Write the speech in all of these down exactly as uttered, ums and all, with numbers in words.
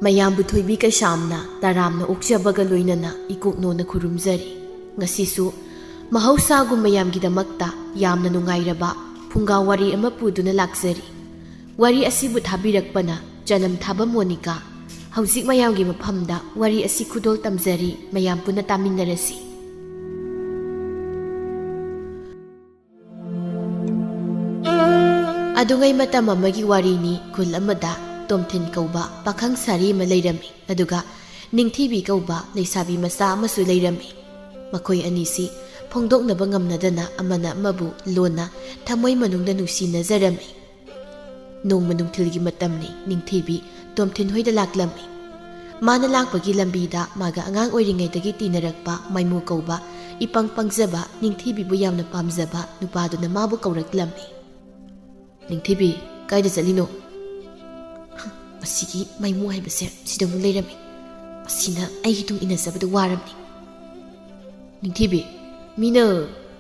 ꯃꯌꯥꯝꯕꯨ ꯊꯣꯏꯕꯤ ꯀꯩꯁꯥꯝꯅ ꯇꯔꯥꯝꯅ ꯑꯣꯛꯆꯕꯒ ꯂꯣꯏꯅꯅ ꯏꯀꯣꯛꯅꯣꯅ ꯈꯨꯔꯨꯝꯖꯔꯤ꯫ ꯉꯁꯤꯁꯨ ꯃꯍꯧꯁꯥꯒꯨꯝ ꯃꯌꯥꯝꯒꯤꯗꯃꯛꯇ ꯌꯥꯝꯅ ꯅꯨꯡꯉꯥꯏꯔꯕ ꯐꯨꯡꯒꯥ ꯋꯥꯔꯤ ꯑꯃ ꯄꯨꯗꯨꯅ ꯂꯥꯛꯆꯔꯤ꯫ ꯋꯥꯔꯤ ꯑꯁꯤꯕꯨ ꯊꯥꯕꯤꯔꯛꯄꯅ ꯆꯅꯝ ꯊꯥꯕ ꯃꯣꯅꯤꯀꯥ꯫ ꯍꯧꯖꯤꯛ ꯃꯌꯥꯝꯒꯤ ꯃꯐꯝꯗ ꯋꯥꯔꯤ ꯑꯁꯤ ꯈꯨꯗꯣꯜ ꯇꯝꯖꯔꯤ, ꯃꯌꯥꯝ ꯄꯨꯟꯅ ꯇꯥꯃꯤꯟꯅꯔꯁꯤ꯫ ꯑꯗꯨꯉꯩ ꯃꯇꯝ ꯑꯃꯒꯤ ꯋꯥꯔꯤꯅꯤ꯫ ꯈꯨꯜ ꯑꯃꯗ ꯇꯣꯝꯊꯤꯟ ꯀꯧꯕ ꯄꯥꯈꯪ ꯁꯥꯔꯤ ꯑꯃ ꯂꯩꯔꯝꯃꯤ, ꯑꯗꯨꯒ ꯅꯤꯡꯊꯤꯕꯤ ꯀꯧꯕ ꯂꯩꯁꯥꯕꯤ ꯃꯆꯥ ꯑꯃꯁꯨ ꯂꯩꯔꯝꯃꯤ꯫ ꯃꯈꯣꯏ ꯑꯅꯤꯁꯤ ꯐꯣꯡꯗꯣꯛꯅꯕ ꯉꯝꯅꯗꯅ ꯑꯃꯅ ꯑꯃꯕꯨ ꯂꯣꯟꯅ ꯊꯃꯣꯏ ꯃꯅꯨꯡꯗ ꯅꯨꯡꯁꯤꯅꯖꯔꯝꯃꯤ꯫ ꯅꯣꯡꯃ ꯅꯨꯡꯊꯤꯜꯒꯤ ꯃꯇꯝꯅꯤ꯫ ꯅꯤꯡꯊꯤꯕꯤ ꯇꯣꯝꯊꯤꯟ ꯍꯣꯏꯗ ꯂꯥꯛꯂꯝꯃꯤ꯫ ꯃꯥꯅ ꯂꯥꯛꯄꯒꯤ ꯂꯝꯕꯤꯗ ꯃꯥꯒ ꯑꯉꯥꯡ ꯑꯣꯏꯔꯤꯉꯩꯗꯒꯤ ꯇꯤꯟꯅꯔꯛꯄ ꯃꯥꯏꯃꯨ ꯀꯧꯕ ꯏꯄꯪ ꯄꯪꯖꯕ, ꯅꯤꯡꯊꯤꯕꯤꯕꯨ ꯌꯥꯝꯅ ꯄꯥꯝꯖꯕ ꯅꯨꯄꯥꯗꯨꯅ ꯃꯥꯕꯨ ꯀꯧꯔꯛꯂꯝꯃꯤ꯫ "ꯅꯤꯡꯊꯤꯕꯤ, ꯀꯥꯏꯗ ꯆꯠꯂꯤꯅꯣ?" "ꯑꯁꯤꯒꯤ ꯃꯥꯏꯃꯨ ꯍꯥꯏꯕꯁꯦ ꯁꯤꯗ ꯑꯃꯨꯛ ꯂꯩꯔꯝꯃꯤ꯫ ꯑꯁꯤꯅ ꯑꯩꯒꯤ ꯇꯨꯡ ꯏꯟꯅꯖꯕꯗ ꯋꯥꯔꯝꯅꯤ꯫" "ꯅꯤꯡꯊꯤꯕꯤ, ꯃꯤꯅ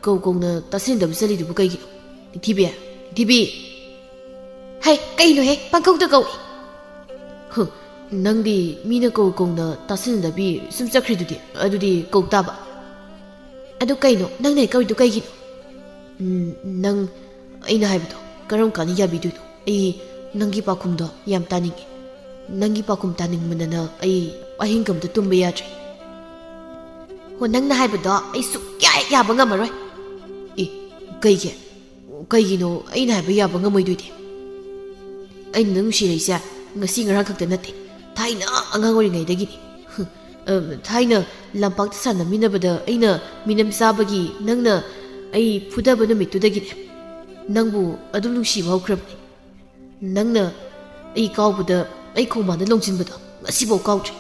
ꯀꯧ ꯀꯧꯅ ꯇꯥꯁꯤꯟꯗꯕ ꯆꯠꯂꯤꯗꯨꯕꯨ ꯀꯩꯒꯤꯅꯣ? ꯅꯤꯡꯊꯤꯕꯤ, ꯅꯤꯡꯊꯤꯕꯤ!" "ꯍꯩ, ꯀꯩꯅꯣꯍꯦ, ꯄꯪꯀꯧꯗ ꯀꯧꯏ!" "ꯍꯨ, ꯅꯪꯗꯤ ꯃꯤꯅ ꯀꯧ ꯀꯧꯅ ꯇꯥꯁꯤꯟꯅꯗꯕꯤ ꯁꯨꯝ ꯆꯠꯈ꯭ꯔꯤꯗꯨꯗꯤ, ꯑꯗꯨꯗꯤ ꯀꯧ ꯇꯥꯕ꯫" "ꯑꯗꯨ ꯀꯩꯅꯣ, ꯅꯪꯅ ꯍꯦꯛ ꯀꯧꯔꯤꯗꯨ ꯀꯩꯒꯤꯅꯣ?" "ꯎꯝ, ꯅꯪ ꯑꯩꯅ ꯍꯥꯏꯕꯗꯣ ꯀꯔꯝ ꯀꯥꯟꯗ ꯌꯥꯕꯤꯗꯣꯏꯅꯣ? ꯑꯩ ꯅꯪꯒꯤ ꯄꯥꯎꯈꯨꯝꯗꯣ ꯌꯥꯝ ꯇꯥꯅꯤꯡꯉꯤ꯫ ꯅꯪꯒꯤ ꯄꯥꯎꯈꯨꯝ ꯇꯥꯅꯤꯡꯃꯟꯗꯅ ꯑꯩ ꯑꯍꯤꯡꯒ ꯑꯝꯇ ꯇꯨꯝꯕ ꯌꯥꯗ꯭ꯔꯦ꯫" "ꯍꯣ, ꯅꯪꯅ ꯍꯥꯏꯕꯗꯣ ꯑꯩ ꯁꯨꯛꯌꯥ ꯍꯦꯛ ꯌꯥꯕ ꯉꯝꯃꯔꯣꯏ꯫" "ꯑꯦ, ꯀꯩꯒꯤ? ꯀꯩꯒꯤꯅꯣ ꯑꯩꯅ ꯍꯥꯏꯕ ꯌꯥꯕ ꯉꯝꯃꯣꯏꯗꯣꯏꯗꯤ? ꯑꯩꯅ ꯅꯪ ꯅꯨꯡꯁꯤꯔꯛꯏꯁꯦ ꯉꯁꯤ ꯉꯔꯥꯡ ꯈꯛꯇ ꯅꯠꯇꯦ, ꯊꯥꯏꯅ ꯑꯉꯥꯡ ꯑꯣꯏꯔꯤꯉꯩꯗꯒꯤꯅꯤ꯫ ꯍꯨꯝ, ꯑ, ꯊꯥꯏꯅ ꯂꯝꯄꯥꯛꯇ ꯁꯥꯟꯅꯃꯤꯟꯅꯕꯗ ꯑꯩꯅ ꯃꯤꯅꯝ ꯆꯥꯕꯒꯤ ꯅꯪꯅ ꯑꯩ ꯐꯨꯗꯕ ꯅꯨꯃꯤꯠꯇꯨꯗꯒꯤꯅꯦ ꯅꯪꯕꯨ ꯑꯗꯨꯝ ꯅꯨꯡꯁꯤꯕ ꯍꯧꯈ꯭ꯔꯕꯅꯤ꯫ ꯅꯪꯅ ꯑꯩ ꯀꯥꯎꯕꯗ ꯑꯩ ꯈꯣꯡꯕꯥꯟꯗ ꯂꯣꯡꯁꯤꯟꯕꯗꯣ ꯉꯁꯤꯐꯥꯎ ꯀꯥꯎꯗ꯭ꯔꯤ꯫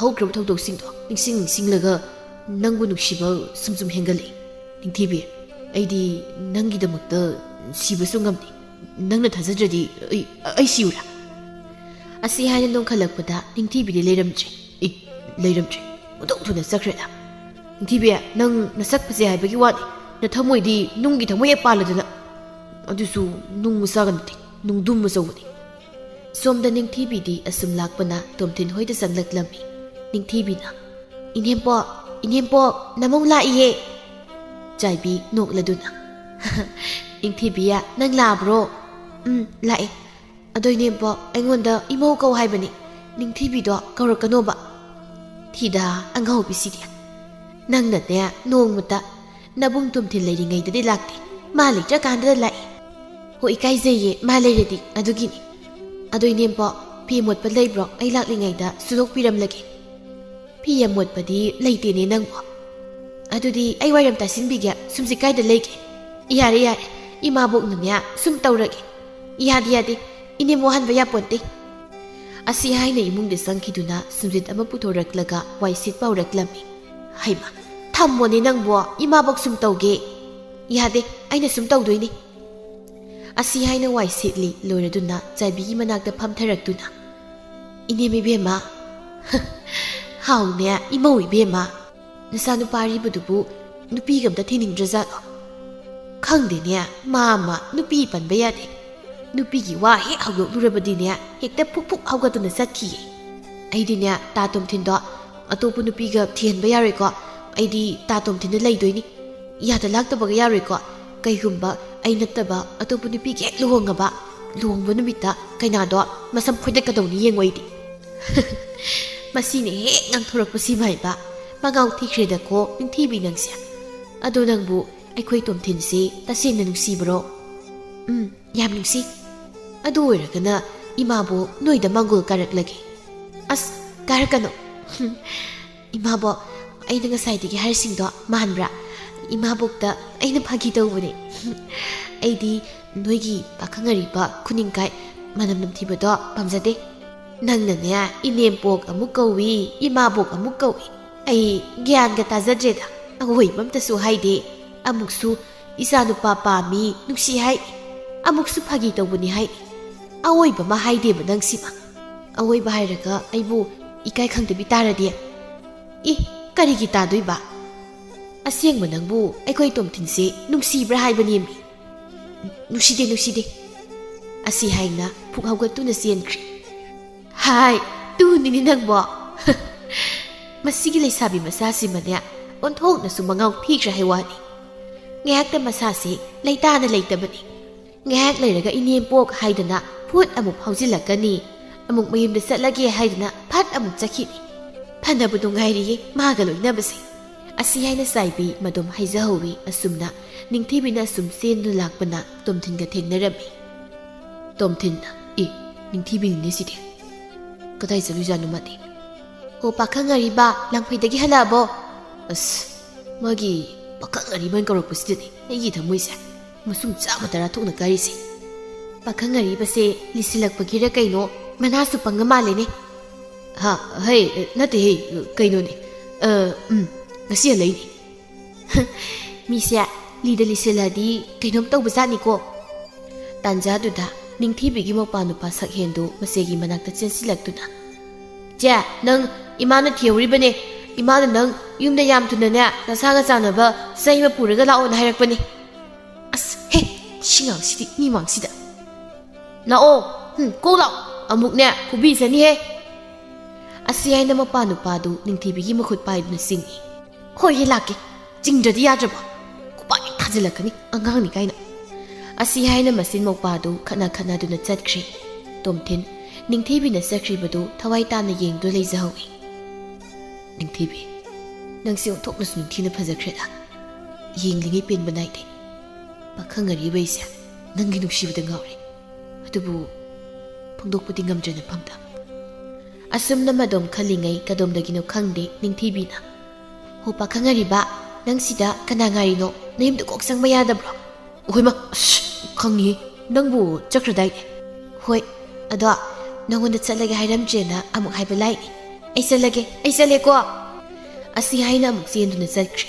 ꯍꯧꯈ꯭ꯔꯕ ꯊꯧꯗꯣꯛꯁꯤꯡꯗꯣ ꯅꯤꯡꯁꯤꯡ ꯅꯤꯡꯁꯤꯡꯂꯒ ꯅꯪꯕꯨ ꯅꯨꯡꯁꯤꯕ ꯁꯨꯝ ꯁꯨꯝ ꯍꯦꯟꯒꯠꯂꯛꯏ꯫ ꯅꯤꯡꯊꯤꯕꯤ, ꯑꯩꯗꯤ ꯅꯪꯒꯤꯗꯃꯛꯇ ꯁꯤꯕꯁꯨ ꯉꯝꯅꯤ꯫ ꯅꯪꯅ ꯊꯥꯖꯗ꯭ꯔꯗꯤ ꯑꯩ, ꯑꯩ ꯁꯤꯌꯨꯔꯥ?" ꯑꯁꯤ ꯍꯥꯏꯅ ꯂꯣꯡꯈꯠꯂꯛꯄꯗ ꯅꯤꯡꯊꯤꯕꯤꯗꯤ ꯂꯩꯔꯝꯗ꯭ꯔꯦ꯫ ꯏ, ꯂꯩꯔꯝꯗ꯭ꯔꯦ꯫ ꯑꯣꯟꯊꯣꯛ ꯊꯨꯅ ꯆꯠꯈ꯭ꯔꯦꯗ꯫ "ꯅꯤꯡꯊꯤꯕꯤ, ꯅꯪ ꯅꯁꯛ ꯐꯖꯩ ꯍꯥꯏꯕꯒꯤ ꯋꯥꯅꯤ, ꯅꯊꯃꯣꯏꯗꯤ ꯅꯨꯡꯒꯤ ꯊꯃꯣꯏ ꯍꯦꯛ ꯄꯥꯜꯂꯗꯅ꯫ ꯑꯗꯨꯁꯨ ꯅꯨꯡ ꯃꯆꯥꯒ ꯅꯠꯇꯦ, ꯅꯨꯡꯗꯨꯝ ꯑꯆꯧꯕꯅꯤ꯫" ꯁꯣꯝꯗ ꯅꯤꯡꯊꯤꯕꯤꯗꯤ ꯑꯁꯨꯝ ꯂꯥꯛꯄꯅ ꯇꯣꯝꯊꯤꯟ ꯍꯣꯏꯗ ꯆꯪꯂꯛꯂꯝꯃꯤ꯫ ꯅꯤꯡꯊꯤꯕꯤꯅ, "ꯏꯅꯦꯝꯄꯣꯛ, ꯏꯅꯦꯝꯄꯣꯛ, ꯅꯃꯧ ꯂꯥꯛꯏꯌꯦ!" ꯆꯥꯏꯕꯤ ꯅꯣꯛꯂꯗꯨꯅ, "ꯅꯤꯡꯊꯤꯕꯤꯌꯥ, ꯅꯪ ꯂꯥꯛꯑꯕ꯭ꯔꯣ?" "ꯎꯝ, ꯂꯥꯛꯑꯦ꯫ ꯑꯗꯣ ꯏꯅꯦꯝꯄꯣꯛ, ꯑꯩꯉꯣꯟꯗ ꯏꯃꯧ ꯀꯧ ꯍꯥꯏꯕꯅꯤ, ꯅꯤꯡꯊꯤꯕꯤꯗꯣ ꯀꯧꯔꯛꯀꯅꯣꯕ꯫" "ꯊꯤꯗꯥ, ꯑꯉꯥꯎꯕꯤꯁꯤꯗꯤ꯫ ꯅꯪꯅꯅꯦ ꯅꯣꯡꯃꯇ ꯅꯕꯨꯡ ꯇꯣꯝꯊꯤꯟ ꯂꯩꯔꯤꯉꯩꯗꯗꯤ ꯂꯥꯛꯇꯦ, ꯃꯥ ꯂꯩꯇ꯭ꯔꯀꯥꯟꯗꯗ ꯂꯥꯛꯏ꯫" "ꯍꯣ, ꯏꯀꯥꯏꯖꯩꯌꯦ, ꯃꯥ ꯂꯩꯔꯗꯤ, ꯑꯗꯨꯒꯤꯅꯤ꯫ ꯑꯗꯣ ꯏꯅꯦꯝꯄꯣꯛ, ꯐꯤ ꯑꯃꯣꯠꯄ ꯂꯩꯕ꯭ꯔꯣ? ꯑꯩ ꯂꯥꯛꯂꯤꯉꯩꯗ ꯁꯨꯗꯣꯛꯄꯤꯔꯝꯂꯒꯦ꯫" "ꯐꯤ ꯑꯃꯣꯠꯄꯗꯤ ꯂꯩꯇꯦꯅꯦ ꯅꯪꯕꯣ꯫" "ꯑꯗꯨꯗꯤ ꯑꯩ ꯋꯥꯏꯔꯝ ꯇꯥꯁꯤꯟꯕꯤꯒꯦ, ꯁꯨꯝꯁꯤꯠ ꯀꯥꯏꯗ ꯂꯩꯒꯦ?" "ꯌꯥꯔꯦ, ꯌꯥꯔꯦ, ꯏꯃꯥꯕꯣꯛꯅꯅꯦ ꯁꯨꯝ ꯇꯧꯔꯒꯦ꯫" "ꯌꯥꯗꯦ, ꯌꯥꯗꯦ, ꯏꯅꯦꯝꯕꯣꯛ ꯍꯟꯕ ꯌꯥꯄꯣꯟꯇꯦ꯫" ꯑꯁꯤ ꯍꯥꯏꯅ ꯏꯃꯨꯡꯗ ꯆꯪꯈꯤꯗꯨꯅ ꯁꯨꯝꯁꯤꯠ ꯑꯃ ꯄꯨꯊꯣꯔꯛꯂꯒ ꯋꯥꯏ ꯁꯤꯠꯄ ꯍꯧꯔꯛꯂꯝꯃꯤ꯫ "ꯍꯩꯃꯥ, ꯊꯝꯃꯣꯅꯦ ꯅꯪꯕꯣ, ꯏꯃꯥꯕꯣꯛ ꯁꯨꯝ ꯇꯧꯒꯦ꯫" "ꯌꯥꯗꯦ, ꯑꯩꯅ ꯁꯨꯝ ꯇꯧꯗꯣꯏꯅꯤ꯫" ꯑꯁꯤ ꯍꯥꯏꯅ ꯋꯥꯏ ꯁꯤꯠꯂꯤ ꯂꯣꯏꯔꯗꯨꯅ ꯆꯥꯏꯕꯤꯒꯤ ꯃꯅꯥꯛꯇ ꯐꯝꯊꯔꯛꯇꯨꯅ, "ꯏꯅꯦꯝ ꯏꯕꯦꯝꯃ꯫" "ꯍꯥꯎꯅꯦ, ꯏꯃꯧ ꯏꯕꯦꯝꯃ꯫ ꯅꯆꯥꯅꯨꯄꯥ ꯑꯔꯤꯕꯗꯨꯕꯨ ꯅꯨꯄꯤꯒ ꯑꯝꯇ ꯊꯤꯅꯤꯡꯗ꯭ꯔꯖꯥꯠꯂꯣ?" "ꯈꯪꯗꯦꯅꯦ, ꯃꯥ ꯑꯃ ꯅꯨꯄꯤ ꯄꯟꯕ ꯌꯥꯗꯦ꯫ ꯅꯨꯄꯤꯒꯤ ꯋꯥ ꯍꯦꯛ ꯍꯧꯗꯣꯛꯂꯨꯔꯕꯗꯤꯅꯦ, ꯍꯦꯛꯇ ꯐꯨꯛ ꯐꯨꯛ ꯍꯧꯒꯠꯇꯨꯅ ꯆꯠꯈꯤꯌꯦ꯫ ꯑꯩꯗꯤꯅꯦ, ꯇꯥ ꯇꯣꯝꯊꯤꯟꯗꯣ ꯑꯇꯣꯞꯄ ꯅꯨꯄꯤꯒ ꯊꯤꯍꯟꯕ ꯌꯥꯔꯣꯏꯀꯣ꯫ ꯑꯩꯗꯤ ꯇꯥ ꯇꯣꯝꯊꯤꯟꯗ ꯂꯩꯗꯣꯏꯅꯤ꯫ ꯌꯥꯗ ꯂꯥꯛꯇꯕꯒ ꯌꯥꯔꯣꯏꯀꯣ꯫ ꯀꯩꯒꯨꯝꯕ ꯑꯩ ꯅꯠꯇꯕ ꯑꯇꯣꯞꯄ ꯅꯨꯄꯤꯒ ꯍꯦꯛ ꯂꯨꯍꯣꯡꯉꯕ, ꯂꯨꯍꯣꯡꯕ ꯅꯨꯃꯤꯠꯇ ꯀꯩꯅꯥꯗꯣ ꯃꯁꯝ ꯐꯣꯏꯗꯠꯀꯗꯧꯅꯤ ꯌꯦꯡꯉꯣ ꯑꯩꯗꯤ꯫" ꯃꯁꯤꯅ ꯍꯦꯛ ꯉꯥꯡꯊꯣꯔꯛꯄꯁꯤ ꯃꯥꯏꯕ, ꯃꯉꯥꯎ ꯊꯤꯈ꯭ꯔꯦꯗꯀꯣ ꯅꯤꯡꯊꯤꯕꯤ ꯅꯪꯁꯦ꯫ "ꯑꯗꯣ ꯅꯪꯕꯨ ꯑꯩꯈꯣꯏ ꯇꯣꯝꯊꯤꯟꯁꯤ ꯇꯁꯦꯡꯅ ꯅꯨꯡꯁꯤꯕ꯭ꯔꯣ?" "ꯎꯝ, ꯌꯥꯝ ꯅꯨꯡꯁꯤ꯫ ꯑꯗꯨ ꯑꯣꯏꯔꯒꯅ ꯏꯃꯥꯕꯣꯛ ꯅꯣꯏꯗ ꯃꯥꯡꯒꯣꯜ ꯀꯥꯔꯛꯂꯒꯦ꯫" "ꯑꯁ, ꯀꯥꯔꯛꯀꯅꯨ꯫" "ꯏꯃꯥꯕꯣꯛ, ꯑꯩꯅ ꯉꯁꯥꯏꯗꯒꯤ ꯍꯥꯏꯔꯤꯁꯤꯡꯗꯣ ꯃꯥꯟꯕ꯭ꯔꯥ? ꯏꯃꯥꯕꯣꯛꯇ ꯑꯩꯅ ꯐꯥꯒꯤ ꯇꯧꯕꯅꯦ꯫" "ꯑꯩꯗꯤ ꯅꯣꯏꯒꯤ ꯄꯥꯈꯪ ꯑꯔꯤꯕ ꯈꯨꯅꯤꯡꯀꯥꯏ ꯃꯅꯝ ꯅꯝꯊꯤꯕꯗꯣ ꯄꯥꯝꯖꯗꯦ꯫" "ꯅꯪꯅꯅꯦ, ꯏꯅꯦꯝꯄꯣꯛ ꯑꯃꯨꯛ ꯀꯧꯏ, ꯏꯃꯥꯕꯣꯛ ꯑꯃꯨꯛ ꯀꯧꯏ꯫ ꯑꯩ ꯒ꯭ꯌꯥꯟꯒ ꯇꯥꯖꯗ꯭ꯔꯦꯗ꯫ ꯑꯋꯣꯏꯕ ꯑꯝꯇꯁꯨ ꯍꯥꯏꯗꯦ꯫ ꯑꯃꯨꯛꯁꯨ ꯏꯆꯥ ꯅꯨꯄꯥ ꯄꯥꯝꯃꯤ, ꯅꯨꯡꯁꯤ ꯍꯥꯏ, ꯑꯃꯨꯛꯁꯨ ꯐꯥꯒꯤ ꯇꯧꯕꯅꯤ ꯍꯥꯏ꯫ ꯑꯋꯣꯏꯕ ꯑꯃ ꯍꯥꯏꯗꯦꯕ ꯅꯪꯁꯤꯃ꯫ ꯑꯋꯣꯏꯕ ꯍꯥꯏꯔꯒ ꯑꯩꯕꯨ ꯏꯀꯥꯏ ꯈꯪꯗꯕꯤ ꯇꯥꯔꯗꯤ? ꯏ, ꯀꯔꯤꯒꯤ ꯇꯥꯗꯣꯏꯕ? ꯑꯁꯦꯡꯕ ꯅꯪꯕꯨ ꯑꯩꯈꯣꯏ ꯇꯣꯝꯊꯤꯟꯁꯦ ꯅꯨꯡꯁꯤꯕ꯭ꯔꯥ ꯍꯥꯏꯕꯅꯦꯃꯤ?" "ꯅꯨꯡꯁꯤꯗꯦ, ꯅꯨꯡꯁꯤꯗꯦ꯫" ꯑꯁꯤ ꯍꯥꯏꯅ ꯐꯨꯛ ꯍꯧꯒꯠꯇꯨꯅ ꯆꯦꯟꯈ꯭ꯔꯦ꯫ "ꯍꯥꯏ, ꯇꯨꯅꯤꯅꯦ ꯅꯪꯕꯣ!" ꯃꯁꯤꯒꯤ ꯂꯩꯁꯥꯕꯤ ꯃꯆꯥꯁꯤꯃꯅꯦ, ꯑꯣꯟꯊꯣꯛꯅꯁꯨ ꯃꯉꯥꯎ ꯊꯤꯈ꯭ꯔꯦ ꯍꯥꯏ ꯋꯥꯅꯤ꯫ ꯉꯥꯏꯍꯥꯛꯇ ꯃꯁꯥꯁꯦ ꯂꯩꯇꯥꯅ ꯂꯩꯇꯕꯅꯤ꯫ ꯉꯥꯏꯍꯥꯛ ꯂꯩꯔꯒ ꯏꯅꯦꯝꯄꯣꯛ ꯍꯥꯏꯗꯅ ꯐꯨꯠ ꯑꯃꯨꯛ ꯐꯥꯎꯖꯤꯜꯂꯛꯀꯅꯤ, ꯑꯃꯨꯛ ꯃꯌꯨꯝꯗ ꯆꯠꯂꯒꯦ ꯍꯥꯏꯗꯅ ꯐꯠ ꯑꯃꯨꯛ ꯆꯠꯈꯤꯅꯤ꯫ ꯐꯅꯕꯨ ꯅꯨꯡꯉꯥꯏꯔꯤꯌꯦ ꯃꯥꯒ ꯂꯣꯏꯅꯕꯁꯦ꯫ ꯑꯁꯤ ꯍꯥꯏꯅ ꯆꯥꯏꯕꯤ ꯃꯗꯨꯝ ꯍꯥꯏꯖꯍꯧꯋꯤ꯫ ꯑꯁꯨꯝꯅ ꯅꯤꯡꯊꯤꯕꯤꯅ ꯑꯁꯨꯝ ꯆꯦꯟꯗꯨꯅ ꯂꯥꯛꯄꯅ ꯇꯣꯝꯊꯤꯟꯒ ꯊꯦꯡꯅꯔꯝꯃꯤ꯫ ꯇꯣꯝꯊꯤꯟꯅ, "ꯑꯦ, ꯅꯤꯡꯊꯤꯕꯤꯅꯤꯅꯦ ꯁꯤꯗꯤ꯫ ꯀꯗꯥꯏ ꯆꯠꯂꯨꯏꯖꯥꯠꯅꯣ ꯃꯥꯗꯤ?" "ꯑꯣ, ꯄꯥꯈꯪ ꯑꯔꯤꯕ, ꯂꯥꯡꯐꯩꯗꯒꯤ ꯍꯜꯂꯛꯑꯕꯣ?" "ꯑꯁ, ꯃꯥꯒꯤ ꯄꯥꯈꯪ ꯑꯔꯤꯕꯅ ꯀꯧꯔꯛꯄꯁꯤꯗꯅꯤ ꯑꯩꯒꯤ ꯊꯃꯣꯏꯁꯦ ꯃꯁꯨꯡ ꯆꯥꯝꯃ ꯇꯔꯥ ꯊꯣꯛꯅ ꯀꯥꯏꯔꯤꯁꯦ꯫ ꯄꯥꯈꯪ ꯑꯔꯤꯕꯁꯦ ꯂꯤꯁꯤꯜꯂꯛꯄꯒꯤꯔ ꯀꯩꯅꯣ, ꯃꯅꯥꯁꯨ ꯄꯪꯉ ꯃꯥꯜꯂꯦꯅꯦ꯫" "ꯍꯥ, ꯍꯩ, ꯅꯠꯇꯦꯍꯦ, ꯀꯩꯅꯣꯅꯦ꯫ ꯑ, ꯎꯝ, ꯉꯁꯤ ꯍꯜꯂꯛꯏꯅꯦ꯫" "ꯃꯤꯁꯦ ꯂꯤꯗ ꯂꯤꯁꯤꯜꯂꯗꯤ ꯀꯩꯅꯣꯝ ꯇꯧꯕꯖꯥꯠꯅꯤꯀꯣ꯫" ꯇꯥꯟꯖꯥꯗꯨꯗ ꯅꯤꯡꯊꯤꯕꯤꯒꯤ ꯃꯧꯄꯥ ꯅꯨꯄꯥ ꯁꯛꯍꯦꯟꯗꯨ ꯃꯆꯦꯒꯤ ꯃꯅꯥꯛꯇ ꯆꯦꯟꯁꯤꯜꯂꯛꯇꯨꯅ, "ꯆꯦ, ꯅꯪ ꯏꯃꯥꯅ ꯊꯤꯍꯧꯔꯤꯕꯅꯦ꯫ ꯏꯃꯥꯅ ꯅꯪ ꯌꯨꯝꯗ ꯌꯥꯝ ꯊꯨꯅꯅꯦ ꯅꯁꯥꯒ ꯆꯥꯟꯅꯕ ꯆꯩ ꯑꯃ ꯄꯨꯔꯒ ꯂꯥꯛꯑꯣꯅ ꯍꯥꯏꯔꯛꯄꯅꯦ꯫" "ꯑꯁ, ꯍꯦ, ꯁꯤ ꯉꯥꯡꯁꯤꯗꯤ ꯃꯤ ꯃꯥꯡꯁꯤꯗ꯫ ꯂꯥꯛꯑꯣ, ꯍꯨꯝ, ꯀꯣꯛ ꯂꯥꯛꯑꯣ, ꯑꯃꯨꯛꯅꯦ ꯐꯨꯕꯤꯖꯅꯤꯍꯦ꯫" ꯑꯁꯤ ꯍꯥꯏꯅ ꯃꯄꯥ ꯅꯨꯄꯥꯗꯨ ꯅꯤꯡꯊꯤꯕꯤꯒꯤ ꯃꯈꯨꯠ ꯄꯥꯏꯗꯨꯅ ꯆꯤꯡꯏ꯫ "ꯍꯣꯏ, ꯍꯦ, ꯂꯥꯛꯀꯦ꯫ ꯆꯤꯡꯗ꯭ꯔꯗꯤ ꯌꯥꯗ꯭ꯔꯕꯣ? ꯈꯨꯄꯥꯛ ꯍꯦꯛ ꯊꯥꯖꯤꯜꯂꯛꯀꯅꯤ, ꯑꯉꯥꯡꯅꯤ ꯀꯥꯏꯅ꯫" ꯑꯁꯤ ꯍꯥꯏꯅ ꯃꯆꯤꯟ ꯃꯧꯄꯥꯗꯨ ꯈꯠꯅ ꯈꯠꯅꯗꯨꯅ ꯆꯠꯈ꯭ꯔꯦ꯫ ꯇꯣꯝꯊꯤꯟ ꯅꯤꯡꯊꯤꯕꯤꯅ ꯆꯠꯈ꯭ꯔꯤꯕꯗꯨ ꯊꯋꯥꯏ ꯇꯥꯅ ꯌꯦꯡꯗꯨꯅ ꯂꯩꯖꯍꯧꯏ꯫ "ꯅꯤꯡꯊꯤꯕꯤ, ꯅꯪꯁꯦ ꯑꯣꯟꯊꯣꯛꯅꯁꯨ ꯅꯤꯡꯊꯤꯅ ꯐꯖꯈ꯭ꯔꯦꯗ꯫ ꯌꯦꯡꯂꯤꯉꯩ ꯄꯦꯟꯕ ꯅꯥꯏꯗꯦ꯫ ꯄꯥꯈꯪ ꯑꯔꯤꯕ ꯑꯩꯁꯦ ꯅꯪꯒꯤ ꯅꯨꯡꯁꯤꯕꯗ ꯉꯥꯎꯔꯦ꯫ ꯑꯗꯨꯕꯨ ꯐꯣꯡꯗꯣꯛꯄꯗꯤ ꯉꯝꯗ꯭ꯔꯦ ꯅꯐꯝꯗ꯫" ꯑꯁꯨꯝꯅ ꯃꯗꯣꯝ ꯈꯜꯂꯤꯉꯩ ꯀꯗꯣꯝꯗꯒꯤꯅꯣ ꯈꯪꯗꯦ ꯅꯤꯡꯊꯤꯕꯤꯅ, "ꯍꯣ, ꯄꯥꯈꯪ ꯑꯔꯤꯕ, ꯅꯪ ꯁꯤꯗ ꯀꯅꯥ ꯉꯥꯏꯔꯤꯅꯣ? ꯅꯌꯨꯝꯗ ꯀꯣꯛ ꯆꯪꯕ ꯌꯥꯗꯕ꯭ꯔꯣ?" "ꯑꯩꯈꯣꯏ ꯃꯥ, ꯑꯁ, ꯈꯪꯉꯤ꯫ ꯅꯪꯕꯨ ꯆꯠꯈ꯭ꯔꯗꯥꯏꯅꯦ?" "ꯍꯣꯏ, ꯑꯗꯣ ꯅꯪꯉꯣꯟꯗ ꯆꯠꯂꯒꯦ ꯍꯥꯏꯔꯝꯗ꯭ꯔꯦꯅ ꯑꯃꯨꯛ ꯍꯥꯏꯕ ꯂꯥꯛꯏꯅꯦ꯫ ꯑꯩ ꯆꯠꯂꯒꯦ, ꯑꯩ ꯆꯠꯂꯦꯀꯣ꯫" ꯑꯁꯤ ꯍꯥꯏꯅ ꯑꯃꯨꯛ ꯆꯦꯟꯗꯨꯅ ꯆꯠꯈ꯭ꯔꯦ꯫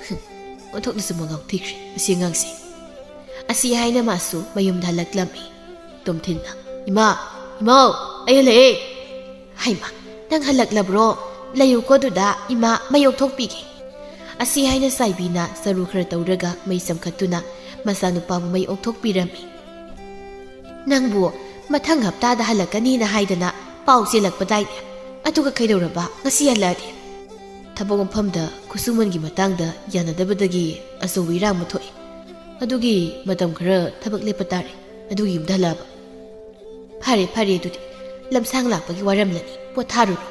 ꯍꯨꯝ, ꯑꯣꯟꯊꯣꯛꯅꯁꯨ ꯃꯉꯥꯎ ꯊꯤꯈ꯭ꯔꯦ ꯃꯁꯤ ꯑꯉꯥꯡꯁꯦ꯫ ꯑꯁꯤ ꯍꯥꯏꯅ ꯃꯥꯁꯨ ꯃꯌꯨꯝꯗ ꯍꯜꯂꯛꯂꯝꯃꯤ꯫ ꯇꯣꯝꯊꯤꯟꯅ, "ꯏꯃꯥ, ꯏꯃꯥꯎ, ꯑꯩ ꯍꯜꯂꯛꯑꯦ꯫" "ꯍꯩꯃꯥ, ꯅꯪ ꯍꯜꯂꯛꯂꯕ꯭ꯔꯣ? ꯂꯩꯌꯨꯀꯣ ꯑꯗꯨꯗ, ꯏꯃꯥ ꯃꯩ ꯑꯣꯛꯊꯣꯛꯄꯤꯒꯦ꯫" ꯑꯁꯤ ꯍꯥꯏꯅ ꯆꯥꯏꯕꯤꯅ ꯆꯔꯨ ꯈꯔ ꯇꯧꯔꯒ ꯃꯩ ꯆꯝꯈꯠꯇꯨꯅ ꯃꯆꯥꯅꯨꯄꯥꯕꯨ ꯃꯩ ꯑꯣꯛꯊꯣꯛꯄꯤꯔꯝꯃꯤ꯫ "ꯅꯪꯕꯨ ꯃꯊꯪ ꯍꯞꯇꯥꯗ ꯍꯜꯂꯛꯀꯅꯤꯅ ꯍꯥꯏꯗꯅ ꯄꯥꯎ ꯆꯦꯜꯂꯛꯄꯗꯥꯏꯅꯦ? ꯑꯗꯨꯒ ꯀꯩꯗꯧꯔꯕ ꯉꯁꯤ ꯍꯜꯂꯛꯑꯗꯤ?" "ꯊꯕꯛ ꯃꯐꯝꯗ ꯈꯨꯠꯁꯨꯃꯟꯒꯤ ꯃꯇꯥꯡꯗ ꯌꯥꯅꯗꯕꯗꯒꯤ ꯑꯆꯧꯕ ꯏꯔꯥꯡ ꯑꯃ ꯊꯣꯛꯑꯦ꯫ ꯑꯗꯨꯒꯤ ꯃꯇꯝ ꯈꯔ ꯊꯕꯛ ꯂꯦꯞꯄ ꯇꯥꯔꯦ꯫ ꯑꯗꯨꯒꯤ ꯌꯨꯝꯗ ꯍꯜꯂꯛꯑꯕ꯫" "ꯐꯔꯦ, ꯐꯔꯦ, ꯑꯗꯨꯗꯤ ꯂꯝꯁꯥꯡ ꯂꯥꯛꯄꯒꯤ ꯋꯥꯔꯝꯂꯅꯤ, ꯄꯣꯊꯥꯔꯨꯔꯣ꯫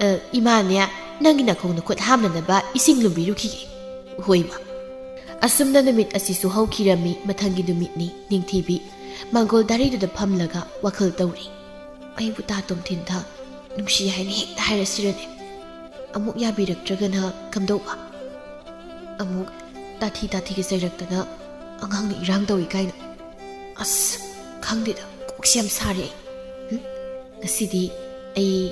ꯑ, ꯏꯃꯥꯅꯦ, ꯅꯪꯒꯤ ꯅꯈꯣꯡ ꯅꯈꯨꯠ ꯍꯥꯝꯅꯅꯕ ꯏꯁꯤꯡ ꯂꯨꯝꯕꯤꯔꯨꯈꯤꯒꯦ꯫" "ꯍꯣꯏ, ꯏꯃꯥ꯫" ꯑꯁꯨꯝꯅ ꯅꯨꯃꯤꯠ ꯑꯁꯤꯁꯨ ꯍꯧꯈꯤꯔꯝꯃꯤ꯫ ꯃꯊꯪꯒꯤ ꯅꯨꯃꯤꯠꯅꯤ꯫ ꯅꯤꯡꯊꯤꯕꯤ ꯃꯪꯒꯣꯜ ꯗꯥꯔꯤꯗꯨꯗ ꯐꯝꯂꯒ ꯋꯥꯈꯜ ꯇꯧꯔꯤ꯫ "ꯑꯩꯕꯨ ꯇꯥ ꯇꯣꯝꯊꯤꯟꯗ ꯅꯨꯡꯁꯤ ꯍꯥꯏꯅ ꯍꯦꯛꯇ ꯍꯥꯏꯔꯁꯤꯔꯅꯦ? ꯑꯃꯨꯛ ꯌꯥꯕꯤꯔꯛꯇ꯭ꯔꯒꯅ ꯀꯝꯗꯧꯕ? ꯑꯃꯨꯛ ꯇꯥꯊꯤ ꯇꯥꯊꯤꯒ ꯆꯩꯔꯛꯇꯅ ꯑꯉꯥꯡꯅ ꯏꯔꯥꯡ ꯇꯧꯏ ꯀꯥꯏꯅ꯫ ꯑꯁ, ꯈꯪꯗꯦꯗ, ꯀꯣꯛꯁꯦ ꯌꯥꯝ ꯁꯥꯔꯦ ꯑꯩ꯫ ꯍꯨꯝ? ꯉꯁꯤꯗꯤ ꯑꯩ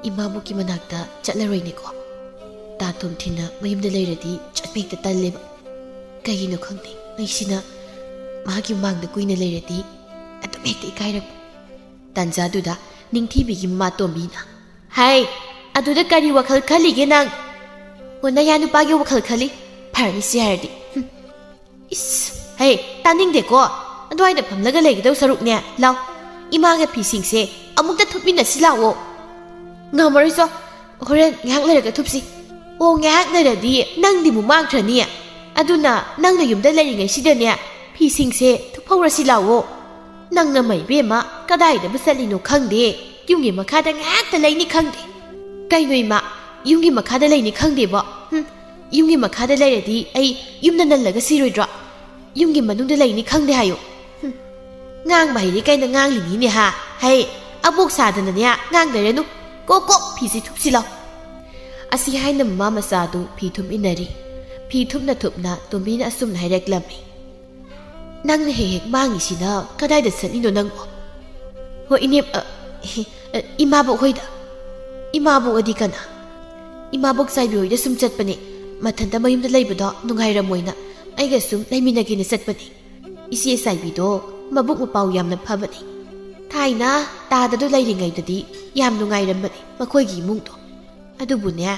ꯏꯃꯥꯕꯣꯛꯀꯤ ꯃꯅꯥꯛꯇ ꯆꯠꯂꯔꯣꯏꯅꯦꯀꯣ꯫ ꯇꯥ ꯇꯣꯝꯊꯤꯟꯅ ꯃꯌꯨꯝꯗ ꯂꯩꯔꯗꯤ ꯆꯠꯄ ꯍꯦꯛꯇ ꯇꯜꯂꯦꯕ꯫ ꯀꯩꯒꯤꯅꯣ ꯈꯪꯗꯦ, ꯑꯩꯁꯤꯅ ꯃꯥꯒꯤ ꯃꯥꯡꯗ ꯀꯨꯏꯅ ꯂꯩꯔꯗꯤ ꯑꯗꯨꯝ ꯍꯦꯛꯇ ꯏꯀꯥꯏꯔꯛꯄ꯫" ꯇꯥꯟꯖꯥꯗꯨꯗ ꯅꯤꯡꯊꯤꯕꯤꯒꯤ ꯃꯃꯥ ꯇꯣꯝꯕꯤꯅ, "ꯍꯥꯏ, ꯑꯗꯨꯗ ꯀꯔꯤ ꯋꯥꯈꯜ ꯈꯜꯂꯤꯒꯦ ꯅꯪ? ꯑꯣ, ꯅꯌꯥ ꯅꯨꯄꯥꯒꯤ ꯋꯥꯈꯜ ꯈꯜꯂꯤ꯫ ꯐꯔꯅꯤ ꯁꯤ ꯍꯥꯏꯔꯗꯤ꯫ ꯍꯨꯝ꯫ ꯏꯁ, ꯍꯦ, ꯇꯥꯅꯤꯡꯗꯦꯀꯣ꯫ ꯑꯗꯨꯋꯥꯏꯗ ꯐꯝꯂꯒ ꯂꯩꯒꯗꯧ ꯁꯔꯨꯛꯅꯦ, ꯂꯥꯎ, ꯏꯃꯥꯒ ꯐꯤꯁꯤꯡꯁꯦ ꯑꯃꯨꯛꯇ ꯊꯨꯞꯃꯤꯟꯅꯁꯤ ꯂꯥꯛꯑꯣ꯫" "ꯉꯝꯃꯔꯣꯏ ꯆꯣ, ꯍꯣꯔꯦꯟ ꯉꯥꯏꯍꯥꯛ ꯂꯩꯔꯒ ꯊꯨꯞꯁꯤ꯫" "ꯑꯣ, ꯉꯥꯏꯍꯥꯛ ꯂꯩꯔꯗꯤ ꯅꯪꯗꯤ ꯑꯃꯨꯛ ꯃꯥꯡꯈ꯭ꯔꯅꯤ꯫ ꯑꯗꯨꯅ ꯅꯪꯅ ꯌꯨꯝꯗ ꯂꯩꯔꯤꯉꯩꯁꯤꯗꯅꯦ ꯐꯤꯁꯤꯡꯁꯦ ꯊꯨꯞꯍꯧꯔꯁꯤ ꯂꯥꯛꯑꯣ꯫ ꯅꯪꯅ ꯃꯩ ꯏꯕꯦꯝꯃ ꯀꯗꯥꯏꯗꯕꯨ ꯆꯠꯂꯤꯅꯣ ꯈꯪꯗꯦ, ꯌꯨꯝꯒꯤ ꯃꯈꯥꯗ ꯉꯥꯏꯍꯥꯛꯇ ꯂꯩꯅꯤ ꯈꯪꯗꯦ꯫" "ꯀꯩꯅꯣ ꯏꯃꯥ, ꯌꯨꯝꯒꯤ ꯃꯈꯥꯗ ꯂꯩꯅꯤ ꯈꯪꯗꯦꯕꯣ? ꯍꯨꯝ, ꯌꯨꯝꯒꯤ ꯃꯈꯥꯗ ꯂꯩꯔꯗꯤ ꯑꯩ ꯌꯨꯝꯗ ꯅꯜꯂꯒ ꯁꯤꯔꯣꯏꯗ꯭ꯔꯣ? ꯌꯨꯝꯒꯤ ꯃꯅꯨꯡꯗ ꯂꯩꯅꯤ ꯈꯪꯗꯦ ꯍꯥꯏꯌꯨ꯫" ꯍꯨꯝ, ꯉꯥꯡꯕ ꯍꯩꯔꯦ ꯀꯥꯏꯅ ꯉꯥꯡꯂꯤꯅꯤꯅꯦ ꯍꯥ? ꯍꯩ, ꯑꯕꯣꯛ ꯁꯥꯗꯅꯅꯦ ꯉꯥꯡꯗꯔꯅꯨ꯫ ꯀꯣꯛ ꯀꯣꯛ ꯐꯤꯁꯤ ꯊꯨꯞꯁꯤ ꯂꯥꯎ꯫ ꯑꯁꯤ ꯍꯥꯏꯅ ꯃꯃꯥ ꯃꯆꯥꯗꯨ ꯐꯤ ꯊꯨꯞꯃꯤꯟꯅꯔꯤ꯫ ꯐꯤ ꯊꯨꯞꯅ ꯊꯨꯞꯅ ꯇꯣꯝꯕꯤꯅ ꯑꯁꯨꯝꯅ ꯍꯥꯏꯔꯛꯂꯝꯃꯤ꯫ "ꯅꯪꯅ ꯍꯦꯛ ꯍꯦꯛ ꯃꯥꯡꯉꯤꯁꯤꯅ ꯀꯗꯥꯏꯗ ꯆꯠꯂꯤꯅꯣ ꯅꯪꯕꯣ?" "ꯍꯣ, ꯏꯅꯦ, ꯑ, ꯍꯦ, ꯑ, ꯏꯃꯥꯕꯣꯛ ꯍꯣꯏꯗ꯫" "ꯏꯃꯥꯕꯣꯛ ꯑꯗꯤ ꯀꯅꯥ?" "ꯏꯃꯥꯕꯣꯛ ꯆꯥꯏꯕꯤ ꯍꯣꯏꯗ ꯁꯨꯝ ꯆꯠꯄꯅꯦ꯫ ꯃꯊꯟꯇ ꯃꯌꯨꯝꯗ ꯂꯩꯕꯗꯣ ꯅꯨꯡꯉꯥꯏꯔꯝꯃꯣꯏꯅ ꯑꯩꯒ ꯁꯨꯝ ꯂꯩꯃꯤꯟꯅꯒꯦꯅ ꯆꯠꯄꯅꯦ꯫ ꯏꯆꯦ ꯆꯥꯏꯕꯤꯗꯣ ꯃꯕꯨꯛ ꯃꯄꯥꯎ ꯌꯥꯝꯅ ꯐꯕꯅꯦ꯫ ꯊꯥꯏꯅ ꯇꯥꯗꯗꯣ ꯂꯩꯔꯤꯉꯩꯗꯗꯤ ꯌꯥꯝ ꯅꯨꯡꯉꯥꯏꯔꯝꯕꯅꯦ ꯃꯈꯣꯏꯒꯤ ꯏꯃꯨꯡꯗꯣ꯫ ꯑꯗꯨꯕꯨꯅꯦ,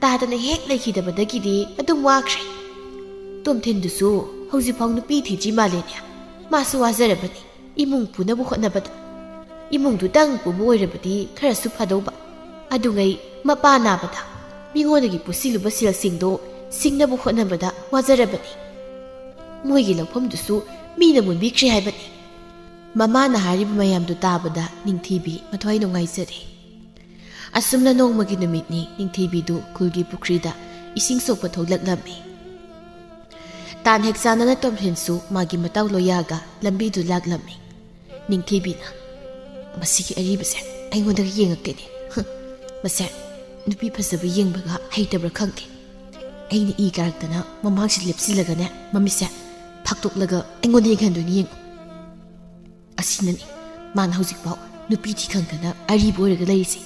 ꯇꯥꯗꯅ ꯍꯦꯛ ꯂꯩꯈꯤꯗꯕꯗꯒꯤꯗꯤ ꯑꯗꯨꯝ ꯋꯥꯈ꯭ꯔꯦ꯫ ꯇꯣꯝꯊꯤꯟꯗꯨꯁꯨ ꯍꯧꯖꯤꯛꯐꯥꯎ ꯅꯨꯄꯤ ꯊꯤꯗ꯭ꯔꯤ ꯃꯥꯜꯂꯦꯅꯦ꯫ ꯃꯥꯁꯨ ꯋꯥꯖꯔꯕꯅꯤ꯫ ꯏꯃꯨꯡ ꯄꯨꯅꯕ ꯍꯣꯠꯅꯕꯗ, ꯏꯃꯨꯡꯗꯨꯇꯪ ꯄꯨꯕ ꯑꯣꯏꯔꯕꯗꯤ ꯈꯔꯁꯨ ꯐꯗꯧꯕ꯫ ꯑꯗꯨꯉꯩ ꯃꯄꯥ ꯅꯥꯕꯗ ꯃꯤꯉꯣꯟꯗꯒꯤ ꯄꯨꯁꯤꯜꯂꯨꯕ ꯁꯦꯜꯁꯤꯡꯗꯣ ꯁꯤꯡꯅꯕ ꯍꯣꯠꯅꯕꯗ ꯋꯥꯖꯔꯕꯅꯤ꯫ ꯃꯣꯏꯒꯤ ꯂꯧꯐꯝꯗꯨꯁꯨ ꯃꯤꯅ ꯃꯨꯟꯕꯤꯈ꯭ꯔꯦ ꯍꯥꯏꯕꯅꯤ꯫ ꯃꯃꯥꯅ ꯍꯥꯏꯔꯤꯕ ꯃꯌꯥꯝꯗꯨ ꯇꯥꯕꯗ ꯅꯤꯡꯊꯤꯕꯤ ꯃꯊ꯭ꯋꯥꯏ ꯅꯨꯡꯉꯥꯏꯖꯔꯦ꯫ ꯑꯁꯨꯝꯅ ꯅꯣꯡꯃꯒꯤ ꯅꯨꯃꯤꯠꯅꯤ ꯅꯤꯡꯊꯤꯕꯤꯗꯨ ꯈꯨꯜꯒꯤ ꯄꯨꯈ꯭ꯔꯤꯗ ꯏꯁꯤꯡ ꯁꯣꯛꯄ ꯊꯣꯛꯂꯛꯂꯝꯃꯤ꯫ ꯇꯥꯟ ꯍꯦꯛ ꯆꯥꯟꯅꯅ ꯇꯣꯝꯊꯤꯟꯁꯨ ꯃꯥꯒꯤ ꯃꯇꯥꯎ ꯂꯣꯌꯥꯒ ꯂꯝꯕꯤꯗꯨ ꯂꯥꯛꯂꯝꯃꯤ꯫ ꯅꯤꯡꯊꯤꯕꯤꯅ, "ꯃꯁꯤꯒꯤ ꯑꯔꯤꯕꯁꯦ ꯑꯩꯉꯣꯟꯗꯒ ꯌꯦꯡꯉꯛꯇꯦꯅꯦ꯫ ꯍꯨꯝ, ꯃꯁꯦ ꯅꯨꯄꯤ ꯐꯖꯕ ꯌꯦꯡꯕꯒ ꯍꯩꯇꯕ꯭ꯔꯥ ꯈꯪꯗꯦ꯫ ꯑꯩꯅ ꯏ ꯀꯥꯔꯛꯇꯅ ꯃꯃꯥꯡꯁꯤ ꯂꯦꯞꯁꯤꯜꯂꯒꯅꯦ, ꯃꯃꯤꯠꯁꯦ ꯐꯥꯛꯇꯣꯛꯂꯒ ꯑꯩꯉꯣꯟꯗ ꯌꯦꯡꯍꯟꯗꯣꯏꯅꯤ ꯌꯦꯡꯉꯨ꯫ ꯑꯁꯤꯅꯅꯤ ꯃꯥꯅ ꯍꯧꯖꯤꯛꯐꯥꯎ ꯅꯨꯄꯤ ꯊꯤ ꯈꯪꯗꯅ ꯑꯔꯤꯕ ꯑꯣꯏꯔꯒ ꯂꯩꯔꯤꯁꯦ"꯫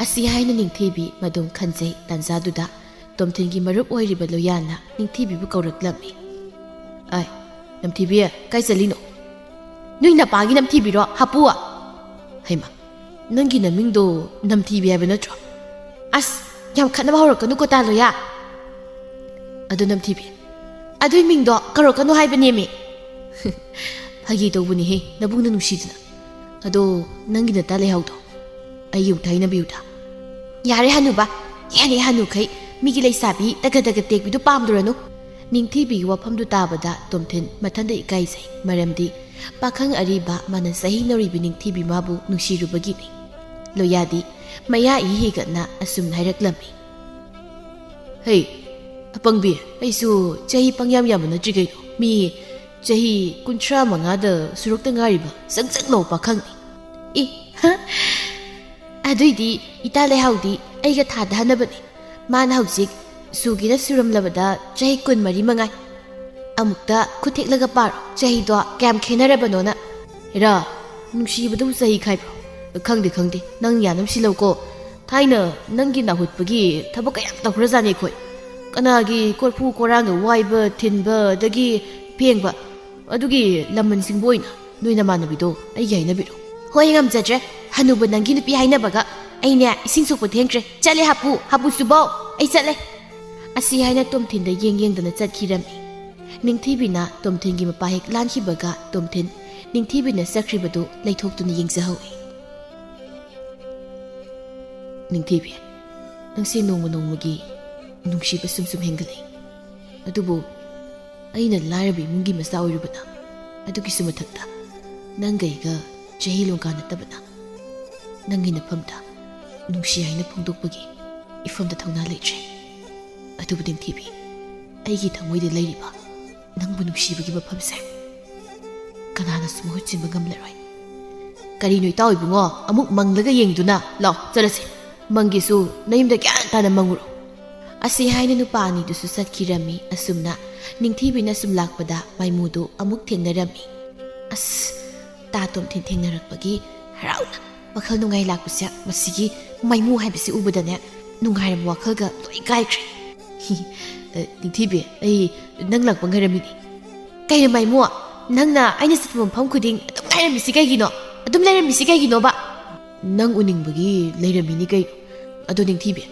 ꯑꯁꯤ ꯍꯥꯏꯅ ꯅꯤꯡꯊꯤꯕꯤ ꯃꯗꯨꯝ ꯈꯟꯖꯩ꯫ ꯇꯥꯟꯖꯥꯗꯨꯗ ꯇꯣꯝꯊꯤꯟꯒꯤ ꯃꯔꯨꯞ ꯑꯣꯏꯔꯤꯕ ꯂꯣꯌꯥꯅ ꯅꯤꯡꯊꯤꯕꯤꯕꯨ ꯀꯧꯔꯛꯂꯝꯃꯤ꯫ "ꯑꯥꯏ, ꯅꯝꯊꯤꯕꯤ, ꯀꯥꯏ ꯆꯠꯂꯤꯅꯣ? ꯅꯣꯏ ꯅꯄꯥꯒꯤ ꯅꯝꯊꯤꯕꯤꯔꯣ, ꯍꯥꯄꯨ?" "ꯍꯩꯃ, ꯅꯪꯒꯤ ꯅꯃꯤꯡꯗꯣ ꯅꯝꯊꯤꯕꯤ ꯍꯥꯏꯕ ꯅꯠꯇ꯭ꯔꯣ?" "ꯑꯁ, ꯌꯥꯝ ꯈꯠꯅꯕ ꯍꯧꯔꯛꯀꯅꯨꯀꯣ ꯇꯥ ꯂꯣꯌꯥ꯫ ꯑꯗꯣ ꯅꯝꯊꯤꯕꯤ, ꯑꯗꯨꯏ ꯃꯤꯡꯗꯣ ꯀꯧꯔꯛꯀꯅꯨ ꯍꯥꯏꯕꯅꯦꯃꯤ"꯫ "ꯐꯥꯒꯤ ꯇꯧꯕꯅꯤꯍꯦ, ꯅꯕꯨꯡꯅ ꯅꯨꯡꯁꯤꯗꯅ꯫ ꯑꯗꯣ ꯅꯪꯒꯤ ꯅꯇꯥ ꯂꯩꯍꯥꯎꯗꯣ ꯑꯩꯒꯤ ꯑꯃꯨꯛꯇ ꯍꯥꯏꯅꯕꯤꯌꯨꯗ"꯫ "ꯌꯥꯔꯦ ꯍꯅꯨꯕ, ꯍꯦꯟꯅ ꯍꯅꯨꯈꯩ ꯃꯤꯒꯤ ꯂꯩꯁꯥꯕꯤ ꯇꯒ ꯇꯒ ꯇꯦꯛꯄꯤꯗꯨ ꯄꯥꯝꯗ꯭ꯔꯅꯨ"꯫ ꯅꯤꯡꯊꯤꯕꯤꯒꯤ ꯋꯥꯐꯝꯗꯨ ꯇꯥꯕꯗ ꯇꯣꯝꯊꯤꯟ ꯃꯊꯟꯇ ꯏꯀꯥꯏꯖꯩ꯫ ꯃꯔꯝꯗꯤ ꯄꯥꯈꯪ ꯑꯔꯤꯕ ꯃꯥꯅ ꯆꯍꯤ ꯅꯧꯔꯤꯕꯤ ꯅꯤꯡꯊꯤꯕꯤ ꯃꯥꯕꯨ ꯅꯨꯡꯁꯤꯔꯨꯕꯒꯤꯅꯤ꯫ ꯂꯣꯌꯥꯗꯤ ꯃꯌꯥ ꯏ ꯍꯤꯒꯠꯅ ꯑꯁꯨꯝꯅ ꯍꯥꯏꯔꯛꯂꯝꯃꯤ꯫ "ꯍꯩ, ꯑꯄꯪꯕꯤ, ꯑꯩꯁꯨ ꯆꯍꯤ ꯄꯪꯌꯥꯝ ꯌꯥꯝꯕ ꯅꯠꯇ꯭ꯔꯤ ꯀꯩꯅꯣ꯫ ꯃꯤ ꯆꯍꯤ ꯀꯨꯟꯊ꯭ꯔꯥ ꯃꯉꯥꯗ ꯁꯨꯔꯛꯇ ꯉꯥꯏꯔꯤꯕ ꯆꯪ ꯆꯪ ꯂꯧꯕ ꯄꯥꯈꯪꯅꯤ"꯫ "ꯑꯦ, ꯍ, ꯑꯗꯨꯏꯗꯤ ꯏꯇꯥ ꯂꯩꯍꯥꯎꯗꯤ ꯑꯩꯒ ꯊꯥꯗ ꯍꯟꯅꯕꯅꯦ꯫ ꯃꯥꯅ ꯍꯧꯖꯤꯛ ꯁꯨꯒꯦꯅ ꯁꯨꯔꯝꯂꯕꯗ ꯆꯍꯤ ꯀꯨꯟꯃꯔꯤ ꯃꯉꯥꯏ꯫ ꯑꯃꯨꯛꯇ ꯈꯨꯠ ꯊꯦꯛꯂꯒ ꯄꯥꯔꯣ, ꯆꯍꯤꯗꯣ ꯀꯌꯥꯝ ꯈꯦꯠꯅꯔꯕꯅꯣꯅ"꯫ "ꯍꯦꯔꯥ, ꯅꯨꯡꯁꯤꯕꯗꯕꯨ ꯆꯍꯤ ꯈꯥꯏꯕ꯭ꯔꯣ? ꯈꯪꯗꯦ, ꯈꯪꯗꯦ, ꯅꯪ ꯌꯥꯅꯕ ꯁꯤꯜꯂꯧꯀꯣ꯫ ꯊꯥꯏꯅ ꯅꯪꯒꯤ ꯅꯥꯍꯨꯠꯄꯒꯤ ꯊꯕꯛ ꯀꯌꯥꯝ ꯇꯧꯈ꯭ꯔꯖꯥꯠꯅꯤ ꯑꯩꯈꯣꯏ꯫ ꯀꯅꯥꯒꯤ ꯀꯣꯔꯐꯨ ꯀꯣꯔꯥꯡꯗ ꯋꯥꯏꯕ, ꯊꯤꯟꯕ, ꯑꯗꯒꯤ ꯐꯦꯡꯕ, ꯑꯗꯨꯒꯤ ꯂꯃꯟ ꯁꯤꯡꯕ ꯑꯣꯏꯅ ꯅꯣꯏ ꯅꯃꯥꯟꯅꯕꯤꯗꯣ ꯑꯩꯒꯤ ꯍꯥꯏꯅꯕꯤꯔꯣ"꯫ "ꯍꯣꯏ, ꯉꯝꯖꯗ꯭ꯔꯦ꯫ ꯍꯅꯨꯕ ꯅꯪꯒꯤ ꯅꯨꯄꯤ ꯍꯥꯏꯅꯕꯒ ꯑꯩꯅꯦ ꯏꯁꯤꯡ ꯁꯣꯛꯄ ꯊꯦꯡꯈ꯭ꯔꯦ꯫ ꯆꯠꯂꯦ ꯍꯥꯄꯨ, ꯍꯥꯄꯨ ꯆꯨꯕꯧ, ꯑꯩ ꯆꯠꯂꯦ"꯫ ꯑꯁꯤ ꯍꯥꯏꯅ ꯇꯣꯝꯊꯤꯟꯗ ꯌꯦꯡ ꯌꯦꯡꯗꯅ ꯆꯠꯈꯤꯔꯝꯃꯤ꯫ ꯅꯤꯡꯊꯤꯕꯤꯅ ꯇꯣꯝꯊꯤꯟꯒꯤ ꯃꯄꯥ ꯍꯦꯛ ꯂꯥꯟꯈꯤꯕꯒ ꯇꯣꯝꯊꯤꯟ ꯅꯤꯡꯊꯤꯕꯤꯅ ꯆꯠꯈ꯭ꯔꯤꯕꯗꯨ ꯂꯩꯊꯣꯛꯇꯨꯅ ꯌꯦꯡꯖꯍꯧꯏ꯫ "ꯅꯤꯡꯊꯤꯕꯤ, ꯅꯪꯁꯦ ꯅꯣꯡꯃ ꯅꯣꯡꯃꯒꯤ ꯅꯨꯡꯁꯤꯕ ꯁꯨꯝ ꯁꯨꯝ ꯍꯦꯟꯒꯠꯂꯛꯏ꯫ ꯑꯗꯨꯕꯨ ꯑꯩꯅ ꯂꯥꯏꯔꯕ ꯏꯃꯨꯡꯒꯤ ꯃꯆꯥ ꯑꯣꯏꯔꯨꯕꯅ, ꯑꯗꯨꯒꯤꯁꯨ ꯃꯊꯛꯇ ꯅꯪꯒ ꯑꯩꯒ ꯆꯍꯤ ꯂꯣꯡꯀꯥ ꯅꯠꯇꯕꯅ, ꯅꯪꯒꯤ ꯅꯐꯝꯗ ꯅꯨꯡꯁꯤ ꯍꯥꯏꯅ ꯐꯣꯡꯗꯣꯛꯄꯒꯤ ꯏꯐꯝꯗ ꯊꯧꯅꯥ ꯂꯩꯇ꯭ꯔꯦ꯫ ꯑꯗꯨꯕꯨ ꯅꯤꯡꯊꯤꯕꯤ, ꯑꯩꯒꯤ ꯊꯃꯣꯏꯗ ꯂꯩꯔꯤꯕ ꯅꯪꯕꯨ ꯅꯨꯡꯁꯤꯕꯒꯤ ꯃꯐꯝꯁꯦ ꯀꯅꯥꯅꯁꯨ ꯃꯍꯨꯠ ꯁꯤꯟꯕ ꯉꯝꯂꯔꯣꯏ꯫" "ꯀꯔꯤꯅꯣ ꯏꯇꯥꯎ ꯏꯕꯨꯡꯉꯣ, ꯑꯃꯨꯛ ꯃꯪꯂꯒ ꯌꯦꯡꯗꯨꯅ? ꯂꯥꯎ, ꯆꯠꯂꯁꯤ꯫ ꯃꯪꯒꯦꯁꯨ ꯅꯌꯨꯝꯗ ꯒ꯭ꯌꯥꯟ ꯇꯥꯅ ꯃꯪꯉꯨꯔꯣ꯫" ꯑꯁꯤ ꯍꯥꯏꯅ ꯅꯨꯄꯥ ꯑꯅꯤꯗꯨꯁꯨ ꯆꯠꯈꯤꯔꯝꯃꯤ꯫ ꯑꯁꯨꯝꯅ ꯅꯤꯡꯊꯤꯕꯤꯅ ꯁꯨꯝ ꯂꯥꯛꯄꯗ ꯃꯥꯏꯃꯨꯗꯨ ꯑꯃꯨꯛ ꯊꯦꯡꯅꯔꯝꯃꯤ꯫ "ꯑꯁ, ꯇꯥ ꯇꯣꯝꯊꯤꯟ ꯊꯦꯡꯅꯔꯛꯄꯒꯤ ꯍꯔꯥꯎꯅ ꯋꯥꯈꯜ ꯅꯨꯡꯉꯥꯏ ꯂꯥꯛꯄꯁꯦ ꯃꯁꯤꯒꯤ ꯃꯥꯏꯃꯨ ꯍꯥꯏꯕꯁꯤ ꯎꯕꯗꯅꯦ, ꯅꯨꯡꯉꯥꯏꯔꯕ ꯋꯥꯈꯜꯒ ꯂꯣꯏ ꯀꯥꯏꯈ꯭ꯔꯦ꯫" "ꯍꯤ, ꯑ, ꯅꯤꯡꯊꯤꯕꯤ, ꯑꯩ ꯅꯪ ꯂꯥꯛꯄ ꯉꯥꯏꯔꯝꯃꯤꯅꯤ꯫" "ꯀꯩꯅꯣ ꯃꯥꯏꯃꯨ, ꯅꯪꯅ ꯑꯩꯅ ꯆꯠꯄ ꯃꯐꯝ ꯈꯨꯗꯤꯡ ꯑꯗꯨꯝ ꯉꯥꯏꯔꯝꯃꯤꯁꯤ ꯀꯩꯒꯤꯅꯣ? ꯑꯗꯨꯝ ꯂꯩꯔꯝꯃꯤꯁꯤ ꯀꯩꯒꯤꯅꯣꯕ?" "ꯅꯪ ꯎꯅꯤꯡꯕꯒꯤ ꯂꯩꯔꯝꯃꯤꯅꯤ ꯀꯩꯅꯣ꯫ ꯑꯗꯣ ꯅꯤꯡꯊꯤꯕꯤ,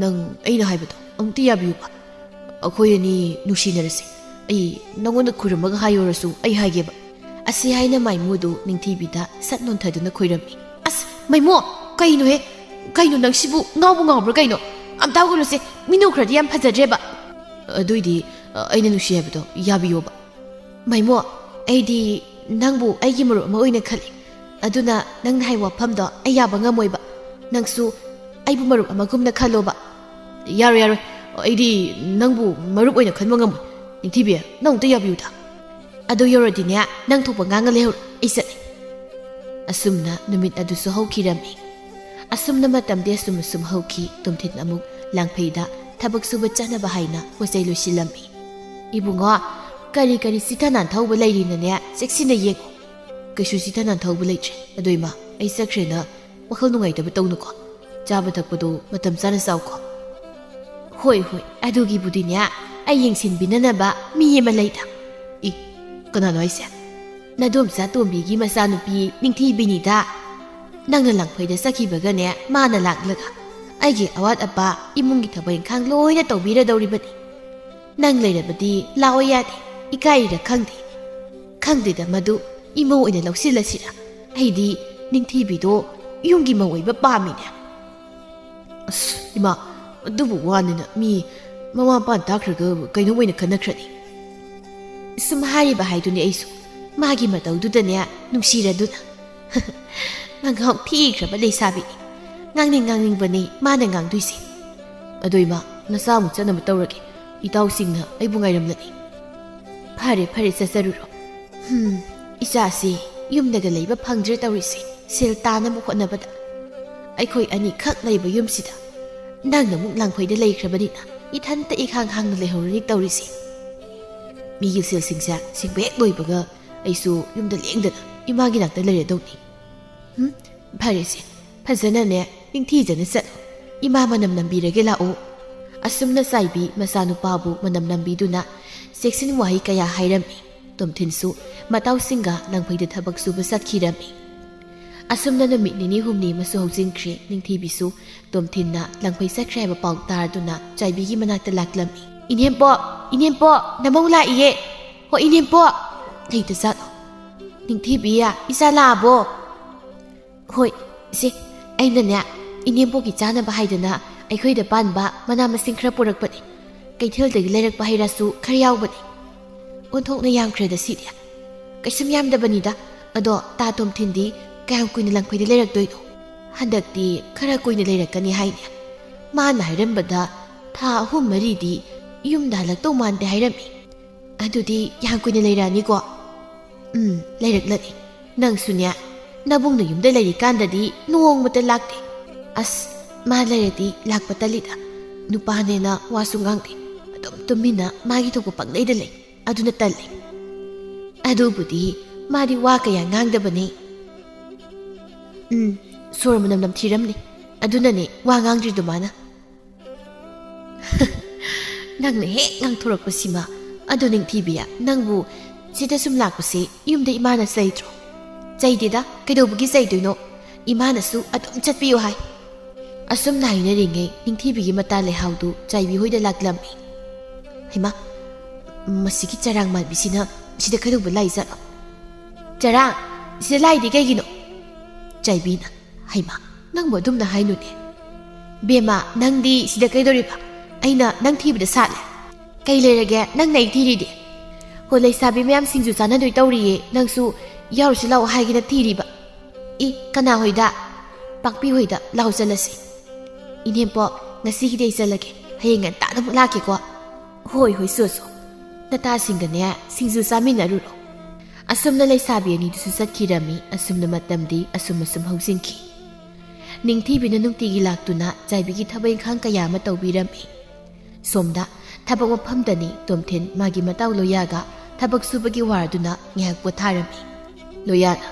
ꯅꯪ ꯑꯩꯅ ꯍꯥꯏꯕꯗꯣ ꯑꯃꯨꯛꯇ ꯌꯥꯕꯤꯌꯨꯕ꯫ ꯑꯩꯈꯣꯏ ꯑꯅꯤ ꯅꯨꯡꯁꯤꯅꯔꯁꯦ꯫ ꯑꯩ ꯅꯪꯉꯣꯟꯗ ꯈꯨꯔꯨꯝꯃꯒ ꯍꯥꯏꯌꯣꯔꯁꯨ ꯑꯩ ꯍꯥꯏꯒꯦꯕ꯫" ꯑꯁꯤ ꯍꯥꯏꯅ ꯃꯥꯏꯃꯨꯗꯨ ꯅꯤꯡꯊꯤꯕꯤꯗ ꯁꯠ ꯅꯣꯟꯊꯗꯨꯅ ꯈꯨꯔꯝꯃꯤ꯫ "ꯑꯁ, ꯃꯥꯏꯃꯨ, ꯀꯩꯅꯣꯍꯦ? ꯀꯩꯅꯣ ꯅꯪꯁꯤꯕꯨ ꯉꯥꯎꯕ ꯉꯥꯎꯕ꯭ꯔꯥ ꯀꯩꯅꯣ? ꯑꯝꯇ ꯍꯧꯒꯠꯂꯨꯁꯦ, ꯃꯤ ꯅꯣꯛꯈ꯭ꯔꯗꯤ ꯌꯥꯝ ꯐꯖꯗ꯭ꯔꯦꯕ꯫" "ꯑꯗꯨꯏꯗꯤ, ꯑ, ꯑꯩꯅ ꯅꯨꯡꯁꯤ ꯍꯥꯏꯕꯗꯣ ꯌꯥꯕꯤꯌꯣꯕ꯫" "ꯃꯥꯏꯃꯨ, ꯑꯩꯗꯤ ꯅꯪꯕꯨ ꯑꯩꯒꯤ ꯃꯔꯨꯞ ꯑꯃ ꯑꯣꯏꯅ ꯈꯜꯂꯤ꯫ ꯑꯗꯨꯅ ꯅꯪꯅ ꯍꯥꯏꯕ ꯋꯥꯐꯝꯗꯣ ꯑꯩ ꯌꯥꯕ ꯉꯝꯃꯣꯏꯕ꯫ ꯅꯪꯁꯨ ꯑꯩꯕꯨ ꯃꯔꯨꯞ ꯑꯃꯒꯨꯝꯅ ꯈꯜꯂꯣꯕ꯫" "ꯌꯥꯔꯣꯏ, ꯌꯥꯔꯣꯏ꯫ ꯑꯩꯗꯤ ꯅꯪꯕꯨ ꯃꯔꯨꯞ ꯑꯣꯏꯅ ꯈꯟꯕ ꯉꯝꯃꯣꯏ꯫ ꯅꯤꯡꯊꯤꯕꯤ, ꯅꯪ ꯑꯝꯇ ꯌꯥꯕꯤꯌꯨꯗ꯫ ꯑꯗꯨ ꯌꯧꯔꯗꯤꯅꯦ, ꯅꯪ ꯊꯣꯛꯄ ꯉꯥꯡꯉ ꯂꯩꯍꯧꯔꯣ꯫ ꯑꯩ ꯆꯠꯂꯦ꯫" ꯑꯁꯨꯝꯅ ꯅꯨꯃꯤꯠ ꯑꯗꯨꯁꯨ ꯍꯧꯈꯤꯔꯝꯃꯤ꯫ ꯑꯁꯨꯝꯅ ꯃꯇꯝꯗꯤ ꯑꯁꯨꯝ ꯑꯁꯨꯝ ꯍꯧꯈꯤ꯫ ꯇꯣꯝꯊꯤꯟ ꯑꯃꯨꯛ ꯂꯥꯡꯐꯩꯗ ꯊꯕꯛ ꯁꯨꯕ ꯆꯠꯅꯕ ꯍꯥꯏꯅ ꯄꯣꯠ ꯆꯩ ꯂꯣꯏꯁꯤꯜꯂꯝꯃꯤ꯫ "ꯏꯕꯨꯡꯉꯣ, ꯀꯔꯤ ꯀꯔꯤ ꯆꯤꯊ ꯅꯥꯟꯊꯍꯧꯕ ꯂꯩꯔꯤꯅꯅꯦ, ꯆꯦꯛꯁꯤꯟꯅ ꯌꯦꯡꯉꯨ꯫" "ꯀꯩꯁꯨ ꯆꯤꯊ ꯅꯥꯟꯊꯍꯧꯕ ꯂꯩꯇ꯭ꯔꯦ꯫ ꯑꯗꯣ ꯏꯃꯥ, ꯑꯩ ꯆꯠꯈ꯭ꯔꯦꯅ ꯋꯥꯈꯜ ꯅꯨꯡꯉꯥꯏꯇꯕ ꯇꯧꯅꯨꯀꯣ꯫ ꯆꯥꯕ ꯊꯛꯄꯗꯣ ꯃꯇꯝ ꯆꯥꯅ ꯆꯥꯎꯀꯣ꯫" "ꯍꯣꯏ, ꯍꯣꯏ, ꯑꯗꯨꯒꯤꯕꯨꯗꯤꯅꯦ, ꯑꯩ ꯌꯦꯡꯁꯤꯟꯕꯤꯅꯅꯕ ꯃꯤ ꯑꯃ ꯂꯩꯗ꯫" "ꯏ, ꯀꯅꯥꯅꯣ ꯍꯥꯏꯁꯦ?" "ꯅꯗꯣꯝꯆꯥ ꯇꯣꯝꯕꯤꯒꯤ ꯃꯆꯥꯅꯨꯄꯤ ꯅꯤꯡꯊꯤꯕꯤꯅꯤꯗ꯫ ꯅꯪꯅ ꯂꯥꯡꯐꯩꯗ ꯆꯠꯈꯤꯕꯒꯅꯦ, ꯃꯥꯅ ꯂꯥꯛꯂꯒ ꯑꯩꯒꯤ ꯑꯋꯥꯠ ꯑꯄꯥ, ꯏꯃꯨꯡꯒꯤ ꯊꯕꯛ ꯏꯪꯈꯥꯡ ꯂꯣꯏꯅ ꯇꯧꯕꯤꯔꯗꯧꯔꯤꯕꯅꯤ꯫ ꯅꯪ ꯂꯩꯔꯕꯗꯤ ꯂꯥꯛꯑꯣ ꯌꯥꯗꯦ, ꯏꯀꯥꯏꯔꯤꯔ ꯈꯪꯗꯦ꯫" "ꯈꯪꯗꯦꯗ ꯃꯗꯨ, ꯏꯃꯧ ꯑꯣꯏꯅ ꯂꯧꯁꯤꯜꯂꯁꯤꯔꯥ? ꯑꯩꯗꯤ ꯅꯤꯡꯊꯤꯕꯤꯗꯣ ꯌꯨꯝꯒꯤ ꯃꯧ ꯑꯣꯏꯕ ꯄꯥꯝꯃꯤꯅꯦ꯫ ꯑꯁ, ꯏꯃꯥ, ꯑꯗꯨꯕꯨ ꯋꯥꯅꯤꯅ ꯃꯤ ꯃꯃꯥ ꯃꯄꯥꯅ ꯇꯥꯈ꯭ꯔꯒ ꯀꯩꯅꯣꯝ ꯑꯣꯏꯅ ꯈꯟꯅꯈ꯭ꯔꯅꯤ꯫ ꯁꯨꯝ ꯍꯥꯏꯔꯤꯕ ꯍꯥꯏꯗꯨꯅꯤ ꯑꯩꯁꯨ꯫ ꯃꯥꯒꯤ ꯃꯇꯧꯗꯨꯗꯅꯦ ꯅꯨꯡꯁꯤꯔꯗꯨꯅ꯫ ꯃꯉꯥꯎ ꯊꯤꯈ꯭ꯔꯕ ꯂꯩꯁꯥꯕꯤꯅꯤ꯫ ꯉꯥꯡꯅꯤꯡ ꯉꯥꯡꯅꯤꯡꯕꯅꯤ ꯃꯥꯅ ꯉꯥꯡꯗꯣꯏꯁꯦ꯫ ꯑꯗꯣ ꯏꯃꯥ, ꯅꯆꯥ ꯑꯃꯨꯛ ꯆꯠꯅꯕ ꯇꯧꯔꯒꯦ꯫ ꯏꯇꯥꯎꯁꯤꯡꯅ ꯑꯩꯕꯨ ꯉꯥꯏꯔꯝꯂꯅꯤ꯫ ꯐꯔꯦ, ꯐꯔꯦ, ꯆꯠꯆꯔꯨꯔꯣ꯫ ꯍꯝ, ꯏꯆꯥꯁꯤ ꯌꯨꯝꯗꯒ ꯂꯩꯕ ꯐꯪꯗ꯭ꯔꯦ ꯇꯧꯔꯤꯁꯦ, ꯁꯦꯜ ꯇꯥꯅꯕ ꯍꯣꯠꯅꯕꯗ꯫ ꯑꯩꯈꯣꯏ ꯑꯅꯤꯈꯛ ꯂꯩꯕ ꯌꯨꯝꯁꯤꯗ ꯅꯪꯅ ꯑꯃꯨꯛ ꯂꯥꯡꯐꯩꯗ ꯂꯩꯈ꯭ꯔꯕꯅꯤꯅ ꯏꯊꯟꯇ ꯏꯈꯥꯡ ꯍꯥꯡꯅ ꯂꯩꯍꯧꯔꯅꯤ ꯇꯧꯔꯤꯁꯦ꯫ ꯃꯤꯒꯤ ꯁꯦꯜꯁꯤꯡꯁꯦ ꯁꯤꯡꯕ ꯍꯦꯛ ꯂꯣꯏꯕꯒ ꯑꯩꯁꯨ ꯌꯨꯝꯗ ꯂꯦꯡꯗꯅ ꯏꯃꯥꯒꯤ ꯅꯥꯛꯇ ꯂꯩꯔꯗꯧꯅꯤ꯫ ꯍꯝ, ꯐꯔꯦꯁꯦ, ꯐꯖꯅꯅꯦ ꯅꯤꯡꯊꯤꯖꯅ ꯆꯠꯂꯣ꯫ ꯏꯃꯥ ꯃꯅꯝ ꯅꯝꯕꯤꯔꯒꯦ ꯂꯥꯛꯑꯣ꯫ ꯑꯁꯨꯝꯅ ꯆꯥꯏꯕꯤ ꯃꯆꯥꯅꯨꯄꯥꯕꯨ ꯃꯅꯝ ꯅꯝꯕꯤꯗꯨꯅ ꯆꯦꯛꯁꯤꯟ ꯋꯥꯍꯩ ꯀꯌꯥ ꯍꯥꯏꯔꯝꯃꯤ꯫ ꯇꯣꯝꯊꯤꯟꯁꯨ ꯃꯇꯥꯎꯁꯤꯡꯒ ꯂꯪꯐꯩꯗ ꯊꯕꯛ ꯁꯨꯕ ꯆꯠꯈꯤꯔꯝꯃꯤ꯫ ꯑꯁꯨꯝꯅ ꯅꯨꯃꯤꯠ ꯅꯤꯅꯤ ꯍꯨꯝꯅꯤ ꯑꯃꯁꯨ ꯍꯧꯖꯤꯟꯈ꯭ꯔꯦ꯫ ꯅꯤꯡꯊꯤꯕꯤꯁꯨ ꯇꯣꯝꯊꯤꯟꯅ ꯂꯪꯐꯩ ꯆꯠꯈ꯭ꯔꯦ ꯍꯥꯏꯕ ꯄꯥꯎ ꯇꯥꯔꯗꯨꯅ ꯆꯥꯏꯕꯤꯒꯤ ꯃꯅꯥꯛꯇ ꯂꯥꯛꯂꯝꯃꯤ꯫ "ꯏꯅꯦꯝꯄꯣꯛ, ꯏꯅꯦꯝꯄꯣꯛ, ꯅꯃꯧ ꯂꯥꯛꯏꯌꯦ꯫ ꯍꯣ, ꯏꯅꯦꯝꯄꯣꯛ!" ꯂꯩꯇ ꯖꯥꯠꯂꯣ? "ꯅꯤꯡꯊꯤꯕꯤ, ꯏꯆꯥ ꯂꯥꯛꯑꯕꯣ?" "ꯍꯣꯏ, ꯏꯆꯦ, ꯑꯩꯅꯅꯦ ꯏꯅꯦꯝꯕꯣꯛꯀꯤ ꯆꯥꯅꯕ ꯍꯥꯏꯗꯅ ꯑꯩꯈꯣꯏꯗ ꯄꯥꯟꯕ ꯃꯅꯥ ꯃꯁꯤꯡ ꯈꯔ ꯄꯨꯔꯛꯄꯅꯤ꯫ ꯀꯩꯊꯦꯜꯗꯒꯤ ꯂꯩꯔꯛꯄ ꯍꯩ ꯔꯥꯁꯨ ꯈꯔ ꯌꯥꯎꯕꯅꯤ꯫ ꯑꯣꯟꯊꯣꯛꯅ ꯌꯥꯝꯈ꯭ꯔꯦꯗ ꯁꯤꯗꯤ꯫ ꯀꯩꯁꯨꯝ ꯌꯥꯝꯗꯕꯅꯤꯗ꯫ ꯑꯗꯣ ꯇꯥ ꯇꯣꯝꯊꯤꯟꯗꯤ ꯀꯌꯥꯝ ꯀꯨꯏꯅ ꯂꯪꯐꯩꯗ ꯂꯩꯔꯛꯇꯣꯏꯅꯣ? ꯍꯟꯗꯛꯇꯤ ꯈꯔ ꯀꯨꯏꯅ ꯂꯩꯔꯛꯀꯅꯤ ꯍꯥꯏꯅꯦ꯫ ꯃꯥꯅ ꯍꯥꯏꯔꯝꯕꯗ ꯊꯥ ꯑꯍꯨꯝ ꯃꯔꯤꯗꯤ ꯌꯨꯝꯗ ꯍꯜꯂꯛꯇꯧ ꯃꯥꯟꯗꯦ ꯍꯥꯏꯔꯝꯃꯤ꯫ ꯑꯗꯨꯗꯤ ꯌꯥꯝ ꯀꯨꯏꯅ ꯂꯩꯔꯛꯑꯅꯤꯀꯣ?" "ꯎꯝ, ꯂꯩꯔꯛꯂꯅꯤ꯫ ꯅꯪꯁꯨꯅꯦ, ꯅꯕꯨꯡꯅ ꯌꯨꯝꯗ ꯂꯩꯔꯤꯀꯥꯟꯗꯗꯤ ꯅꯣꯡꯃꯇ ꯂꯥꯛꯇꯦ꯫ ꯑꯁ, ꯃꯥ ꯂꯩꯔꯗꯤ ꯂꯥꯛꯄ ꯇꯜꯂꯤꯗ꯫ ꯅꯨꯄꯥꯅꯦꯅ ꯋꯥꯁꯨ ꯉꯥꯡꯗꯦ꯫ ꯑꯗꯨꯝ ꯇꯨꯃꯤꯟꯅ ꯃꯥꯒꯤ ꯊꯣꯛꯄ ꯄꯪꯂꯩꯗ ꯂꯩ꯫ ꯑꯗꯨꯅ ꯇꯜꯂꯤ꯫ ꯑꯗꯨꯕꯨꯗꯤ ꯃꯥꯗꯤ ꯋꯥ ꯀꯌꯥ ꯉꯥꯡꯗꯕꯅꯤ꯫ ꯎꯝ, ꯁꯣꯔ ꯃꯅꯝ ꯅꯝꯊꯤꯔꯝꯅꯤ꯫ ꯑꯗꯨꯅꯅꯦ ꯋꯥ ꯉꯥꯡꯗ꯭ꯔꯤꯗꯣ ꯃꯥꯅ꯫" "ꯅꯪꯅ ꯍꯦꯛ ꯉꯥꯡꯊꯣꯔꯛꯄꯁꯤꯃ꯫ ꯑꯗꯣ ꯅꯤꯡꯊꯤꯕꯤ, ꯅꯪꯕꯨ ꯁꯤꯗ ꯁꯨꯝ ꯂꯥꯛꯄꯁꯦ ꯌꯨꯝꯗ ꯏꯃꯥꯅ ꯆꯩꯗ꯭ꯔꯣ?" "ꯆꯩꯗꯦꯗ, ꯀꯩꯗꯧꯕꯒꯤ ꯆꯩꯗꯣꯏꯅꯣ? ꯏꯃꯥꯅꯁꯨ ꯑꯗꯨꯝ ꯆꯠꯄꯤꯌꯨ ꯍꯥꯏ꯫" ꯑꯁꯨꯝꯅ ꯍꯥꯏꯅꯔꯤꯉꯩ ꯅꯤꯡꯊꯤꯕꯤꯒꯤ ꯃꯇꯥ ꯂꯩꯍꯥꯎꯗꯨ ꯆꯥꯏꯕꯤ ꯍꯣꯏꯗ ꯂꯥꯛꯂꯝꯃꯤ꯫ "ꯍꯩꯃꯥ, ꯃꯁꯤꯒꯤ ꯆꯔꯥꯡ ꯃꯥꯟꯕꯤꯁꯤꯅ ꯁꯤꯗ ꯀꯩꯗꯧꯕ ꯂꯥꯛꯏꯖꯥꯠꯅꯣ?" "ꯆꯔꯥꯡ, ꯁꯤꯗ ꯂꯥꯛꯏꯗꯤ ꯀꯩꯒꯤꯅꯣ?" ꯆꯥꯏꯕꯤꯅ, "ꯍꯩꯃꯥ, ꯅꯪꯕꯨ ꯑꯗꯨꯝꯅ ꯍꯥꯏꯅꯨꯅꯦ꯫ ꯕꯦꯝꯃ, ꯅꯪꯗꯤ ꯁꯤꯗ ꯀꯩꯗꯧꯔꯤꯕ? ꯑꯩꯅ ꯅꯪ ꯊꯤꯕꯗ ꯁꯥꯠꯂꯦ꯫ ꯀꯩ ꯂꯩꯔꯒꯦ ꯅꯪꯅ ꯑꯩ ꯊꯤꯔꯤꯗꯤ? ꯍꯣ, ꯂꯩꯁꯥꯕꯤ ꯃꯌꯥꯝ ꯁꯤꯡꯖꯨ ꯆꯥꯅꯗꯣꯏ ꯇꯧꯔꯤꯌꯦ, ꯅꯪꯁꯨ ꯌꯥꯎꯔꯨꯁꯤ ꯂꯥꯛꯑꯣ ꯍꯥꯏꯒꯦꯅ ꯊꯤꯔꯤꯕ꯫ ꯏ, ꯀꯅꯥ ꯍꯣꯏꯗ? ꯄꯥꯛꯄꯤ ꯍꯣꯏꯗ ꯂꯥꯛꯑꯣ ꯆꯠꯂꯁꯤ꯫ ꯏꯅꯦꯝꯄꯣꯛ, ꯉꯁꯤꯒꯤꯗꯤ ꯑꯩ ꯆꯠꯂꯒꯦ, ꯍꯌꯦꯡ ꯉꯟꯇꯥꯅ ꯑꯃꯨꯛ ꯂꯥꯛꯀꯦꯀꯣ꯫ ꯍꯣꯏ, ꯍꯣꯏ, ꯆꯣ, ꯆꯣ꯫ ꯅꯇꯥꯁꯤꯡꯒꯅꯦ ꯁꯤꯡꯖꯨ ꯆꯥꯃꯤꯟꯅꯔꯨꯔꯣ꯫" ꯑꯁꯨꯝꯅ ꯂꯩꯁꯥꯕꯤ ꯑꯅꯤꯗꯨꯁꯨ ꯆꯠꯈꯤꯔꯝꯃꯤ꯫ ꯑꯁꯨꯝꯅ ꯃꯇꯝꯗꯤ ꯑꯁꯨꯝ ꯑꯁꯨꯝ ꯍꯧꯖꯤꯟꯈꯤ꯫ ꯅꯤꯡꯊꯤꯕꯤꯅ ꯅꯨꯡꯇꯤꯒꯤ ꯂꯥꯛꯇꯨꯅ ꯆꯥꯏꯕꯤꯒꯤ ꯊꯕꯛ ꯏꯪꯈꯥꯡ ꯀꯌꯥ ꯑꯃ ꯇꯧꯕꯤꯔꯝꯃꯤ꯫ ꯁꯣꯝꯗ ꯊꯕꯛ ꯃꯐꯝꯗꯅꯤ ꯇꯣꯝꯊꯤꯟ ꯃꯥꯒꯤ ꯃꯇꯥꯎ ꯂꯣꯌꯥꯒ ꯊꯕꯛ ꯁꯨꯕꯒꯤ ꯋꯥꯔꯗꯨꯅ ꯉꯥꯏꯍꯥꯛ ꯄꯣꯊꯥꯔꯝꯃꯤ꯫ ꯂꯣꯌꯥꯅ,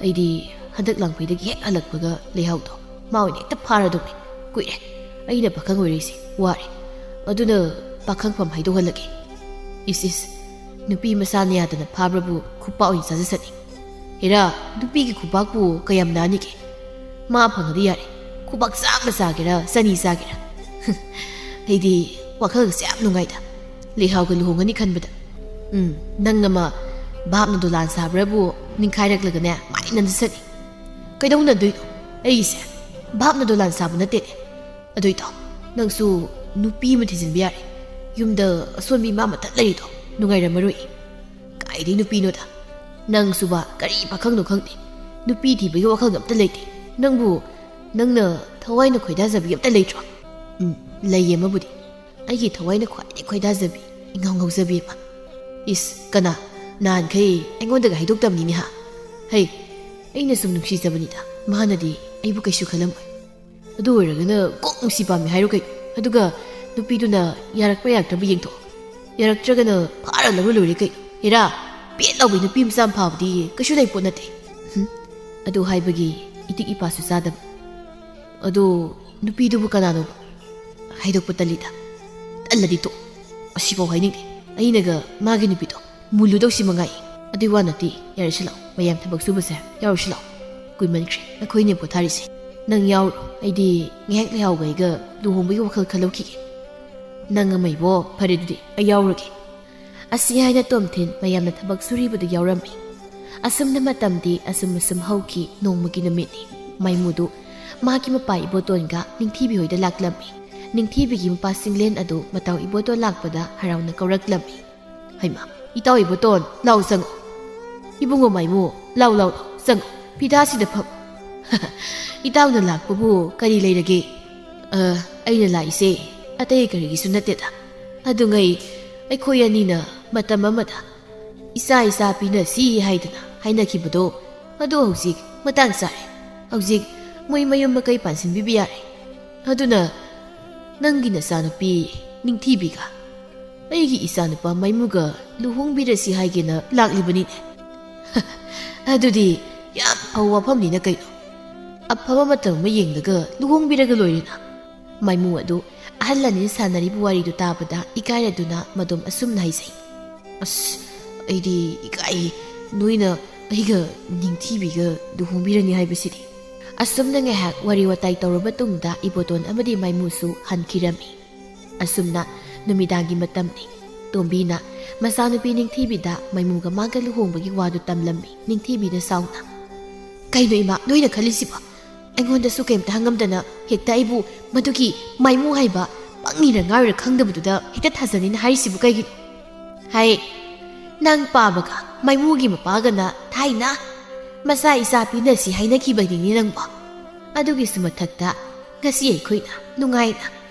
"ꯑꯩꯗꯤ ꯍꯟꯗꯛ ꯂꯥꯡꯐꯩꯗꯒꯤ ꯍꯦꯛ ꯍꯜꯂꯛꯄꯒ ꯂꯩꯍꯥꯎꯗꯣ ꯃꯥ ꯑꯣꯏꯅ ꯍꯦꯛꯇ ꯐꯥꯔꯗꯧꯅꯤ꯫ ꯀꯨꯏꯔꯦ ꯑꯩꯅ ꯄꯥꯈꯪ ꯑꯣꯏꯔꯛꯏꯁꯦ, ꯋꯥꯔꯦ꯫ ꯑꯗꯨꯅ ꯄꯥꯈꯪꯐꯝ ꯍꯥꯏꯗꯣꯛꯍꯜꯂꯒꯦ꯫" "ꯏꯁ ꯏꯁ, ꯅꯨꯄꯤ ꯃꯁꯥꯅ ꯌꯥꯗꯅ ꯐꯥꯕ꯭ꯔꯕꯨ ꯈꯨꯄꯥꯛ ꯑꯣꯏꯅ ꯆꯥꯖꯁꯅꯤ꯫" "ꯍꯦꯔꯥ, ꯅꯨꯄꯤꯒꯤ ꯈꯨꯄꯥꯛꯄꯨ ꯀꯌꯥꯝ ꯅꯥꯅꯤꯒꯦ? ꯃꯥ ꯐꯪꯉꯗꯤ ꯌꯥꯔꯦ, ꯈꯨꯄꯥꯛ ꯆꯥꯝꯃ ꯆꯥꯒꯦꯔꯥ, ꯆꯅꯤ ꯆꯥꯒꯦꯔꯥ꯫" "ꯑꯩꯗꯤ ꯋꯥꯈꯜꯒꯁꯦ ꯌꯥꯝ ꯅꯨꯡꯉꯥꯏꯗ, ꯂꯩꯍꯥꯎꯒ ꯂꯨꯍꯣꯡꯒꯅꯤ ꯈꯟꯕꯗ꯫ ꯎꯝ, ꯅꯪ ꯑꯃ ꯚꯥꯞꯅ ꯗꯣꯂꯥꯟ ꯁꯥꯕ꯭ꯔꯕꯨ ꯅꯤꯡꯈꯥꯏꯔꯛꯂꯒꯅꯦ ꯃꯥꯏ ꯅꯟꯖꯁꯅꯤ꯫ ꯀꯩꯗꯧꯅꯗꯣꯏꯅꯣ? ꯑꯩꯁꯦ ꯚꯥꯞꯅ ꯗꯣꯂꯥꯟ ꯁꯥꯕ ꯅꯠꯇꯦꯅꯦ꯫ ꯑꯗꯨꯏ ꯇꯥꯎ, ꯅꯪꯁꯨ ꯅꯨꯄꯤ ꯑꯃ ꯊꯤꯖꯤꯟꯕ ꯌꯥꯔꯦ꯫ ꯌꯨꯝꯗ ꯑꯁꯣꯟꯕꯤ ꯃꯥ ꯃꯊꯟ ꯂꯩꯔꯤꯗꯣ ꯅꯨꯡꯉꯥꯏꯔꯝꯃꯔꯣꯏ꯫" "ꯀꯥꯏꯗꯩ ꯅꯨꯄꯤꯅꯣꯗ? ꯅꯪꯁꯨꯕ ꯀꯔꯤ ꯄꯥꯈꯪꯅꯣ ꯈꯪꯗꯦ꯫ ꯅꯨꯄꯤ ꯊꯤꯕꯒꯤ ꯋꯥꯈꯜꯒ ꯑꯝꯇ ꯂꯩꯇꯦ꯫ ꯅꯪꯕꯨ ꯅꯪꯅ ꯊꯋꯥꯏꯅ ꯈꯣꯏꯗꯥꯖꯕꯤ ꯑꯝꯇ ꯂꯩꯇ꯭ꯔꯣ?" "ꯎꯝ, ꯂꯩꯌꯦ ꯑꯃꯕꯨꯗꯤ꯫ ꯑꯩꯒꯤ ꯊꯋꯥꯏꯅ ꯈ꯭ꯋꯥꯏꯗꯒꯤ ꯈꯣꯏꯗꯥꯖꯕꯤ, ꯏꯉꯥꯎ ꯉꯥꯎꯖꯕꯤ ꯑꯃ꯫" "ꯏꯁ, ꯀꯅꯥ? ꯅꯍꯥꯟꯈꯩ ꯑꯩꯉꯣꯟꯗꯒ ꯍꯥꯏꯗꯣꯛꯇꯕꯅꯤꯅꯦ ꯍꯥ? ꯍꯩ, ꯑꯩꯅ ꯁꯨꯝ ꯅꯨꯡꯁꯤꯖꯕꯅꯤꯗ, ꯃꯥꯅꯗꯤ ꯑꯩꯕꯨ ꯀꯩꯁꯨ ꯈꯜꯂꯝꯃꯣꯏ꯫ ꯑꯗꯨ ꯑꯣꯏꯔꯒꯅ ꯀꯣꯛ ꯅꯨꯡꯁꯤ ꯄꯥꯝꯃꯤ ꯍꯥꯏꯔꯣ ꯀꯩꯅꯣ? ꯑꯗꯨꯒ ꯅꯨꯄꯤꯗꯨꯅ ꯌꯥꯔꯛꯄ ꯌꯥꯔꯛꯇ꯭ꯔꯕ ꯌꯦꯡꯊꯣꯛꯑꯣ꯫ ꯌꯥꯔꯛꯇ꯭ꯔꯒꯅ ꯐꯥꯔ ꯂꯧꯔ ꯂꯣꯏꯔꯦ ꯀꯩꯅꯣ꯫ ꯍꯦꯔꯥ, ꯄꯦꯠ ꯂꯥꯎꯕꯤ ꯅꯨꯄꯤ ꯃꯆꯥ ꯑꯃ ꯐꯥꯕꯗꯤ ꯀꯩꯁꯨ ꯂꯩ ꯄꯣꯠ ꯅꯠꯇꯦ꯫" ꯍꯨꯝ, ꯑꯗꯨ ꯍꯥꯏꯕꯒꯤ ꯏꯇꯤꯛ ꯏꯄꯥꯁꯨ ꯆꯥꯗꯕ꯫ "ꯑꯗꯣ ꯅꯨꯄꯤꯗꯨꯕꯨ ꯀꯅꯥꯅꯣ? ꯍꯥꯏꯗꯣꯛꯄ ꯇꯜꯂꯤꯗ꯫ ꯇꯜꯂꯗꯤ ꯇꯣꯛ꯫ ꯑꯁꯤꯐꯥꯎ ꯍꯥꯏꯅꯤꯡꯗꯦ꯫ ꯑꯩꯅꯒ ꯃꯥꯒꯤ ꯅꯨꯄꯤꯗꯣ ꯃꯨꯜꯂꯨꯗꯧꯁꯤ ꯃꯉꯥꯏ꯫ ꯑꯗꯨꯏ ꯋꯥ ꯅꯠꯇꯦ, ꯌꯥꯔꯦꯁꯤ ꯂꯥꯛꯑꯣ, ꯃꯌꯥꯝ ꯊꯕꯛ ꯁꯨꯕꯁꯦ ꯌꯥꯎꯔꯨꯁꯤ ꯂꯥꯛꯑꯣ꯫ ꯀꯨꯏꯃꯟꯈ꯭ꯔꯦ ꯑꯩꯈꯣꯏꯅꯦ ꯄꯣꯊꯥꯔꯤꯁꯦ꯫ ꯅꯪ ꯌꯥꯎꯔꯨꯔꯣ, ꯑꯩꯗꯤ ꯉꯥꯏꯍꯥꯛ ꯂꯩꯍꯥꯎꯒ ꯑꯩꯒ ꯂꯨꯍꯣꯡꯕꯒꯤ ꯋꯥꯈꯜ ꯈꯜꯍꯧꯈꯤꯒꯦ꯫" "ꯅꯪ ꯑꯃ ꯏꯕꯣ, ꯐꯔꯦ ꯑꯗꯨꯗꯤ ꯑꯩ ꯌꯥꯎꯔꯒꯦ꯫" ꯑꯁꯤ ꯍꯥꯏꯅ ꯇꯣꯝꯊꯤꯟ ꯃꯌꯥꯝꯅ ꯊꯕꯛ ꯁꯨꯔꯤꯕꯗꯨ ꯌꯥꯎꯔꯝꯃꯤ꯫ ꯑꯁꯨꯝꯅ ꯃꯇꯝꯗꯤ ꯑꯁꯨꯝ ꯑꯁꯨꯝ ꯍꯧꯈꯤ꯫ ꯅꯣꯡꯃꯒꯤ ꯅꯨꯃꯤꯠꯅꯤ꯫ ꯃꯥꯏꯃꯨꯗꯨ ꯃꯥꯒꯤ ꯃꯄꯥ ꯏꯕꯣꯇꯣꯟꯒ ꯅꯤꯡꯊꯤꯕꯤ ꯍꯣꯏꯗ ꯂꯥꯛꯂꯝꯃꯤ꯫ ꯅꯤꯡꯊꯤꯕꯤꯒꯤ ꯃꯄꯥ ꯁꯤꯡꯂꯦꯟ ꯑꯗꯨ ꯃꯇꯥꯎ ꯏꯕꯣꯇꯣꯟ ꯂꯥꯛꯄꯗ ꯍꯔꯥꯎꯅ ꯀꯧꯔꯛꯂꯝꯃꯤ꯫ "ꯍꯩꯃꯥ, ꯏꯇꯥꯎ ꯏꯕꯣꯇꯣꯟ, ꯂꯥꯎ ꯆꯪꯉꯣ꯫ ꯏꯕꯨꯡꯉꯣ ꯃꯥꯏꯃꯨ, ꯂꯥꯎ, ꯂꯥꯎ, ꯂꯥꯎ, ꯆꯪꯉꯣ, ꯐꯤꯗꯥꯁꯤꯗ ꯐꯝ꯫" "ꯏꯇꯥꯎꯅ ꯂꯥꯛꯄꯕꯨ ꯀꯔꯤ ꯂꯩꯔꯒꯦ?" "ꯑ, ꯑꯩꯅ ꯂꯥꯛꯏꯁꯦ ꯑꯇꯩ ꯀꯔꯤꯒꯤꯁꯨ ꯅꯠꯇꯦꯗ꯫ ꯑꯗꯨꯉꯩ ꯑꯩꯈꯣꯏ ꯑꯅꯤꯅ ꯃꯇꯝ ꯑꯃꯗ ꯏꯆꯥ ꯏꯆꯥ ꯄꯤꯅꯁꯤ ꯍꯥꯏꯗꯅ ꯍꯥꯏꯅꯈꯤꯕꯗꯣ, ꯑꯗꯨ ꯍꯧꯖꯤꯛ ꯃꯇꯥꯡ ꯆꯥꯔꯦ꯫ ꯍꯧꯖꯤꯛ ꯃꯣꯏ ꯃꯌꯨꯝ ꯃꯀꯩ ꯄꯥꯟꯁꯤꯟꯕꯤꯕ ꯌꯥꯔꯦ꯫ ꯑꯗꯨꯅ ꯅꯪꯒꯤ ꯅꯆꯥꯅꯨꯄꯤ ꯅꯤꯡꯊꯤꯕꯤꯒ ꯑꯩꯒꯤ ꯏꯆꯥꯅꯨꯄꯥ ꯃꯥꯏꯃꯨꯒ ꯂꯨꯍꯣꯡꯕꯤꯔꯁꯤ ꯍꯥꯏꯒꯦꯅ ꯂꯥꯛꯂꯤꯕꯅꯤꯅꯦ꯫" "ꯑꯗꯨꯗꯤ ꯌꯥꯝ ꯐꯕ ꯋꯥꯐꯝꯅꯤꯅ ꯀꯩꯅꯣ꯫ ꯑꯐꯕ ꯃꯇꯝ ꯑꯃ ꯌꯦꯡꯂꯒ ꯂꯨꯍꯣꯡꯕꯤꯔꯒ ꯂꯣꯏꯔꯦꯅ꯫" ꯃꯥꯏꯃꯨ ꯑꯗꯨ ꯑꯍꯜ ꯑꯅꯤꯅ ꯁꯥꯟꯅꯔꯤꯕ ꯋꯥꯔꯤꯗꯨ ꯇꯥꯕꯗ ꯏꯀꯥꯏꯔꯗꯨꯅ ꯃꯗꯨꯝ ꯑꯁꯨꯝꯅ ꯍꯥꯏꯖꯩ꯫ "ꯑꯁ, ꯑꯩꯗꯤ ꯏꯀꯥꯏ꯫ ꯅꯣꯏꯅ ꯑꯩꯒ ꯅꯤꯡꯊꯤꯕꯤꯒ ꯂꯨꯍꯣꯡꯕꯤꯔꯅꯤ ꯍꯥꯏꯕꯁꯤꯗꯤ꯫" ꯑꯁꯨꯝꯅ ꯉꯥꯏꯍꯥꯛ ꯋꯥꯔꯤ ꯋꯥꯇꯥꯏ ꯇꯧꯔꯕ ꯇꯨꯡꯗ ꯏꯕꯣꯇꯣꯟ ꯑꯃꯗꯤ ꯃꯥꯏꯃꯨꯁꯨ ꯍꯟꯈꯤꯔꯝꯃꯤ꯫ ꯑꯁꯨꯝꯅ ꯅꯨꯃꯤꯗꯥꯡꯒꯤ ꯃꯇꯝꯅꯤ꯫ ꯇꯣꯝꯕꯤꯅ ꯃꯆꯥꯅꯨꯄꯤ ꯅꯤꯡꯊꯤꯕꯤꯗ ꯃꯥꯏꯃꯨꯒ ꯃꯥꯒ ꯂꯨꯍꯣꯡꯕꯒꯤ ꯋꯥꯗꯨ ꯇꯝꯂꯝꯃꯤ꯫ ꯅꯤꯡꯊꯤꯕꯤꯅ ꯁꯥꯎꯅ, "ꯀꯩꯅꯣ ꯏꯃꯥ, ꯅꯣꯏꯅ ꯈꯜꯂꯤꯁꯤꯕꯣ? ꯑꯩꯉꯣꯟꯗꯁꯨ ꯀꯩꯝꯇ ꯍꯪꯉꯝꯗꯅ ꯍꯦꯛꯇ ꯑꯩꯕꯨ ꯃꯗꯨꯒꯤ ꯃꯥꯏꯃꯨ ꯍꯥꯏꯕ ꯄꯪꯉꯤꯔ ꯉꯥꯎꯔꯤꯔ ꯈꯪꯗꯕꯗꯨꯗ ꯍꯦꯛꯇ ꯊꯥꯖꯅꯤꯅ ꯍꯥꯏꯔꯤꯁꯤꯕꯨ ꯀꯩꯒꯤꯅꯣ?" ꯍꯥꯏ, "ꯅꯪ ꯄꯥꯕꯒ ꯃꯥꯏꯃꯨꯒꯤ ꯃꯄꯥꯒꯅ ꯊꯥꯏꯅ ꯃꯆꯥ ꯏꯆꯥ ꯄꯤꯅꯁꯤ ꯍꯥꯏꯅꯈꯤꯕꯅꯤꯅꯦ ꯅꯪꯕꯣ꯫ ꯑꯗꯨꯒꯤꯁꯨ ꯃꯊꯛꯇ ꯉꯁꯤ ꯑꯩꯈꯣꯏꯅ ꯅꯨꯡꯉꯥꯏꯅ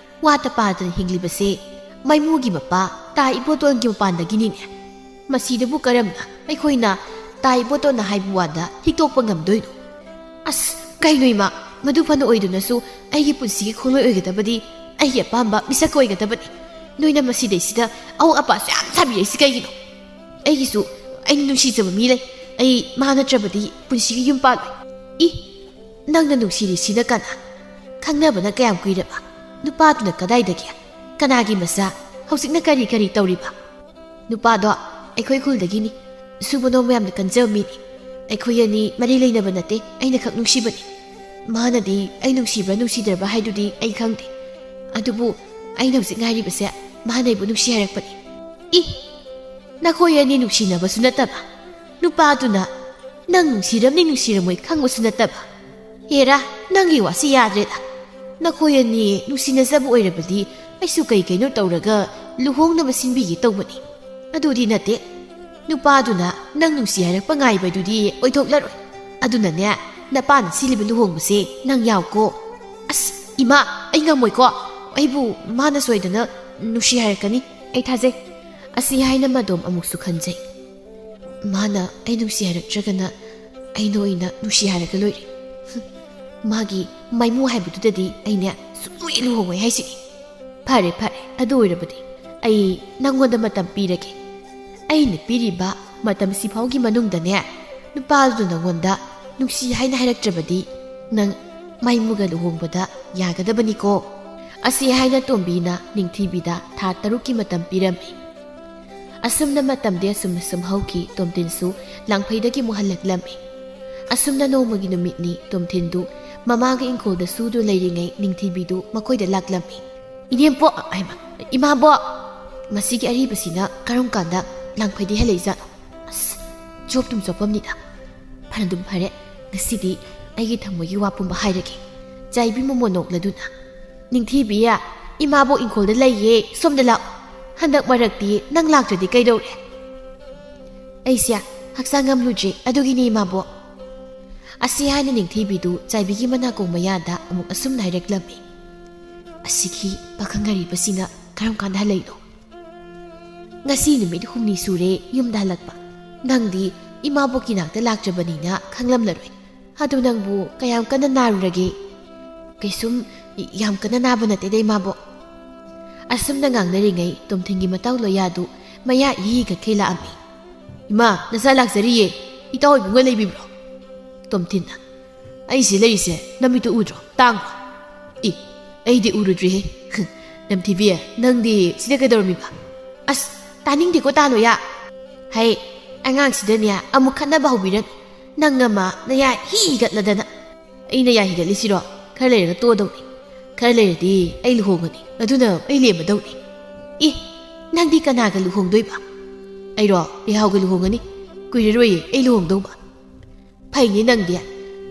ꯋꯥꯇ ꯄꯥꯗꯅ ꯍꯤꯡꯂꯤꯕꯁꯦ ꯃꯥꯏꯃꯨꯒꯤ ꯃꯄꯥ ꯇꯥ ꯏꯕꯣꯇꯣꯟꯒꯤ ꯃꯄꯥꯟꯗꯒꯤꯅꯤꯅꯦ꯫ ꯃꯁꯤꯗꯕꯨ ꯀꯔꯝꯅ ꯑꯩꯈꯣꯏꯅ ꯇꯥ ꯏꯕꯣꯇꯣꯟꯅ ꯍꯥꯏꯕ ꯋꯥꯗ ꯍꯤꯛꯇꯣꯛꯄ ꯉꯝꯗꯣꯏꯅꯣ?" "ꯑꯁ, ꯀꯩꯅꯣ ꯏꯃꯥ, ꯃꯗꯨ ꯐꯅ ꯑꯣꯏꯗꯨꯅꯁꯨ ꯑꯩꯒꯤ ꯄꯨꯟꯁꯤꯒꯤ ꯈꯣꯡꯂꯣꯏ ꯑꯣꯏꯒꯗꯕꯗꯤ ꯑꯩꯒꯤ ꯑꯄꯥꯝꯕ ꯃꯤꯁꯛ ꯑꯣꯏꯒꯗꯕꯅꯤ꯫ ꯅꯣꯏꯅ ꯃꯁꯤꯗꯩꯁꯤꯗ ꯑꯋꯣꯛ ꯑꯄꯥꯁꯨ ꯌꯥꯝ ꯁꯥꯕꯤꯔꯛꯏꯁꯤ ꯀꯩꯒꯤꯅꯣ? ꯑꯩꯒꯤꯁꯨ ꯑꯩꯅ ꯅꯨꯡꯁꯤꯖꯕ ꯃꯤ ꯂꯩ꯫ ꯑꯩ ꯃꯥ ꯅꯠꯇ꯭ꯔꯕꯗꯤ ꯄꯨꯟꯁꯤꯒꯤ ꯌꯨꯝ ꯄꯥꯜꯂꯣꯏ꯫" "ꯏ, ꯅꯪꯅ ꯅꯨꯡꯁꯤꯔꯤꯁꯤꯅ ꯀꯅꯥ? ꯈꯪꯅꯕꯅ ꯀꯌꯥꯝ ꯀꯨꯏꯔꯕ? ꯅꯨꯄꯥꯗꯨꯅ ꯀꯗꯥꯏꯗꯒꯤ? ꯀꯅꯥꯒꯤ ꯃꯆꯥ? ꯍꯧꯖꯤꯛꯅ ꯀꯔꯤ ꯀꯔꯤ ꯇꯧꯔꯤꯕ?" "ꯅꯨꯄꯥꯗꯣ ꯑꯩꯈꯣꯏ ꯈꯨꯜꯗꯒꯤꯅꯤ꯫ ꯁꯨꯕ ꯅꯣꯝꯕ ꯌꯥꯝꯅ ꯀꯟꯖꯕ ꯃꯤꯅꯤ꯫ ꯑꯩꯈꯣꯏ ꯑꯅꯤ ꯃꯔꯤ ꯂꯩꯅꯕ ꯅꯠꯇꯦ, ꯑꯩꯅ ꯈꯛ ꯅꯨꯡꯁꯤꯕꯅꯤ꯫ ꯃꯥꯅꯗꯤ ꯑꯩ ꯅꯨꯡꯁꯤꯕ꯭ꯔꯥ ꯅꯨꯡꯁꯤꯗ꯭ꯔꯕ ꯍꯥꯏꯗꯨꯗꯤ ꯑꯩ ꯈꯪꯗꯦ꯫ ꯑꯗꯨꯕꯨ ꯑꯩꯅ ꯍꯧꯖꯤꯛ ꯉꯥꯏꯔꯤꯕꯁꯦ ꯃꯥꯅ ꯑꯩꯕꯨ ꯅꯨꯡꯁꯤ ꯍꯥꯏꯔꯛꯄꯅꯤ꯫" "ꯏ, ꯅꯈꯣꯏ ꯑꯅꯤ ꯅꯨꯡꯁꯤꯅꯕꯁꯨ ꯅꯠꯇꯕ, ꯅꯨꯄꯥꯗꯨꯅ ꯅꯪ ꯅꯨꯡꯁꯤꯔꯝꯅꯤ ꯅꯨꯡꯁꯤꯔꯝꯃꯣꯏ ꯈꯪꯕꯁꯨ ꯅꯠꯇꯕ꯫ ꯍꯦꯔꯥ, ꯅꯪꯒꯤ ꯋꯥꯁꯤ ꯌꯥꯗ꯭ꯔꯦꯗ꯫ ꯅꯈꯣꯏ ꯑꯅꯤ ꯅꯨꯡꯁꯤꯅꯖꯕ ꯑꯣꯏꯔꯕꯗꯤ ꯑꯩꯁꯨ ꯀꯩ ꯀꯩꯅꯣ ꯇꯧꯔꯒ ꯂꯨꯍꯣꯡꯅꯕ ꯁꯤꯟꯕꯤꯒꯦ ꯇꯧꯕꯅꯤ꯫ ꯑꯗꯨꯗꯤ ꯅꯠꯇꯦ꯫ ꯅꯨꯄꯥꯗꯨꯅ ꯅꯪ ꯅꯨꯡꯁꯤ ꯍꯥꯏꯔꯛꯄ ꯉꯥꯏꯕꯗꯨꯗꯤ ꯑꯣꯏꯊꯣꯛꯂꯔꯣꯏ꯫ ꯑꯗꯨꯅꯅꯦ, ꯅꯄꯥꯅ ꯁꯤꯜꯂꯤꯕ ꯂꯨꯍꯣꯡꯕꯁꯦ ꯅꯪ ꯌꯥꯎꯀꯣ꯫ ꯑꯁ, ꯏꯃꯥ, ꯑꯩ ꯉꯝꯃꯣꯏꯀꯣ꯫ ꯑꯩꯕꯨ ꯃꯥꯅ ꯁꯣꯏꯗꯅ ꯅꯨꯡꯁꯤ ꯍꯥꯏꯔꯛꯀꯅꯤ꯫ ꯑꯩ ꯊꯥꯖꯩ꯫ ꯑꯁꯤ ꯍꯥꯏꯅ ꯃꯗꯣꯝ ꯑꯃꯨꯛꯁꯨ ꯈꯟꯖꯩ꯫ ꯃꯥꯅ ꯑꯩ ꯅꯨꯡꯁꯤ ꯍꯥꯏꯔꯛꯇ꯭ꯔꯒꯅ ꯑꯩꯅ ꯑꯣꯏꯅ ꯅꯨꯡꯁꯤ ꯍꯥꯏꯔꯒ ꯂꯣꯏꯔꯦ꯫ ꯍꯨꯝ, ꯃꯥꯒꯤ ꯃꯥꯏꯃꯨ ꯍꯥꯏꯕꯗꯨꯗꯗꯤ ꯑꯩꯅꯦ ꯁꯨꯡꯂꯣꯏ ꯂꯨꯍꯣꯡꯉꯣꯏ ꯍꯥꯏꯁꯤꯅꯤ꯫ ꯐꯔꯦ, ꯐꯔꯦ, ꯑꯗꯨ ꯑꯣꯏꯔꯕꯗꯤ ꯑꯩ ꯅꯪꯉꯣꯟꯗ ꯃꯇꯝ ꯄꯤꯔꯒꯦ꯫ ꯑꯩꯅ ꯄꯤꯔꯤꯕ ꯃꯇꯝꯁꯤ ꯐꯥꯎꯒꯤ ꯃꯅꯨꯡꯗꯅꯦ, ꯅꯨꯄꯥꯗꯨ ꯅꯪꯉꯣꯟꯗ ꯅꯨꯡꯁꯤ ꯍꯥꯏꯅ ꯍꯥꯏꯔꯛꯇ꯭ꯔꯕꯗꯤ ꯅꯪ ꯃꯥꯏꯃꯨꯒ ꯂꯨꯍꯣꯡꯕꯗ ꯌꯥꯒꯗꯕꯅꯤꯀꯣ꯫ ꯑꯁꯤ ꯍꯥꯏꯅ ꯇꯣꯝꯕꯤꯅ ꯅꯤꯡꯊꯤꯕꯤꯗ ꯊꯥ ꯇꯔꯨꯛꯀꯤ ꯃꯇꯝ ꯄꯤꯔꯝꯃꯤ꯫ ꯑꯁꯨꯝꯅ ꯃꯇꯝꯗꯤ ꯑꯁꯨꯝ ꯑꯁꯨꯝ ꯍꯧꯈꯤ꯫ ꯇꯣꯝꯊꯤꯟꯁꯨ ꯂꯥꯡꯐꯩꯗꯒꯤ ꯑꯃꯨꯛ ꯍꯜꯂꯛꯂꯝꯃꯤ꯫ ꯑꯁꯨꯝꯅ ꯅꯣꯡꯃꯒꯤ ꯅꯨꯃꯤꯠꯅꯤ꯫ ꯇꯣꯝꯊꯤꯟꯗꯨ ꯃꯃꯥꯒꯤ ꯏꯪꯈꯣꯜꯗ ꯁꯨꯗꯨꯅ ꯂꯩꯔꯤꯉꯩ ꯅꯤꯡꯊꯤꯕꯤꯗꯨ ꯃꯈꯣꯏꯗ ꯂꯥꯛꯂꯝꯃꯤ꯫ "ꯏꯅꯦꯝꯄꯣꯛ, ꯍꯥꯏꯃ, ꯏꯃꯥꯕꯣꯛ! ꯃꯁꯤꯒꯤ ꯑꯔꯤꯕꯁꯤꯅ ꯀꯔꯝ ꯀꯥꯟꯗ ꯂꯥꯡꯐꯩꯗꯒꯤ ꯍꯜꯂꯛꯏꯖꯥꯠꯅꯣ? ꯑꯁ, ꯆꯣꯞꯇꯨꯝ ꯆꯣꯞꯄꯝꯅꯤꯗ꯫ ꯐꯅꯗꯨꯝ ꯐꯔꯦ, ꯉꯁꯤꯗꯤ ꯑꯩꯒꯤ ꯊꯃꯣꯏꯒꯤ ꯋꯥ ꯄꯨꯝꯕ ꯍꯥꯏꯔꯒꯦ꯫" ꯆꯥꯏꯕꯤ ꯃꯃꯣꯟ ꯅꯣꯛꯂꯗꯨꯅ, "ꯅꯤꯡꯊꯤꯕꯤ, ꯏꯃꯥꯕꯣꯛ ꯏꯪꯈꯣꯜꯗ ꯂꯩꯌꯦ, ꯁꯣꯝꯗ ꯂꯥꯛꯑꯣ꯫ ꯍꯟꯗꯛ ꯃꯔꯛꯇꯤ ꯅꯪ ꯂꯥꯛꯇ꯭ꯔꯗꯤ ꯀꯩꯗꯧꯔꯦ?" "ꯑꯩꯁꯦ ꯍꯛꯆꯥꯡ ꯉꯝꯂꯨꯗ꯭ꯔꯦ, ꯑꯗꯨꯒꯤꯅꯦ, ꯏꯃꯥꯕꯣꯛ꯫" ꯑꯁꯤ ꯍꯥꯏꯅ ꯅꯤꯡꯊꯤꯕꯤꯗꯨ ꯆꯥꯏꯕꯤꯒꯤ ꯃꯅꯥꯀꯣꯡ ꯃꯌꯥꯗ ꯑꯃꯨꯛ ꯑꯁꯨꯝꯅ ꯍꯥꯏꯔꯛꯂꯝꯃꯤ꯫ "ꯑꯁꯤꯒꯤ ꯄꯥꯈꯪ ꯑꯔꯤꯕꯁꯤꯅ ꯀꯔꯝ ꯀꯥꯟꯗ ꯍꯜꯂꯛꯏꯅꯣ?" "ꯉꯁꯤ ꯅꯨꯃꯤꯠ ꯍꯨꯝꯅꯤ ꯁꯨꯔꯦ ꯌꯨꯝꯗ ꯍꯜꯂꯛꯄ꯫ ꯅꯪꯗꯤ ꯏꯃꯥꯕꯣꯛꯀꯤ ꯅꯥꯛꯇ ꯂꯥꯛꯇ꯭ꯔꯕꯅꯤꯅ ꯈꯪꯂꯝꯂꯔꯣꯏ꯫ ꯑꯗꯨ ꯅꯪꯕꯨ ꯀꯌꯥꯝ ꯀꯟꯅ ꯅꯥꯔꯨꯔꯒꯦ?" "ꯀꯩꯁꯨꯝ ꯌꯥꯝ ꯀꯟꯅ ꯅꯥꯕ ꯅꯠꯇꯦꯗ, ꯏꯃꯥꯕꯣꯛ꯫" ꯑꯁꯨꯝꯅ ꯉꯥꯡꯅꯔꯤꯉꯩ ꯇꯣꯝꯊꯤꯟꯒꯤ ꯃꯇꯥꯎ ꯂꯣꯌꯥꯗꯨ ꯃꯌꯥ ꯏꯍꯤ ꯍꯤꯒꯠꯈꯩ ꯂꯥꯛꯑꯝꯃꯤ꯫ "ꯏꯃꯥ, ꯅꯆꯥ ꯂꯥꯛꯆꯔꯤꯌꯦ꯫ ꯏꯇꯥꯎ ꯏꯕꯨꯡꯒ ꯂꯩꯕꯤꯕ꯭ꯔꯣ?" ꯇꯣꯝꯊꯤꯟꯅ, "ꯑꯩꯁꯤ ꯂꯩꯔꯤꯁꯦ ꯅꯃꯤꯠꯇꯨ ꯎꯗ꯭ꯔꯣ? ꯇꯥꯡꯕ꯭ꯔꯣ?" "ꯏ, ꯑꯩꯗꯤ ꯎꯔꯨꯗ꯭ꯔꯤꯍꯦ꯫" "ꯅꯝꯊꯤꯕꯤ, ꯅꯪꯗꯤ ꯁꯤꯗ ꯀꯩꯗꯧꯔꯝꯃꯤꯕ?" "ꯑꯁ, ꯇꯥꯅꯤꯡꯗꯦꯀꯣ ꯇꯥ ꯂꯣꯌꯥ꯫ ꯍꯩ, ꯑꯉꯥꯡꯁꯤꯗꯅꯦ ꯑꯃꯨꯛ ꯈꯠꯅꯕ ꯍꯧꯕꯤꯔꯅꯨ꯫ ꯅꯪ ꯑꯃ ꯅꯌꯥ ꯍꯤ ꯍꯤꯒꯠꯂꯗꯅ꯫" "ꯑꯩꯅ ꯌꯥ ꯍꯤꯒꯠꯂꯤꯁꯤꯔꯣ? ꯈꯔ ꯂꯩꯔꯒ ꯇꯣꯛꯑꯗꯧꯅꯤ꯫ ꯈꯔ ꯂꯩꯔꯗꯤ ꯑꯩ ꯂꯨꯍꯣꯡꯒꯅꯤ꯫ ꯑꯗꯨꯅ ꯑꯩ ꯂꯦꯝꯃꯗꯧꯅꯤ꯫" "ꯏ, ꯅꯪꯗꯤ ꯀꯅꯥꯒ ꯂꯨꯍꯣꯡꯗꯣꯏꯕ?" "ꯑꯩꯔꯣ? ꯂꯩꯍꯥꯎꯒ ꯂꯨꯍꯣꯡꯒꯅꯤ꯫ ꯀꯨꯏꯔꯔꯣꯏꯌꯦ ꯑꯩ ꯂꯨꯍꯣꯡꯗꯧꯕ꯫ ꯐꯩꯅꯦ ꯅꯪꯗꯤ,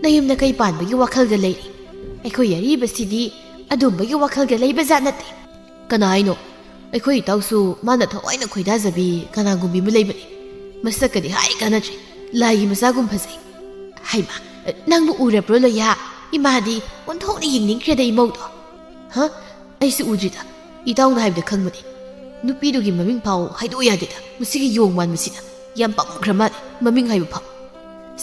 ꯅꯌꯨꯝ ꯅꯀꯩ ꯄꯥꯟꯕꯒꯤ ꯋꯥꯈꯜꯒ ꯂꯩꯔꯤ꯫ ꯑꯩꯈꯣꯏ ꯑꯔꯤꯕꯁꯤꯗꯤ ꯑꯗꯨꯝꯕꯒꯤ ꯋꯥꯈꯜꯒ ꯂꯩꯕ ꯖꯥꯠ ꯅꯠꯇꯦ꯫ ꯀꯅꯥ ꯍꯥꯏꯅꯣ? ꯑꯩꯈꯣꯏ ꯏꯇꯥꯎꯁꯨ ꯃꯥꯅ ꯊꯋꯥꯏꯅ ꯈꯣꯏꯗꯥꯖꯕꯤ ꯀꯅꯥꯒꯨꯝꯕꯤ ꯑꯃ ꯂꯩꯕꯅꯤ꯫ ꯃꯁꯛꯀꯗꯤ ꯍꯥꯏ ꯀꯥꯟꯅꯗ꯭ꯔꯦ, ꯂꯥꯏꯒꯤ ꯃꯆꯥꯒꯨꯝ ꯐꯖꯩ꯫ ꯍꯩꯃꯥ, ꯅꯪꯕꯨ ꯎꯔꯕ꯭ꯔꯣ ꯂꯣꯌꯥ? ꯏꯃꯥꯗꯤ ꯑꯣꯟꯊꯣꯛꯅ ꯌꯦꯡꯅꯤꯡꯈ꯭ꯔꯦꯗ ꯏꯃꯧꯗꯣ꯫ ꯍ? ꯑꯩꯁꯨ ꯎꯗ꯭ꯔꯤꯗ, ꯏꯇꯥꯎꯅ ꯍꯥꯏꯕꯗ ꯈꯪꯕꯅꯤ꯫ ꯅꯨꯄꯤꯗꯨꯒꯤ ꯃꯃꯤꯡ ꯐꯥꯎ ꯍꯥꯏꯗꯣꯛꯑꯣ ꯌꯥꯗꯦꯗ, ꯃꯁꯤꯒꯤ ꯌꯣꯡ ꯃꯥꯟꯕꯁꯤꯅ꯫ ꯌꯥꯝ ꯄꯪꯈ꯭ꯔ ꯃꯥꯜꯂꯦ ꯃꯃꯤꯡ ꯍꯥꯏꯕ ꯐꯥꯎ꯫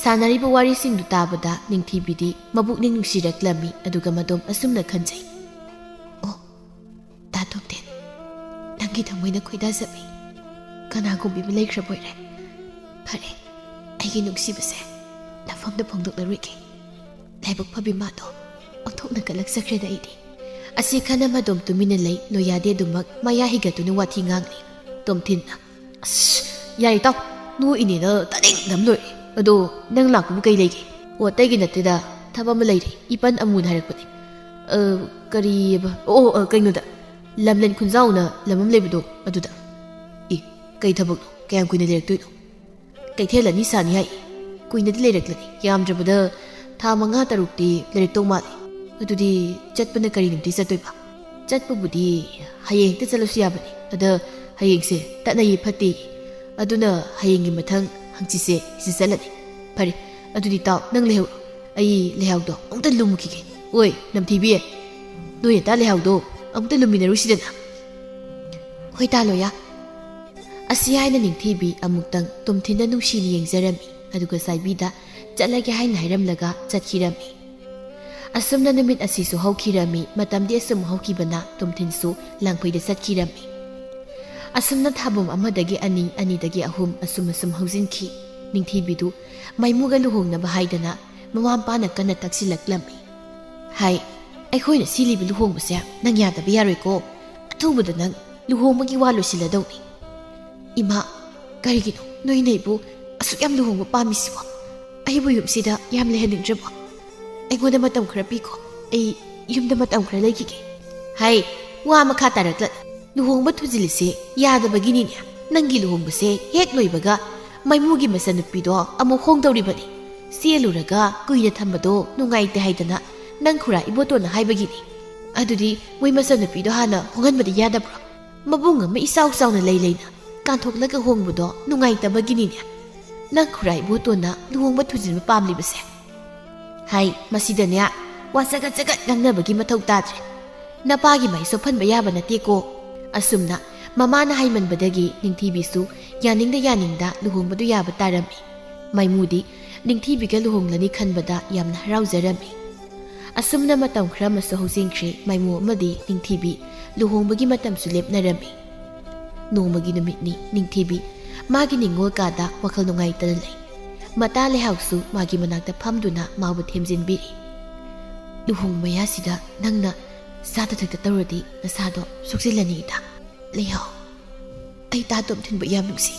ꯁꯥꯟꯅꯔꯤꯕ ꯋꯥꯔꯤꯁꯤꯡꯗꯨ ꯇꯥꯕꯗ ꯅꯤꯡꯊꯤꯕꯤꯗꯤ ꯃꯕꯨꯛꯅꯤꯡ ꯅꯨꯡꯁꯤꯔꯛꯂꯝꯃꯤ, ꯑꯗꯨꯒ ꯃꯗꯣꯝ ꯑꯁꯨꯝꯅ ꯈꯟꯖꯩ, "ꯑꯣ, ꯇꯥ ꯇꯣꯝꯊꯤꯟ, ꯅꯪꯒꯤ ꯊꯃꯣꯏꯅ ꯈꯣꯏꯗꯥꯖꯕꯤ ꯀꯅꯥꯒꯨꯝꯕꯤ ꯑꯃ ꯂꯩꯈ꯭ꯔꯕꯣꯏꯔꯦ꯫ ꯐꯔꯦ, ꯑꯩꯒꯤ ꯅꯨꯡꯁꯤꯕꯁꯦ ꯅꯐꯝꯗ ꯐꯣꯡꯗꯣꯛꯂꯔꯣꯏꯒꯦ꯫ ꯂꯥꯏꯕꯛ ꯐꯕꯤ ꯃꯥꯗꯣ ꯑꯣꯟꯊꯣꯛꯅ ꯀꯜꯂꯛꯆꯈ꯭ꯔꯦꯗ ꯑꯩꯗꯤ"꯫ ꯑꯁꯤ ꯈꯟꯅ ꯃꯗꯣꯝ ꯇꯨꯃꯤꯟꯅ ꯂꯩ꯫ ꯂꯣꯌꯥꯗꯤ ꯑꯗꯨꯃꯛ ꯃꯌꯥ ꯍꯤꯒꯠꯇꯨꯅ ꯋꯥꯊꯤ ꯉꯥꯡꯂꯤ꯫ ꯇꯣꯝꯊꯤꯟꯅ, "ꯑꯁ, ꯌꯥꯔꯦ ꯏꯇꯥꯎ, ꯅꯣꯛꯏꯅꯦꯅ ꯇꯥꯅꯤꯡꯗꯕ ꯂꯣꯏꯔꯦ꯫ ꯑꯗꯣ ꯅꯪ ꯂꯥꯛꯄꯕꯨ ꯀꯩ ꯂꯩꯒꯦ?" "ꯑꯣ, ꯑꯇꯩꯒꯤ ꯅꯠꯇꯦꯗ, ꯊꯕꯛ ꯑꯃ ꯂꯩꯔꯦ, ꯏꯄꯟ ꯑꯃꯨꯅ ꯍꯥꯏꯔꯛꯄꯅꯦ"꯫ "ꯑ, ꯀꯔꯤꯑꯕ? ꯑꯣ, ꯑꯣ, ꯑ, ꯀꯩꯅꯣꯗ, ꯂꯝꯂꯦꯟ ꯈꯨꯟꯖꯥꯎꯅ ꯂꯝ ꯑꯃ ꯂꯩꯕꯗꯣ ꯑꯗꯨꯗ"꯫ "ꯑꯦ, ꯀꯩ ꯊꯕꯛꯅꯣ? ꯀꯌꯥꯝ ꯀꯨꯏꯅ ꯂꯩꯔꯛꯇꯣꯏꯅꯣ?" "ꯀꯩꯊꯦꯜ ꯑꯅꯤ ꯁꯥꯅꯤ ꯍꯥꯏ꯫ ꯀꯨꯏꯅꯗꯤ ꯂꯩꯔꯛꯂꯅꯤ, ꯌꯥꯝꯗ꯭ꯔꯕꯗ ꯊꯥ ꯃꯉꯥ ꯇꯔꯨꯛꯇꯤ ꯂꯩꯔꯛꯇꯧ ꯃꯥꯜꯂꯤ"꯫ "ꯑꯗꯨꯗꯤ ꯆꯠꯄꯅ ꯀꯔꯤ ꯅꯨꯃꯤꯠꯇ ꯆꯠꯇꯣꯏꯕ?" "ꯆꯠꯄꯕꯨꯗꯤ ꯍꯌꯦꯡ ꯍꯦꯛꯇ ꯆꯠꯂꯁꯨ ꯌꯥꯕꯅꯤ, ꯑꯗ ꯍꯌꯦꯡꯁꯦ ꯇꯠꯅꯩꯌꯦ ꯐꯠꯇꯦ, ꯑꯗꯨꯅ ꯍꯌꯦꯡꯒꯤ ꯃꯊꯪ ꯍꯪꯆꯤꯠꯁꯦ ꯁꯤ ꯆꯠꯂꯅꯤ"꯫ "ꯐꯔꯦ, ꯑꯗꯨꯗꯤ ꯇꯥꯎ, ꯅꯪ ꯂꯩꯍꯧꯔꯣ, ꯑꯩ ꯂꯩꯍꯥꯎꯗꯣ ꯑꯃꯨꯛꯇ ꯂꯨꯝꯃꯨꯈꯤꯒꯦ꯫ ꯑꯣꯏ, ꯅꯝꯊꯤꯕꯤ, ꯅꯣꯏ ꯅꯇꯥ ꯂꯩꯍꯥꯎꯗꯣ ꯑꯃꯨꯛꯇ ꯂꯨꯝꯃꯤꯟꯅꯔꯨꯁꯤꯗꯅ"꯫ "ꯍꯣꯏ ꯇꯥ ꯂꯣꯌꯥ"꯫ ꯑꯁꯤ ꯍꯥꯏꯅ ꯅꯤꯡꯊꯤꯕꯤ ꯑꯃꯨꯛꯇꯪ ꯇꯣꯝꯊꯤꯟꯗ ꯅꯨꯡꯁꯤꯅ ꯌꯦꯡꯖꯔꯝꯃꯤ, ꯑꯗꯨꯒ ꯆꯥꯏꯕꯤꯗ ꯆꯠꯂꯒꯦ ꯍꯥꯏꯅ ꯍꯥꯏꯔꯝꯂꯒ ꯆꯠꯈꯤꯔꯝꯃꯤ꯫ ꯑꯁꯨꯝꯅ ꯅꯨꯃꯤꯠ ꯑꯁꯤꯁꯨ ꯍꯧꯈꯤꯔꯝꯃꯤ꯫ ꯃꯇꯝꯗꯤ ꯑꯁꯨꯝ ꯍꯧꯈꯤꯕꯅ ꯇꯣꯝꯊꯤꯟꯁꯨ ꯂꯥꯡꯐꯩꯗ ꯆꯠꯈꯤꯔꯝꯃꯤ꯫ ꯑꯁꯨꯝꯅ ꯊꯥꯕꯨꯝ ꯑꯃꯗꯒꯤ ꯑꯅꯤ, ꯑꯅꯤꯗꯒꯤ ꯑꯍꯨꯝ, ꯑꯁꯨꯝ ꯑꯁꯨꯝ ꯍꯧꯖꯤꯟꯈꯤ꯫ ꯅꯤꯡꯊꯤꯕꯤꯗꯨ ꯃꯥꯏꯃꯨꯒ ꯂꯨꯍꯣꯡꯅꯕ ꯍꯥꯏꯗꯅ ꯃꯃꯥ ꯃꯄꯥꯅ ꯀꯟꯅ ꯇꯛꯁꯤꯜꯂꯛꯂꯝꯃꯤ꯫ ꯍꯥꯏ, "ꯑꯩꯈꯣꯏꯅ ꯁꯤꯜꯂꯤꯕ ꯂꯨꯍꯣꯡꯕꯁꯦ ꯅꯪ ꯌꯥꯗꯕ ꯌꯥꯔꯣꯏꯀꯣ꯫ ꯑꯊꯨꯕꯗ ꯅꯪ ꯂꯨꯍꯣꯡꯕꯒꯤ ꯋꯥ ꯂꯣꯏꯁꯤꯜꯂꯗꯧꯅꯤ"꯫ "ꯏꯃꯥ, ꯀꯔꯤꯒꯤꯅꯣ ꯅꯣꯏꯅ ꯑꯩꯕꯨ ꯑꯁꯨꯛ ꯌꯥꯝ ꯂꯨꯍꯣꯡꯕ ꯄꯥꯝꯃꯤꯁꯤꯕꯣ? ꯑꯩꯕꯨ ꯌꯨꯝꯁꯤꯗ ꯌꯥꯝ ꯂꯩꯍꯟꯅꯤꯡꯗ꯭ꯔꯕꯣ? ꯑꯩꯉꯣꯟꯗ ꯃꯇꯝ ꯈꯔ ꯄꯤꯈꯣ, ꯑꯩ ꯌꯨꯝꯗ ꯃꯇꯝ ꯈꯔ ꯂꯩꯈꯤꯒꯦ"꯫ ꯍꯥꯏ, ꯋꯥ ꯃꯈꯥ ꯇꯥꯔꯛꯂ-, "ꯂꯨꯍꯣꯡꯕ ꯊꯨꯖꯤꯜꯂꯤꯁꯦ ꯌꯥꯗꯕꯒꯤꯅꯤꯅꯦ꯫ ꯅꯪꯒꯤ ꯂꯨꯍꯣꯡꯕꯁꯦ ꯍꯦꯛ ꯂꯣꯏꯕꯒ "ꯃꯥꯏꯃꯨꯒꯤ ꯃꯆꯟꯅꯨꯄꯤꯗꯣ ꯑꯃꯨꯛ ꯍꯣꯡꯗꯧꯔꯤꯕꯅꯤ꯫ ꯆꯦꯜꯂꯨꯔꯒ ꯀꯨꯏꯅ ꯊꯝꯕꯗꯣ ꯅꯨꯡꯉꯥꯏꯇꯦ ꯍꯥꯏꯗꯅ ꯅꯪ ꯈꯨꯔꯥ ꯏꯕꯣꯇꯣꯟꯅ ꯍꯥꯏꯕꯒꯤꯅꯤ꯫ ꯑꯗꯨꯗꯤ ꯃꯣꯏ ꯃꯆꯟꯅꯨꯄꯤꯗꯣ ꯍꯥꯟꯅ ꯍꯣꯡꯍꯟꯕꯗꯤ ꯌꯥꯗꯕ꯭ꯔꯣ? ꯃꯕꯨꯡ ꯑꯃ ꯏꯆꯥꯎ ꯆꯥꯎꯅ ꯂꯩ ꯂꯩꯅ ꯀꯥꯟꯊꯣꯛꯂꯒ ꯍꯣꯡꯕꯗꯣ ꯅꯨꯡꯉꯥꯏꯇꯕꯒꯤꯅꯤꯅꯦ ꯅꯪ ꯈꯨꯔꯥ ꯏꯕꯣꯇꯣꯟꯅ ꯂꯨꯍꯣꯡꯕ ꯊꯨꯖꯤꯟꯕ ꯄꯥꯝꯂꯤꯕꯁꯦ?" ꯍꯥꯏ꯫ ꯃꯁꯤꯗꯅꯦ, ꯋꯥ ꯆꯒꯠ ꯆꯒꯠ ꯉꯥꯡꯅꯕꯒꯤ ꯃꯊꯧ ꯇꯥꯗ꯭ꯔꯦ꯫ ꯅꯄꯥꯒꯤ ꯃꯥꯏ ꯆꯣꯞꯍꯟꯕ ꯌꯥꯕ ꯅꯠꯇꯦꯀꯣ꯫ ꯑꯁꯨꯝꯅ ꯃꯃꯥꯅ ꯍꯥꯏꯃꯟꯕꯗꯒꯤ ꯅꯤꯡꯊꯤꯕꯤꯁꯨ ꯌꯥꯅꯤꯡꯗ ꯌꯥꯅꯤꯡꯗ ꯂꯨꯍꯣꯡꯕꯗꯨ ꯌꯥꯕ ꯇꯥꯔꯝꯃꯤ꯫ ꯃꯥꯏꯃꯨꯗꯤ ꯅꯤꯡꯊꯤꯕꯤꯒ ꯂꯨꯍꯣꯡꯂꯅꯤ ꯈꯟꯕꯗ ꯌꯥꯝꯅ ꯍꯔꯥꯎꯖꯔꯝꯃꯤ꯫ ꯑꯁꯨꯝꯅ ꯃꯇꯝ ꯈꯔ ꯑꯃꯁꯨ ꯍꯧꯖꯤꯟꯈ꯭ꯔꯦ꯫ ꯃꯥꯏꯃꯨ ꯑꯃꯗꯤ ꯅꯤꯡꯊꯤꯕꯤ ꯂꯨꯍꯣꯡꯕꯒꯤ ꯃꯇꯝꯁꯨ ꯂꯦꯞꯅꯔꯝꯃꯤ꯫ ꯅꯣꯡꯃꯒꯤ ꯅꯨꯃꯤꯠꯅꯤ꯫ ꯅꯤꯡꯊꯤꯕꯤ ꯃꯥꯒꯤ ꯅꯤꯡꯉꯣꯜ ꯀꯥꯗ ꯋꯥꯈꯜ ꯅꯨꯡꯉꯥꯏꯇꯅ ꯂꯩ꯫ ꯃꯇꯥ ꯂꯩꯍꯥꯎꯁꯨ ꯃꯥꯒꯤ ꯃꯅꯥꯛꯇ ꯐꯝꯗꯨꯅ ꯃꯥꯕꯨ ꯊꯦꯝꯖꯤꯟꯕꯤꯔꯤ꯫ "ꯂꯨꯍꯣꯡ ꯃꯌꯥꯁꯤꯗ ꯅꯪꯅ ꯆꯥꯗ ꯊꯛꯇ ꯇꯧꯔꯗꯤ ꯅꯁꯥꯗꯣ ꯁꯣꯛꯆꯤꯜꯂꯅꯤ ꯏꯇꯥ꯫ ꯂꯩꯍꯥꯎ, ꯑꯩ ꯇꯥ ꯇꯣꯝꯊꯤꯟꯕꯨ ꯌꯥꯝ ꯅꯨꯡꯁꯤ꯫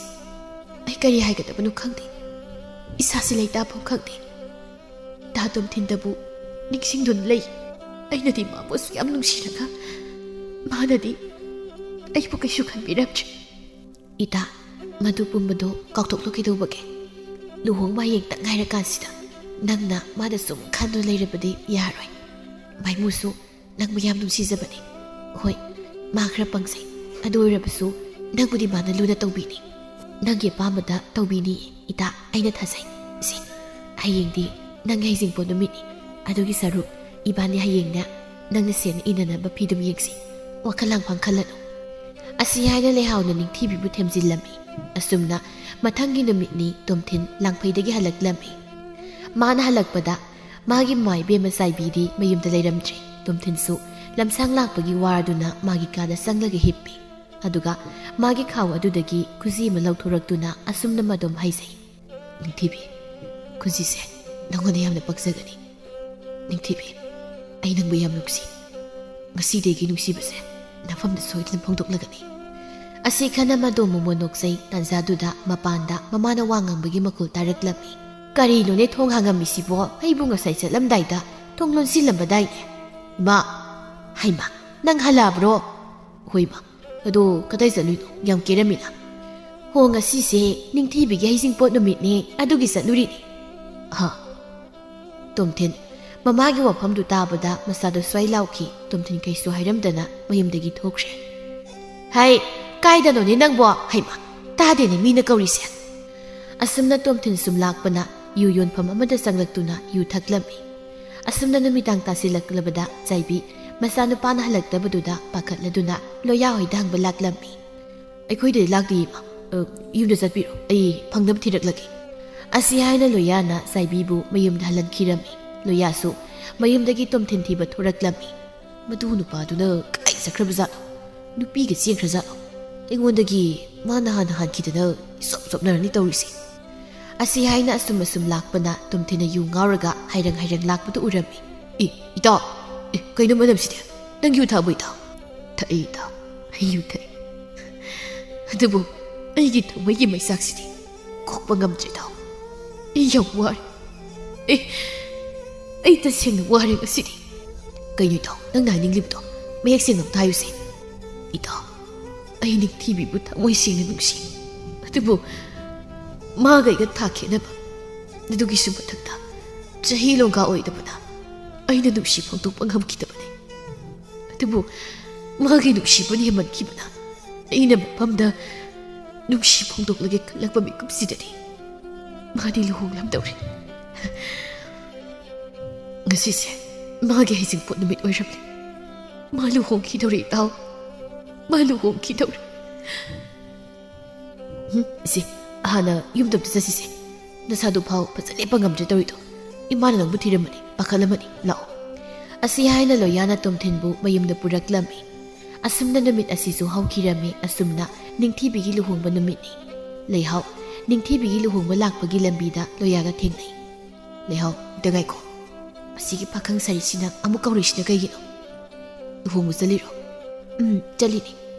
ꯑꯩ ꯀꯔꯤ ꯍꯥꯏꯒꯗꯕꯅꯣ ꯈꯪꯗꯦ꯫ ꯏꯁꯥꯁꯤ ꯂꯩꯇꯥꯐꯝ ꯈꯪꯗꯦ꯫ ꯇꯥ ꯇꯣꯝꯊꯤꯟꯗꯕꯨ ꯅꯤꯡꯁꯤꯡꯗꯨꯅ ꯂꯩ꯫ ꯑꯩꯅꯗꯤ ꯃꯥꯕꯨ ꯑꯁꯨꯛ ꯌꯥꯝ ꯅꯨꯡꯁꯤꯔꯒ ꯃꯥꯅꯗꯤ ꯑꯩꯕꯨ ꯀꯩꯁꯨ ꯈꯟꯕꯤꯔꯛꯇ꯭ꯔꯦ꯫" "ꯏꯇꯥ, ꯃꯗꯨ ꯄꯨꯝꯕꯗꯣ ꯀꯥꯎꯊꯣꯛꯂꯣ ꯀꯩꯗꯧꯕꯒꯦ? ꯂꯨꯍꯣꯡꯕ ꯍꯌꯦꯡꯇ ꯉꯥꯏꯔꯀꯥꯟꯁꯤꯗ ꯅꯪꯅ ꯃꯥꯗ ꯁꯨꯝ ꯈꯟꯗꯨꯅ ꯂꯩꯔꯕꯗꯤ ꯌꯥꯔꯣꯏ꯫ ꯃꯥꯏꯃꯨꯁꯨ ꯅꯪꯕꯨ ꯌꯥꯝ ꯅꯨꯡꯁꯤꯖꯕꯅꯤ꯫ ꯍꯣꯏ, ꯃꯥ ꯈꯔ ꯄꯪꯖꯩ, ꯑꯗꯨ ꯑꯣꯏꯔꯕꯁꯨ ꯅꯪꯕꯨꯗꯤ ꯃꯥꯅ ꯂꯨꯅ ꯇꯧꯕꯤꯅꯤ꯫ ꯅꯪꯒꯤ ꯑꯄꯥꯝꯕꯗ ꯇꯧꯕꯤꯅꯤ ꯏꯇꯥ, ꯑꯩꯅ ꯊꯥꯖꯩ꯫ ꯁꯤ, ꯍꯌꯦꯡꯗꯤ ꯅꯪꯒꯤ ꯍꯩꯖꯤꯡꯄꯣꯠ ꯅꯨꯃꯤꯠꯅꯤ꯫ ꯑꯗꯨꯒꯤ ꯁꯔꯨꯛ ꯏꯕꯥꯅꯤ ꯍꯌꯦꯡꯅꯦ ꯅꯪꯅ ꯁꯦꯠꯅ ꯏꯅꯅꯕ ꯐꯤꯗꯨꯝ ꯌꯦꯡꯁꯤ꯫ ꯋꯥꯈꯜ ꯂꯥꯡꯐꯥꯡ ꯈꯜꯂꯅꯨ꯫" ꯑꯁꯤ ꯍꯥꯏꯅ ꯂꯩꯍꯥꯎꯅ ꯅꯤꯡꯊꯤꯕꯤꯕꯨ ꯊꯦꯝꯖꯤꯜꯂꯝꯃꯤ꯫ ꯑꯁꯨꯝꯅ ꯃꯊꯪꯒꯤ ꯅꯨꯃꯤꯠꯅꯤ꯫ ꯇꯣꯝꯊꯤꯟ ꯂꯥꯡꯐꯩꯗꯒꯤ ꯍꯜꯂꯛꯂꯝꯃꯤ꯫ ꯃꯥꯅ ꯍꯜꯂꯛꯄꯗ ꯃꯥꯒꯤ ꯃꯥꯏꯕꯦꯝꯃ ꯆꯥꯏꯕꯤꯗꯤ ꯃꯌꯨꯝꯗ ꯂꯩꯔꯝꯗ꯭ꯔꯦ꯫ ꯇꯣꯝꯊꯤꯟꯁꯨ ꯂꯝꯁꯥꯡ ꯂꯥꯛꯄꯒꯤ ꯋꯥꯔꯗꯨꯅ ꯃꯥꯒꯤ ꯀꯥꯗ ꯆꯪꯂꯒ ꯍꯤꯞꯄꯤ꯫ ꯑꯗꯨꯒ ꯃꯥꯒꯤ ꯈꯥꯎ ꯑꯗꯨꯗꯒꯤ ꯈꯨꯖꯤ ꯑꯃ ꯂꯧꯊꯣꯔꯛꯇꯨꯅ ꯑꯁꯨꯝꯅ ꯃꯗꯣꯝ ꯍꯥꯏꯖꯩ, "ꯅꯤꯡꯊꯤꯕꯤ, ꯈꯨꯖꯤꯁꯦ ꯅꯪꯉꯣꯟꯗ ꯌꯥꯝꯅ ꯄꯛꯆꯒꯅꯤ꯫ ꯅꯤꯡꯊꯤꯕꯤ, ꯑꯩ ꯅꯪꯕꯨ ꯌꯥꯝ ꯅꯨꯡꯁꯤ꯫ ꯉꯁꯤꯗꯒꯤ ꯅꯨꯡꯁꯤꯕꯁꯦ ꯅꯐꯝꯗ ꯁꯣꯏꯗꯅ ꯐꯣꯡꯗꯣꯛꯂꯒꯅꯤ꯫" ꯑꯁꯤ ꯈꯟꯅ ꯃꯗꯣꯝ ꯃꯃꯣꯟ ꯅꯣꯛꯆꯩ꯫ ꯇꯥꯟꯖꯥꯗꯨꯗ ꯃꯄꯥꯟꯗ ꯃꯃꯥꯅ ꯋꯥ ꯉꯥꯡꯕꯒꯤ ꯃꯈꯣꯜ ꯇꯥꯔꯛꯂꯝꯃꯤ꯫ "ꯀꯔꯤꯅꯣꯅꯦ ꯊꯣꯡ ꯍꯥꯡꯉꯝꯃꯤꯁꯤꯕꯣ? ꯑꯩꯕꯨ ꯉꯁꯥꯏ ꯆꯠꯂꯝꯗꯥꯏꯗ ꯊꯣꯡ ꯂꯣꯟꯁꯤꯜꯂꯝꯕꯗꯥꯏꯅꯦ?" "ꯏꯃꯥ!" "ꯍꯩꯃꯥ, ꯅꯪ ꯍꯜꯂꯛꯑꯕ꯭ꯔꯣ?" "ꯍꯣꯏ ꯏꯃꯥ, ꯑꯗꯣ ꯀꯗꯥꯏ ꯆꯠꯂꯨꯏꯅꯣ? ꯌꯥꯝ ꯀꯦꯔꯝꯃꯤꯅ?" "ꯍꯣ, ꯉꯁꯤꯁꯦ ꯅꯤꯡꯊꯤꯕꯤꯒꯤ ꯍꯩꯖꯤꯡꯄꯣꯠ ꯅꯨꯃꯤꯠꯅꯦ, ꯑꯗꯨꯒꯤ ꯆꯠꯂꯨꯔꯤꯅꯦ"꯫ "ꯍꯥ?" ꯇꯣꯝꯊꯤꯟ ꯃꯃꯥꯒꯤ ꯋꯥꯐꯝꯗꯨ ꯇꯥꯕꯗ ꯃꯁꯥꯗꯣ ꯁ꯭ꯋꯥꯏ ꯂꯥꯎꯈꯤ꯫ ꯇꯣꯝꯊꯤꯟ ꯀꯩꯁꯨ ꯍꯥꯏꯔꯝꯗꯅ ꯃꯌꯨꯝꯗꯒꯤ ꯊꯣꯛꯈ꯭ꯔꯦ꯫ "ꯍꯩ, ꯀꯥꯏꯗꯅꯣꯅꯦ ꯅꯪꯕꯣ? ꯍꯩꯃꯥ, ꯇꯥꯗꯦꯅꯦ ꯃꯤꯅ ꯀꯧꯔꯤꯁꯦ"꯫ ꯑꯁꯨꯝꯅ ꯇꯣꯝꯊꯤꯟ ꯁꯨꯝ ꯂꯥꯛꯄꯅ ꯌꯨ ꯌꯣꯟꯐꯝ ꯑꯃꯗ ꯆꯪꯂꯛꯇꯨꯅ ꯌꯨ ꯊꯛꯂꯝꯃꯤ꯫ ꯑꯁꯨꯝꯅ ꯅꯨꯃꯤꯗꯥꯡ ꯇꯥꯁꯤꯜꯂꯛꯂꯕꯗ ꯆꯥꯏꯕꯤ ꯃꯆꯥꯅꯨꯄꯥꯅ ꯍꯜꯂꯛꯇꯕꯗꯨꯗ ꯄꯥꯈꯠꯂꯗꯨꯅ ꯂꯣꯌꯥ ꯍꯣꯏꯗ ꯍꯪꯕ ꯂꯥꯛꯂꯝꯃꯤ꯫ "ꯑꯩꯈꯣꯏꯗꯗꯤ ꯂꯥꯛꯇꯦ ꯏꯃꯥ꯫ ꯑ, ꯌꯨꯝꯗ ꯆꯠꯄꯤꯔꯣ, ꯑꯩ ꯐꯪꯅꯕ ꯊꯤꯔꯛꯂꯒꯦ"꯫ ꯑꯁꯤ ꯍꯥꯏꯅ ꯂꯣꯌꯥꯅ ꯆꯥꯏꯕꯤꯕꯨ ꯃꯌꯨꯝꯗ ꯍꯜꯍꯟꯈꯤꯔꯝꯃꯤ꯫ ꯂꯣꯌꯥꯁꯨ ꯃꯌꯨꯝꯗꯒꯤ ꯇꯣꯝꯊꯤꯟ ꯊꯤꯕ ꯊꯣꯔꯛꯂꯝꯃꯤ꯫ "ꯃꯗꯨ ꯅꯨꯄꯥꯗꯨꯅ ꯀꯗꯥꯏ ꯆꯠꯈ꯭ꯔꯕꯖꯥꯠꯅꯣ? ꯅꯨꯄꯤꯒ ꯆꯦꯟꯈ꯭ꯔꯖꯥꯠꯂꯣ? ꯑꯩꯉꯣꯟꯗꯒꯤ ꯃꯥꯅ ꯍꯥꯟꯅ ꯍꯥꯟꯈꯤꯗꯅ ꯏꯆꯣꯞ ꯆꯣꯞꯅꯔꯅꯤ ꯇꯧꯔꯤꯁꯦ"꯫ ꯑꯁꯤ ꯍꯥꯏꯅ ꯑꯁꯨꯝ ꯑꯁꯨꯝ ꯂꯥꯛꯄꯅ ꯇꯣꯝꯊꯤꯟꯅ ꯌꯨ ꯉꯥꯎꯔꯒ ꯍꯥꯏꯔꯪ ꯍꯥꯏꯔꯪ ꯂꯥꯛꯄꯗꯨ ꯎꯔꯝꯃꯤ꯫ "ꯑꯦ, ꯏꯇꯥꯎ! ꯑꯦ, ꯀꯩꯅꯣ ꯃꯅꯝꯁꯤꯗꯤ? ꯅꯪ ꯌꯨ ꯊꯛꯑꯕꯣ, ꯏꯇꯥꯎ?" "ꯊꯛꯏ, ꯏꯇꯥꯎ꯫ ꯑꯩ ꯌꯨ ꯊꯛꯏ꯫ ꯑꯗꯨꯕꯨ ꯑꯩꯒꯤ ꯊꯃꯣꯏꯒꯤ ꯃꯩꯆꯥꯛꯁꯤꯗꯤ ꯀꯣꯛꯄ ꯉꯝꯗ꯭ꯔꯦ, ꯏꯇꯥꯎ꯫ ꯑꯩ ꯌꯥꯝ ꯋꯥꯔꯦ꯫ ꯑꯦ, ꯑꯩ ꯇꯁꯦꯡꯅ ꯋꯥꯔꯦ ꯉꯁꯤꯗꯤ"꯫ "ꯀꯩꯅꯣ, ꯏꯇꯥꯎ, ꯅꯪꯅ ꯍꯥꯏꯅꯤꯡꯂꯤꯕꯗꯣ? ꯃꯌꯦꯛ ꯁꯦꯡꯅ ꯑꯝꯇ ꯍꯥꯏꯌꯨꯁꯦ"꯫ "ꯏꯇꯥꯎ, ꯑꯩ ꯅꯤꯡꯊꯤꯕꯤꯕꯨ ꯊꯃꯣꯏ ꯁꯦꯡꯅ ꯅꯨꯡꯁꯤ꯫ ꯑꯗꯨꯕꯨ ꯃꯥꯒ ꯑꯩꯒ ꯊꯥꯛ ꯈꯦꯠꯅꯕ, ꯑꯗꯨꯒꯤꯁꯨ ꯃꯊꯛꯇ ꯆꯍꯤ ꯂꯣꯡꯒꯥ ꯑꯣꯏꯗꯕꯅ ꯑꯩꯅ ꯅꯨꯡꯁꯤ ꯐꯣꯡꯗꯣꯛꯄ ꯉꯝꯈꯤꯗꯕꯅꯤ꯫ ꯑꯗꯨꯕꯨ ꯃꯥꯒꯤ ꯅꯨꯡꯁꯤꯕꯅ ꯍꯦꯟꯃꯟꯈꯤꯕꯅ ꯑꯩꯅ ꯃꯐꯝꯗ ꯅꯨꯡꯁꯤ ꯐꯣꯡꯗꯣꯛꯂꯒꯦ ꯈꯜꯂꯛꯄ ꯃꯤꯀꯨꯞꯁꯤꯗꯗꯤ ꯃꯥꯗꯤ ꯂꯨꯍꯣꯡꯂꯝꯗꯧꯔꯦ꯫ ꯉꯁꯤꯁꯦ ꯃꯥꯒꯤ ꯍꯩꯖꯤꯡꯄꯣꯠ ꯅꯨꯃꯤꯠ ꯑꯣꯏꯔꯝꯂꯦ꯫ ꯃꯥ ꯂꯨꯍꯣꯡꯈꯤꯗꯧꯔꯦ, ꯏꯇꯥꯎ꯫ ꯃꯥ ꯂꯨꯍꯣꯡꯈꯤꯗꯧꯔꯦ"꯫ "ꯎꯝ, ꯏꯆꯦ, ꯍꯥꯟꯅ ꯌꯨꯝꯗ ꯑꯝꯇ ꯆꯠꯁꯤꯁꯦ꯫ ꯅꯁꯥꯗꯨ ꯐꯥꯎ ꯐꯖ ꯂꯦꯞꯄ ꯉꯝꯗ꯭ꯔꯦ ꯇꯧꯔꯤꯗꯣ꯫ ꯏꯃꯥꯅ ꯅꯪꯕꯨ ꯊꯤꯔꯝꯃꯅꯤ, ꯄꯥꯈꯠꯂꯝꯃꯅꯤ꯫ ꯂꯥꯛꯑꯣ"꯫ ꯑꯁꯤ ꯍꯥꯏꯅ ꯂꯣꯌꯥꯅ ꯇꯣꯝꯊꯤꯟꯕꯨ ꯃꯌꯨꯝꯗ ꯄꯨꯔꯛꯂꯝꯃꯤ꯫ ꯑꯁꯨꯝꯅ ꯅꯨꯃꯤꯠ ꯑꯁꯤꯁꯨ ꯍꯧꯈꯤꯔꯝꯃꯤ꯫ ꯑꯁꯨꯝꯅ ꯅꯤꯡꯊꯤꯕꯤꯒꯤ ꯂꯨꯍꯣꯡꯕ ꯅꯨꯃꯤꯠꯅꯤ꯫ ꯂꯩꯍꯥꯎ, ꯅꯤꯡꯊꯤꯕꯤꯒꯤ ꯂꯨꯍꯣꯡꯕ ꯂꯥꯛꯄꯒꯤ ꯂꯝꯕꯤꯗ ꯂꯣꯌꯥꯒ ꯊꯦꯡꯅꯩ꯫ "ꯂꯩꯍꯥꯎ, ꯑꯝꯇ ꯉꯥꯏꯈꯣ꯫ ꯑꯁꯤꯒꯤ ꯄꯥꯈꯪ ꯁꯥꯔꯤꯁꯤꯅ ꯑꯃꯨꯛ ꯀꯧꯔꯛꯏꯁꯤꯅ ꯀꯩꯒꯤꯅꯣ? ꯂꯨꯍꯣꯡꯕ ꯆꯠꯂꯤꯔꯣ?" "ꯎꯝ, ꯆꯠꯂꯤꯅꯦ꯫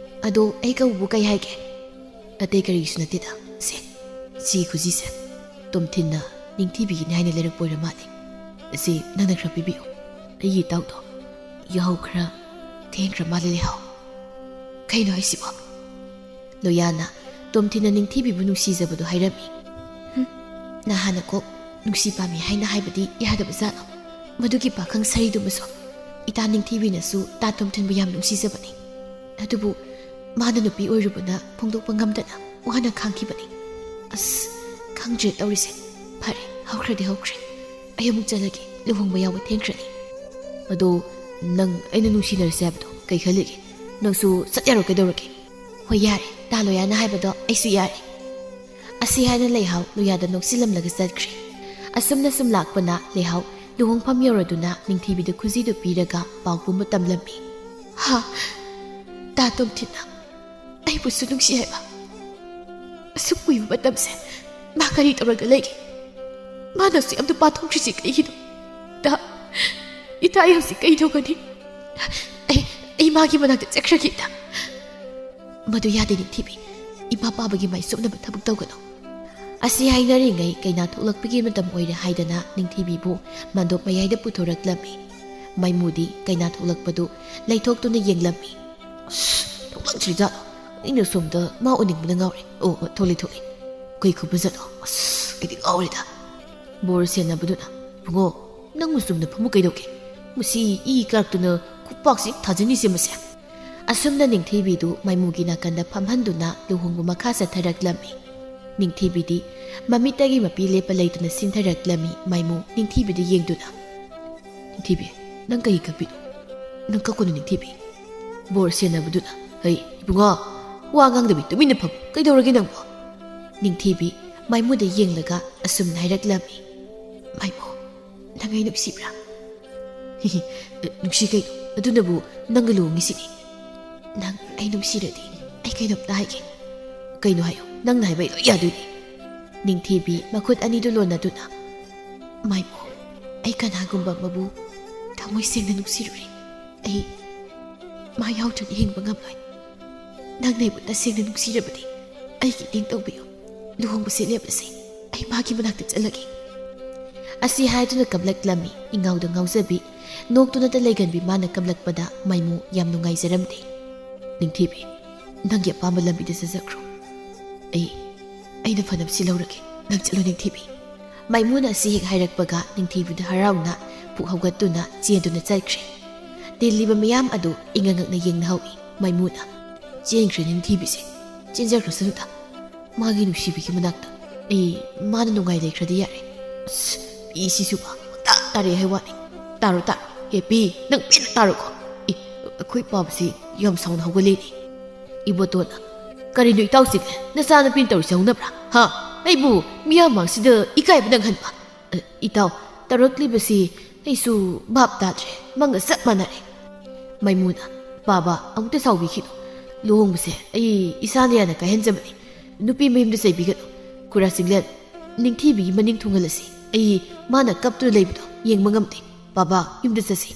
ꯑꯗꯣ ꯑꯩ ꯀꯧꯕꯕꯨ ꯀꯩ ꯍꯥꯏꯒꯦ?" "ꯑꯇꯩ ꯀꯔꯤꯒꯤꯁꯨ ꯅꯠꯇꯦꯗ꯫ ꯁꯦ, ꯁꯤ ꯈꯨꯖꯤꯁꯦ ꯇꯣꯝꯊꯤꯟꯅ ꯅꯤꯡꯊꯤꯕꯤꯒꯤꯅꯤ ꯍꯥꯏꯅ ꯂꯩꯔꯛꯄ ꯑꯣꯏꯔ ꯃꯥꯜꯂꯦ꯫ ꯁꯤ ꯅꯪꯅ ꯈꯔ ꯄꯤꯕꯤꯌꯨ꯫ ꯑꯩꯒꯤ ꯏꯇꯥꯎꯗꯣ ꯌꯥꯍꯧ ꯈꯔ ꯊꯦꯡꯈ꯭ꯔ ꯃꯥꯜꯂꯦ, ꯂꯩꯍꯥꯎ"꯫ "ꯀꯩꯅꯣ ꯍꯥꯏꯁꯤꯕꯣ?" ꯂꯣꯌꯥꯅ ꯇꯣꯝꯊꯤꯟꯅ ꯅꯤꯡꯊꯤꯕꯤꯕꯨ ꯅꯨꯡꯁꯤꯖꯕꯗꯨ ꯍꯥꯏꯔꯝꯃꯤ꯫ "ꯍꯨꯝ, ꯅꯍꯥꯟꯅ ꯀꯣꯛ ꯅꯨꯡꯁꯤ ꯄꯥꯝꯃꯤ ꯍꯥꯏꯅ ꯍꯥꯏꯕꯗꯤ ꯌꯥꯗꯕ ꯖꯥꯠꯂꯣ? ꯃꯗꯨꯒꯤ ꯄꯥꯈꯪ ꯁꯥꯔꯤꯗꯨꯃꯁꯨ ꯏꯇꯥ ꯅꯤꯡꯊꯤꯕꯤꯅꯁꯨ ꯇꯥ ꯇꯣꯝꯊꯤꯟꯕꯨ ꯌꯥꯝ ꯅꯨꯡꯁꯤꯖꯕꯅꯤ꯫ ꯑꯗꯨꯕꯨ ꯃꯥꯅ ꯅꯨꯄꯤ ꯑꯣꯏꯔꯨꯕꯅ ꯐꯣꯡꯗꯣꯛꯄ ꯉꯝꯗꯅ ꯋꯥꯅ ꯈꯥꯡꯈꯤꯕꯅꯤ꯫ ꯑꯁ, ꯈꯪꯗ꯭ꯔꯦ ꯇꯧꯔꯤꯁꯦ꯫ ꯐꯔꯦ, ꯍꯧꯈ꯭ꯔꯗꯤ ꯍꯧꯈ꯭ꯔꯦ꯫ ꯑꯩ ꯑꯃꯨꯛ ꯆꯠꯂꯒꯦ, ꯂꯨꯍꯣꯡꯕ ꯌꯥꯎꯕ ꯊꯦꯡꯈ꯭ꯔꯅꯤ꯫" "ꯑꯗꯣ ꯅꯪ ꯑꯩꯅ ꯅꯨꯡꯁꯤꯅꯔꯁꯦ ꯍꯥꯏꯕꯗꯣ ꯀꯩ ꯈꯜꯂꯤꯒꯦ? ꯅꯪꯁꯨ ꯆꯠ ꯌꯥꯔꯣ ꯀꯩꯗꯧꯔꯒꯦ?" "ꯍꯣꯏ ꯌꯥꯔꯦ, ꯇꯥ ꯂꯣꯌꯥꯅ ꯍꯥꯏꯕꯗꯣ ꯑꯩꯁꯨ ꯌꯥꯔꯦ꯫" ꯑꯁꯤ ꯍꯥꯏꯅ ꯂꯩꯍꯥꯎ ꯂꯣꯌꯥꯗ ꯅꯣꯛꯁꯤꯜꯂꯝꯂꯒ ꯆꯠꯈ꯭ꯔꯦ꯫ ꯑꯁꯨꯝꯅ ꯁꯨꯝ ꯂꯥꯛꯄꯅ ꯂꯩꯍꯥꯎ ꯂꯨꯍꯣꯡꯐꯝ ꯌꯧꯔꯗꯨꯅ ꯅꯤꯡꯊꯤꯕꯤꯗ ꯈꯨꯖꯤꯗꯨ ꯄꯤꯔꯒ ꯄꯥꯎ ꯄꯨꯝꯕ ꯇꯝꯂꯝꯃꯤ꯫ "ꯍꯥ? ꯇꯥ ꯇꯣꯝꯊꯤꯟꯅ ꯑꯩꯕꯨꯁꯨ ꯅꯨꯡꯁꯤ ꯍꯥꯏꯕ? ꯑꯁꯨꯛ ꯀꯨꯏꯕ ꯃꯇꯝꯁꯦ ꯃꯥ ꯀꯔꯤ ꯇꯧꯔꯒ ꯂꯩꯒꯦ? ꯃꯥꯅꯁꯨ ꯌꯥꯝꯅ ꯄꯥꯊꯣꯛꯈ꯭ꯔꯤꯁꯤ ꯀꯩꯒꯤꯅꯣ? ꯏꯇꯥ, ꯏꯇꯥ, ꯑꯩ ꯍꯧꯖꯤꯛ ꯀꯩ ꯇꯧꯒꯅꯤ? ꯑꯩ, ꯑꯩ ꯃꯥꯒꯤ ꯃꯅꯥꯛꯇ ꯆꯠꯈ꯭ꯔꯒꯦ ꯏꯇꯥ꯫" "ꯃꯗꯨ ꯌꯥꯗꯦ ꯅꯤꯡꯊꯤꯕꯤ, ꯏꯃꯥ ꯄꯥꯕꯒꯤ ꯃꯥꯏ ꯆꯨꯞꯅꯕ ꯊꯕꯛ ꯇꯧꯒꯅꯨ꯫" ꯑꯁꯤ ꯍꯥꯏꯅꯔꯤꯉꯩ ꯀꯩꯅꯥ ꯊꯣꯛꯂꯛꯄꯒꯤ ꯃꯇꯝ ꯑꯣꯏꯔꯦ ꯍꯥꯏꯗꯅ ꯅꯤꯡꯊꯤꯕꯤꯕꯨ ꯃꯥꯟꯗꯣꯞ ꯃꯌꯥꯏꯗ ꯄꯨꯊꯣꯔꯛꯂꯝꯃꯤ꯫ ꯃꯥꯏꯃꯨꯗꯤ ꯀꯩꯅꯥ ꯊꯣꯛꯂꯛꯄꯗꯨ ꯂꯩꯊꯣꯛꯇꯨꯅ ꯌꯦꯡꯂꯝꯃꯤ꯫ "ꯑꯁ, ꯊꯣꯛꯂꯛꯇ꯭ꯔꯤꯖꯥꯠꯂꯣ? ꯑꯩꯅ ꯁꯣꯝꯗ ꯃꯥ ꯎꯅꯤꯡꯕꯅ ꯉꯥꯎꯔꯦ꯫ ꯑꯣ, ꯑꯣ, ꯊꯣꯛꯂꯛꯑꯦ, ꯊꯣꯛꯂꯛꯑꯦ꯫ ꯀꯩ ꯈꯨꯐꯖꯠꯅꯣ? ꯑꯁ, ꯑꯩꯗꯤ ꯉꯥꯎꯔꯦꯗ꯫" ꯕꯣꯔ ꯁꯦꯟꯅꯕꯗꯨꯅ, "ꯏꯕꯨꯡꯉꯣ, ꯅꯪꯕꯨ ꯆꯨꯝꯅ ꯐꯝꯃꯨ ꯀꯩꯗꯧꯒꯦ? ꯃꯁꯤ ꯏ ꯀꯥꯔꯛꯇꯅ ꯈꯨꯄꯥꯛꯁꯤ ꯊꯥꯖꯤꯟꯅꯤꯁꯦ ꯃꯁꯦ꯫" ꯑꯁꯨꯝꯅ ꯅꯤꯡꯊꯤꯕꯤꯗꯨ ꯃꯥꯏꯃꯨꯒꯤ ꯅꯥꯀꯟꯗ ꯐꯝꯍꯟꯗꯨꯅ ꯂꯨꯍꯣꯡꯕ ꯃꯈꯥ ꯆꯠꯊꯔꯛꯂꯝꯃꯤ꯫ ꯅꯤꯡꯊꯤꯕꯤꯗꯤ ꯃꯃꯤꯠꯇꯒꯤ ꯃꯄꯤ ꯂꯦꯞꯄ ꯂꯩꯇꯅ ꯁꯤꯟꯊꯔꯛꯂꯝꯃꯤ꯫ ꯃꯥꯏꯃꯨ ꯅꯤꯡꯊꯤꯕꯤꯗ ꯌꯦꯡꯗꯨꯅ, "ꯅꯤꯡꯊꯤꯕꯤ, ꯅꯪ ꯀꯩꯒꯤ ꯀꯞꯄꯤꯅꯣ? ꯅꯪ ꯀꯞꯀꯅꯨ ꯅꯤꯡꯊꯤꯕꯤ꯫" ꯕꯣꯔ ꯁꯦꯟꯅꯕꯗꯨꯅ, "ꯍꯩ, ꯏꯕꯨꯡꯉꯣ, ꯋꯥ ꯉꯥꯡꯗꯕꯤ ꯇꯨꯃꯤꯟꯅ ꯐꯝꯃꯨ꯫ ꯀꯩꯗꯧꯔꯒꯦ ꯅꯪꯕꯨ?" ꯅꯤꯡꯊꯤꯕꯤ ꯃꯥꯏꯃꯨꯗ ꯌꯦꯡꯂꯒ ꯑꯁꯨꯝꯅ ꯍꯥꯏꯔꯛꯂꯝꯃꯤ, "ꯃꯥꯏꯃꯨ, ꯅꯪ ꯑꯩ ꯅꯨꯡꯁꯤꯕ꯭ꯔꯥ?" "ꯅꯨꯡꯁꯤ ꯀꯩꯅꯣ? ꯑꯗꯨꯅꯕꯨ ꯅꯪꯒ ꯂꯨꯍꯣꯡꯉꯤꯁꯤꯅꯤ꯫" "ꯅꯪ ꯑꯩ ꯅꯨꯡꯁꯤꯔꯗꯤ ꯑꯩ ꯀꯩꯅꯣꯝꯇ ꯍꯥꯏꯒꯦ꯫" "ꯀꯩꯅꯣ ꯍꯥꯏꯌꯨ, ꯅꯪꯅ ꯍꯥꯏꯕ ꯑꯩ ꯂꯣꯏ ꯌꯥꯗꯣꯏꯅꯤ꯫" ꯅꯤꯡꯊꯤꯕꯤ ꯃꯈꯨꯠ ꯑꯅꯤꯗꯨ ꯂꯣꯟꯅꯗꯨꯅ, "ꯃꯥꯏꯃꯨ, ꯑꯩ ꯀꯅꯥꯒꯨꯝꯕ ꯑꯃꯕꯨ ꯊꯃꯣꯏ ꯁꯦꯡꯅ ꯅꯨꯡꯁꯤꯔꯨꯔꯦ꯫ ꯑꯩ ꯃꯥ ꯌꯥꯎꯗ꯭ꯔꯗꯤ ꯍꯤꯡꯕ ꯉꯝꯂꯣꯏ꯫ ꯅꯪꯅ ꯑꯩꯕꯨ ꯇꯁꯦꯡꯅ ꯅꯨꯡꯁꯤꯔꯕꯗꯤ ꯑꯩꯒꯤ ꯏꯇꯦꯡ ꯇꯧꯕꯤꯌꯨ꯫ ꯂꯨꯍꯣꯡꯕꯁꯦ ꯂꯦꯞꯂꯁꯤ꯫ ꯑꯩ ꯃꯥꯒꯤ ꯃꯅꯥꯛꯇ ꯆꯠꯂꯒꯦ꯫" ꯑꯁꯤ ꯍꯥꯏꯗꯨꯅ ꯀꯞꯂꯛꯂꯝꯃꯤ ꯏꯉꯥꯎꯗ ꯉꯥꯎꯖꯕꯤ꯫ ꯅꯣꯛꯇꯨꯅꯇ ꯂꯩꯒꯟꯕꯤ ꯃꯥꯅ ꯀꯞꯂꯛꯄꯗ ꯃꯥꯏꯃꯨ ꯌꯥꯝ ꯅꯨꯡꯉꯥꯏꯖꯔꯝꯗꯦ꯫ "ꯅꯤꯡꯊꯤꯕꯤ, ꯅꯪꯒꯤ ꯑꯄꯥꯝꯕ ꯂꯝꯕꯤꯗ ꯆꯠꯆꯈ꯭ꯔꯣ꯫ ꯑꯩ, ꯑꯩꯅ ꯐꯅꯕ ꯁꯤꯜꯍꯧꯔꯒꯦ꯫ ꯅꯪ ꯆꯠꯂꯣ, ꯅꯤꯡꯊꯤꯕꯤ꯫ ꯃꯥꯏꯃꯨꯅ ꯑꯁꯤ ꯍꯦꯛ ꯍꯥꯏꯔꯛꯄꯒ, ꯅꯤꯡꯊꯤꯕꯤꯗꯨ ꯍꯔꯥꯎꯅ ꯄꯨꯛ ꯍꯧꯒꯠꯇꯨꯅ ꯆꯦꯟꯗꯨꯅ ꯆꯠꯈ꯭ꯔꯦ꯫ ꯇꯤꯜꯂꯤꯕ ꯃꯤꯌꯥꯝ ꯑꯗꯨ ꯏꯉꯛ ꯉꯛꯅ ꯌꯦꯡꯅꯍꯧꯏ꯫ ꯃꯥꯏꯃꯨꯅ, "ꯆꯦꯟꯈ꯭ꯔꯦ ꯅꯤꯡꯊꯤꯕꯤꯁꯦ꯫ ꯆꯦꯟꯖꯈ꯭ꯔꯁꯅꯨꯗ꯫ ꯃꯥꯒꯤ ꯅꯨꯡꯁꯤꯕꯤꯒꯤ ꯃꯅꯥꯛꯇ꯫ ꯑꯩ ꯃꯥꯅ ꯅꯨꯡꯉꯥꯏ ꯂꯩꯈ꯭ꯔꯗꯤ ꯌꯥꯔꯦ꯫ ꯑꯁ, ꯄꯤ ꯁꯤꯁꯨ ꯄꯪꯇꯥ ꯇꯥꯔꯛꯑꯦ ꯍꯥꯏ ꯋꯥꯅꯤ꯫ ꯇꯥꯔꯣ, ꯇꯥꯔꯣ꯫ ꯑꯦ, ꯄꯤ, ꯅꯪ ꯄꯦꯟꯅ ꯇꯥꯔꯣꯀꯣ꯫ ꯑꯦ, ꯑꯩꯈꯣꯏ ꯄꯥꯕꯁꯤ ꯌꯥꯝ ꯁꯥꯎꯅ ꯍꯧꯒꯠꯂꯦꯅꯦ꯫" ꯏꯕꯣꯇꯣꯟꯅ, "ꯀꯔꯤꯅꯣ ꯏꯇꯥꯎꯁꯤꯡ? ꯅꯆꯥꯅꯨꯄꯤꯅ ꯇꯧꯔꯤꯁꯤ ꯍꯧꯅꯕ꯭ꯔꯥ? ꯍꯥ? ꯑꯩꯕꯨ ꯃꯤꯌꯥꯝ ꯃꯥꯡꯁꯤꯗ ꯏꯀꯥꯏꯕ ꯅꯪꯍꯟꯕ?" "ꯑ, ꯏꯇꯥꯎ, ꯇꯧꯔꯛꯂꯤꯕꯁꯤ ꯑꯩꯁꯨ ꯚꯥꯞ ꯇꯥꯗ꯭ꯔꯦ꯫ ꯃꯪꯒ ꯆꯞ ꯃꯥꯟꯅꯔꯦ꯫" ꯃꯥꯏꯃꯨꯅ, "ꯄꯥꯕ, ꯑꯃꯨꯛꯇ ꯁꯥꯎꯕꯤꯈꯤꯅꯨ꯫ ꯂꯨꯍꯣꯡꯕꯁꯦ ꯑꯩ ꯏꯁꯥꯅ ꯌꯥꯅ ꯀꯥꯏꯍꯟꯖꯕꯅꯤ꯫ ꯅꯨꯄꯤ ꯃꯌꯨꯝꯗ ꯆꯩꯕꯤꯒꯅꯨ꯫ ꯈꯨꯔꯥ ꯆꯤꯡꯂꯦꯟ, ꯅꯤꯡꯊꯤꯕꯤꯒꯤ ꯃꯅꯤꯡ ꯊꯨꯡꯍꯜꯂꯁꯤ꯫ ꯑꯩ ꯃꯥꯅ ꯀꯞꯇꯨꯅ ꯂꯩꯕꯗꯣ ꯌꯦꯡꯕ ꯉꯝꯗꯦ꯫ ꯄꯥꯕ, ꯌꯨꯝꯗ ꯆꯠꯁꯤ꯫"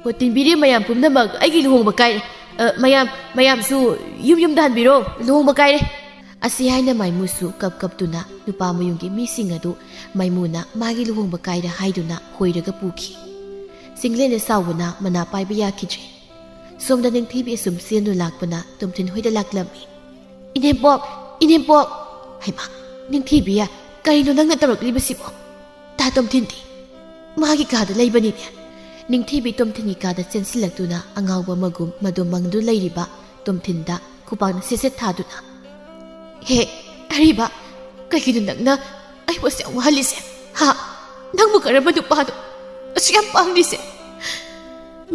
"ꯍꯣ, ꯇꯤꯟꯕꯤꯔꯦ ꯃꯌꯥꯝ ꯄꯨꯝꯅꯃꯛ, ꯑꯩꯒꯤ ꯂꯨꯍꯣꯡꯕ ꯀꯥꯏꯔꯦ꯫ ꯑ, ꯃꯌꯥꯝ, ꯃꯌꯥꯝꯁꯨ ꯌꯨꯝ ꯌꯨꯝꯗ ꯍꯟꯕꯤꯔꯣ, ꯂꯨꯍꯣꯡꯕ ꯀꯥꯏꯔꯦ꯫" ꯑꯁꯤ ꯍꯥꯏꯅ ꯃꯥꯏꯃꯨꯁꯨ ꯀꯞ ꯀꯞꯇꯨꯅ ꯅꯨꯄꯥ ꯃꯌꯨꯝꯒꯤ ꯃꯤꯁꯤꯡ ꯑꯗꯨ ꯃꯥꯏꯃꯨꯅ ꯃꯥꯒꯤ ꯂꯨꯍꯣꯡꯕ ꯀꯥꯏꯔꯦ ꯍꯥꯏꯗꯨꯅ ꯍꯣꯏꯔꯒ ꯄꯨꯈꯤ꯫ ꯆꯤꯡꯂꯦꯟꯅ ꯁꯥꯎꯕꯅ ꯃꯅꯥ ꯄꯥꯏꯕ ꯌꯥꯈꯤꯗ꯭ꯔꯦ꯫ ꯁꯣꯝꯗ ꯅꯤꯡꯊꯤꯕꯤ ꯑꯁꯨꯝ ꯆꯦꯟꯗꯨꯅ ꯂꯥꯛꯄꯅ ꯇꯣꯝꯊꯤꯟ ꯍꯣꯏꯗ ꯂꯥꯛꯂꯝꯃꯤ꯫ "ꯏꯅꯦꯝꯄꯣꯛ! ꯏꯅꯦꯝꯄꯣꯛ!" "ꯍꯩꯃꯥ, ꯅꯤꯡꯊꯤꯕꯤ, ꯀꯔꯤꯅꯣ ꯅꯪꯅ ꯇꯧꯔꯛꯂꯤꯕꯁꯤꯕꯣ? ꯇꯥ ꯇꯣꯝꯊꯤꯟꯗꯤ? ꯃꯥꯒꯤ ꯀꯥꯗ ꯂꯩꯕꯅꯤꯅꯦ꯫" ꯅꯤꯡꯊꯤꯕꯤ ꯇꯣꯝꯊꯤꯟꯒꯤ ꯀꯥꯗ ꯆꯦꯟꯁꯤꯜꯂꯛꯇꯨꯅ ꯑꯉꯥꯎꯕ ꯑꯃꯒꯨꯝ ꯃꯗꯨꯝ ꯃꯪꯗꯨꯅ ꯂꯩꯔꯤꯕ ꯇꯣꯝꯊꯤꯟꯗ ꯈꯨꯄꯥꯛꯅ ꯁꯦꯠ ꯁꯦꯠ ꯊꯥꯗꯨꯅ, "ꯍꯦ, ꯑꯔꯤꯕ, ꯀꯩꯒꯤꯅꯣ ꯅꯪꯅ ꯑꯩꯕꯨ ꯑꯁꯨꯛ ꯌꯥꯝ ꯋꯥꯍꯜꯂꯤꯁꯦ? ꯍꯥ? ꯅꯪꯕꯨ ꯀꯔꯝꯕ ꯅꯨꯄꯥꯅꯣ ꯑꯁꯨꯛ ꯌꯥꯝ ꯄꯥꯡꯂꯤꯁꯦ?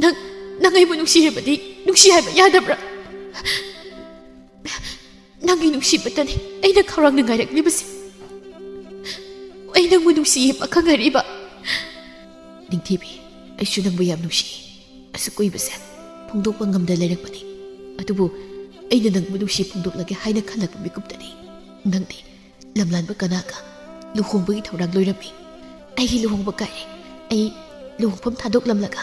ꯅꯪ, ꯅꯪ ꯑꯩꯕꯨ ꯅꯨꯡꯁꯤꯔꯕꯗꯤ ꯅꯨꯡꯁꯤ ꯍꯥꯏꯕ ꯌꯥꯗꯕ꯭ꯔꯥ? ꯅꯪꯒꯤ ꯅꯨꯡꯁꯤꯕꯇꯅꯤ ꯑꯩꯅ ꯈꯧꯔꯥꯡꯅ ꯉꯥꯏꯔꯛꯂꯤꯕꯁꯦ꯫ ꯑꯩ ꯅꯪꯕꯨ ꯅꯨꯡꯁꯤꯌꯦ, ꯄꯥꯈꯪ ꯑꯔꯤꯕ꯫" "ꯅꯤꯡꯊꯤꯕꯤ, ꯑꯩꯁꯨ ꯅꯪꯕꯨ ꯌꯥꯝ ꯅꯨꯡꯁꯤꯌꯦ꯫ ꯑꯁꯨꯛ ꯀꯨꯏꯕꯁꯦ ꯐꯣꯡꯗꯣꯛꯄ ꯉꯝꯗ ꯂꯩꯔꯛꯄꯅꯤ꯫ ꯑꯗꯨꯕꯨ ꯑꯩꯅ ꯅꯪꯕꯨ ꯅꯨꯡꯁꯤ ꯐꯣꯡꯗꯣꯛꯂꯒꯦ ꯍꯥꯏꯅ ꯈꯜꯂꯛꯄ ꯃꯤꯀꯨꯞꯇꯅꯤ ꯅꯪꯗꯤ ꯂꯝꯂꯥꯟꯕ ꯀꯅꯥꯒ ꯂꯨꯍꯣꯡꯕꯒꯤ ꯊꯧꯔꯥꯡ ꯂꯣꯏꯔꯝꯃꯤ꯫ ꯑꯩꯒꯤ ꯂꯨꯍꯣꯡꯕ ꯀꯥꯏꯔꯦ꯫ ꯑꯩ ꯂꯨꯍꯣꯡꯐꯝ ꯊꯥꯗꯣꯛꯂꯝꯂꯒ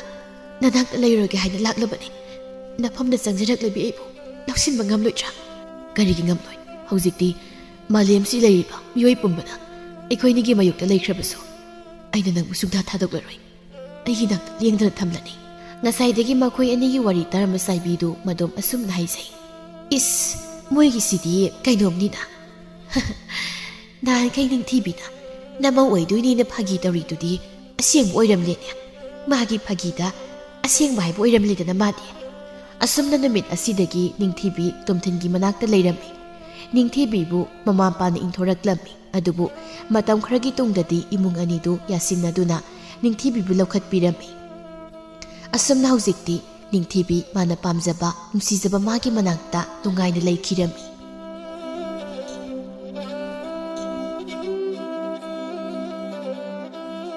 ꯅꯅꯥꯛꯇ ꯂꯩꯔꯨꯔꯒꯦ ꯍꯥꯏꯅ ꯂꯥꯛꯂꯕꯅꯤ꯫ ꯅꯐꯝꯗ ꯆꯪꯖꯔꯛꯂꯕꯤ ꯑꯩꯕꯨ ꯂꯧꯁꯤꯟꯕ ꯉꯝꯂꯣꯏꯗ꯭ꯔꯥ?" "ꯀꯔꯤꯒꯤ ꯉꯝꯂꯣꯏ? ꯍꯧꯖꯤꯛꯇꯤ ꯃꯥꯂꯦꯝꯁꯤ ꯂꯩꯔꯤꯕ ꯃꯤꯑꯣꯏ ꯄꯨꯝꯕꯅ ꯑꯩꯈꯣꯏꯅꯤꯒꯤ ꯃꯥꯌꯣꯛꯇ ꯂꯩꯈ꯭ꯔꯕꯁꯨ, ꯑꯩꯅ ꯅꯪꯕꯨ ꯁꯨꯡꯊꯥ ꯊꯥꯗꯣꯛꯂꯔꯣꯏ꯫ ꯑꯩꯒꯤ ꯅꯥꯛꯇ ꯂꯦꯡꯗꯅ ꯊꯝꯂꯅꯤ꯫" ꯉꯁꯥꯏꯗꯒꯤ ꯃꯈꯣꯏ ꯑꯅꯤꯒꯤ ꯋꯥꯔꯤ ꯇꯥꯔꯝꯕ ꯆꯥꯏꯕꯤꯗꯨ ꯃꯗꯣꯝ ꯑꯁꯨꯝꯅ ꯍꯥꯏꯖꯩ꯫ "ꯏꯁ, ꯃꯣꯏꯒꯤꯁꯤꯗꯤ ꯀꯩꯅꯣꯝꯅꯤꯗ꯫ ꯅꯍꯥꯟꯈꯩ ꯅꯤꯡꯊꯤꯕꯤꯅ ꯅꯃꯧ ꯑꯣꯏꯗꯣꯏꯅꯦꯅ ꯐꯥꯒꯤ ꯇꯧꯔꯤꯗꯨꯗꯤ ꯑꯁꯦꯡꯕ ꯑꯣꯏꯔꯝꯂꯦꯅꯦ꯫ ꯃꯥꯒꯤ ꯐꯥꯒꯤꯗ ꯑꯁꯦꯡꯕ ꯍꯥꯏꯕ ꯑꯣꯏꯔꯝꯂꯦꯗꯅ ꯃꯥꯗꯤ꯫ ꯑꯁꯨꯝꯅ ꯅꯨꯃꯤꯠ ꯑꯁꯤꯗꯒꯤ ꯅꯤꯡꯊꯤꯕꯤ ꯇꯣꯝꯊꯤꯟꯒꯤ ꯃꯅꯥꯛꯇ ꯂꯩꯔꯝꯃꯤ꯫ ꯅꯤꯡꯊꯤꯕꯤꯕꯨ ꯃꯃꯥ ꯃꯄꯥꯅ ꯏꯟꯊꯣꯔꯛꯂꯝꯃꯤ꯫ ꯑꯗꯨꯕꯨ ꯃꯇꯝ ꯈꯔꯒꯤ ꯇꯨꯡꯗꯗꯤ ꯏꯃꯨꯡ ꯑꯅꯤꯗꯨ ꯌꯥꯁꯤꯟꯅꯗꯨꯅ ꯅꯤꯡꯊꯤꯕꯤꯕꯨ ꯂꯧꯈꯠꯄꯤꯔꯝꯃꯤ꯫ ꯑꯁꯨꯝꯅ ꯍꯧꯖꯤꯛꯇꯤ ꯅꯤꯡꯊꯤꯕꯤ ꯃꯥꯅ ꯄꯥꯝꯖꯕ, ꯅꯨꯡꯁꯤꯖꯕ ꯃꯥꯒꯤ ꯃꯅꯥꯛꯇ ꯅꯨꯡꯉꯥꯏꯅ ꯂꯩꯈꯤꯔꯝꯃꯤ꯫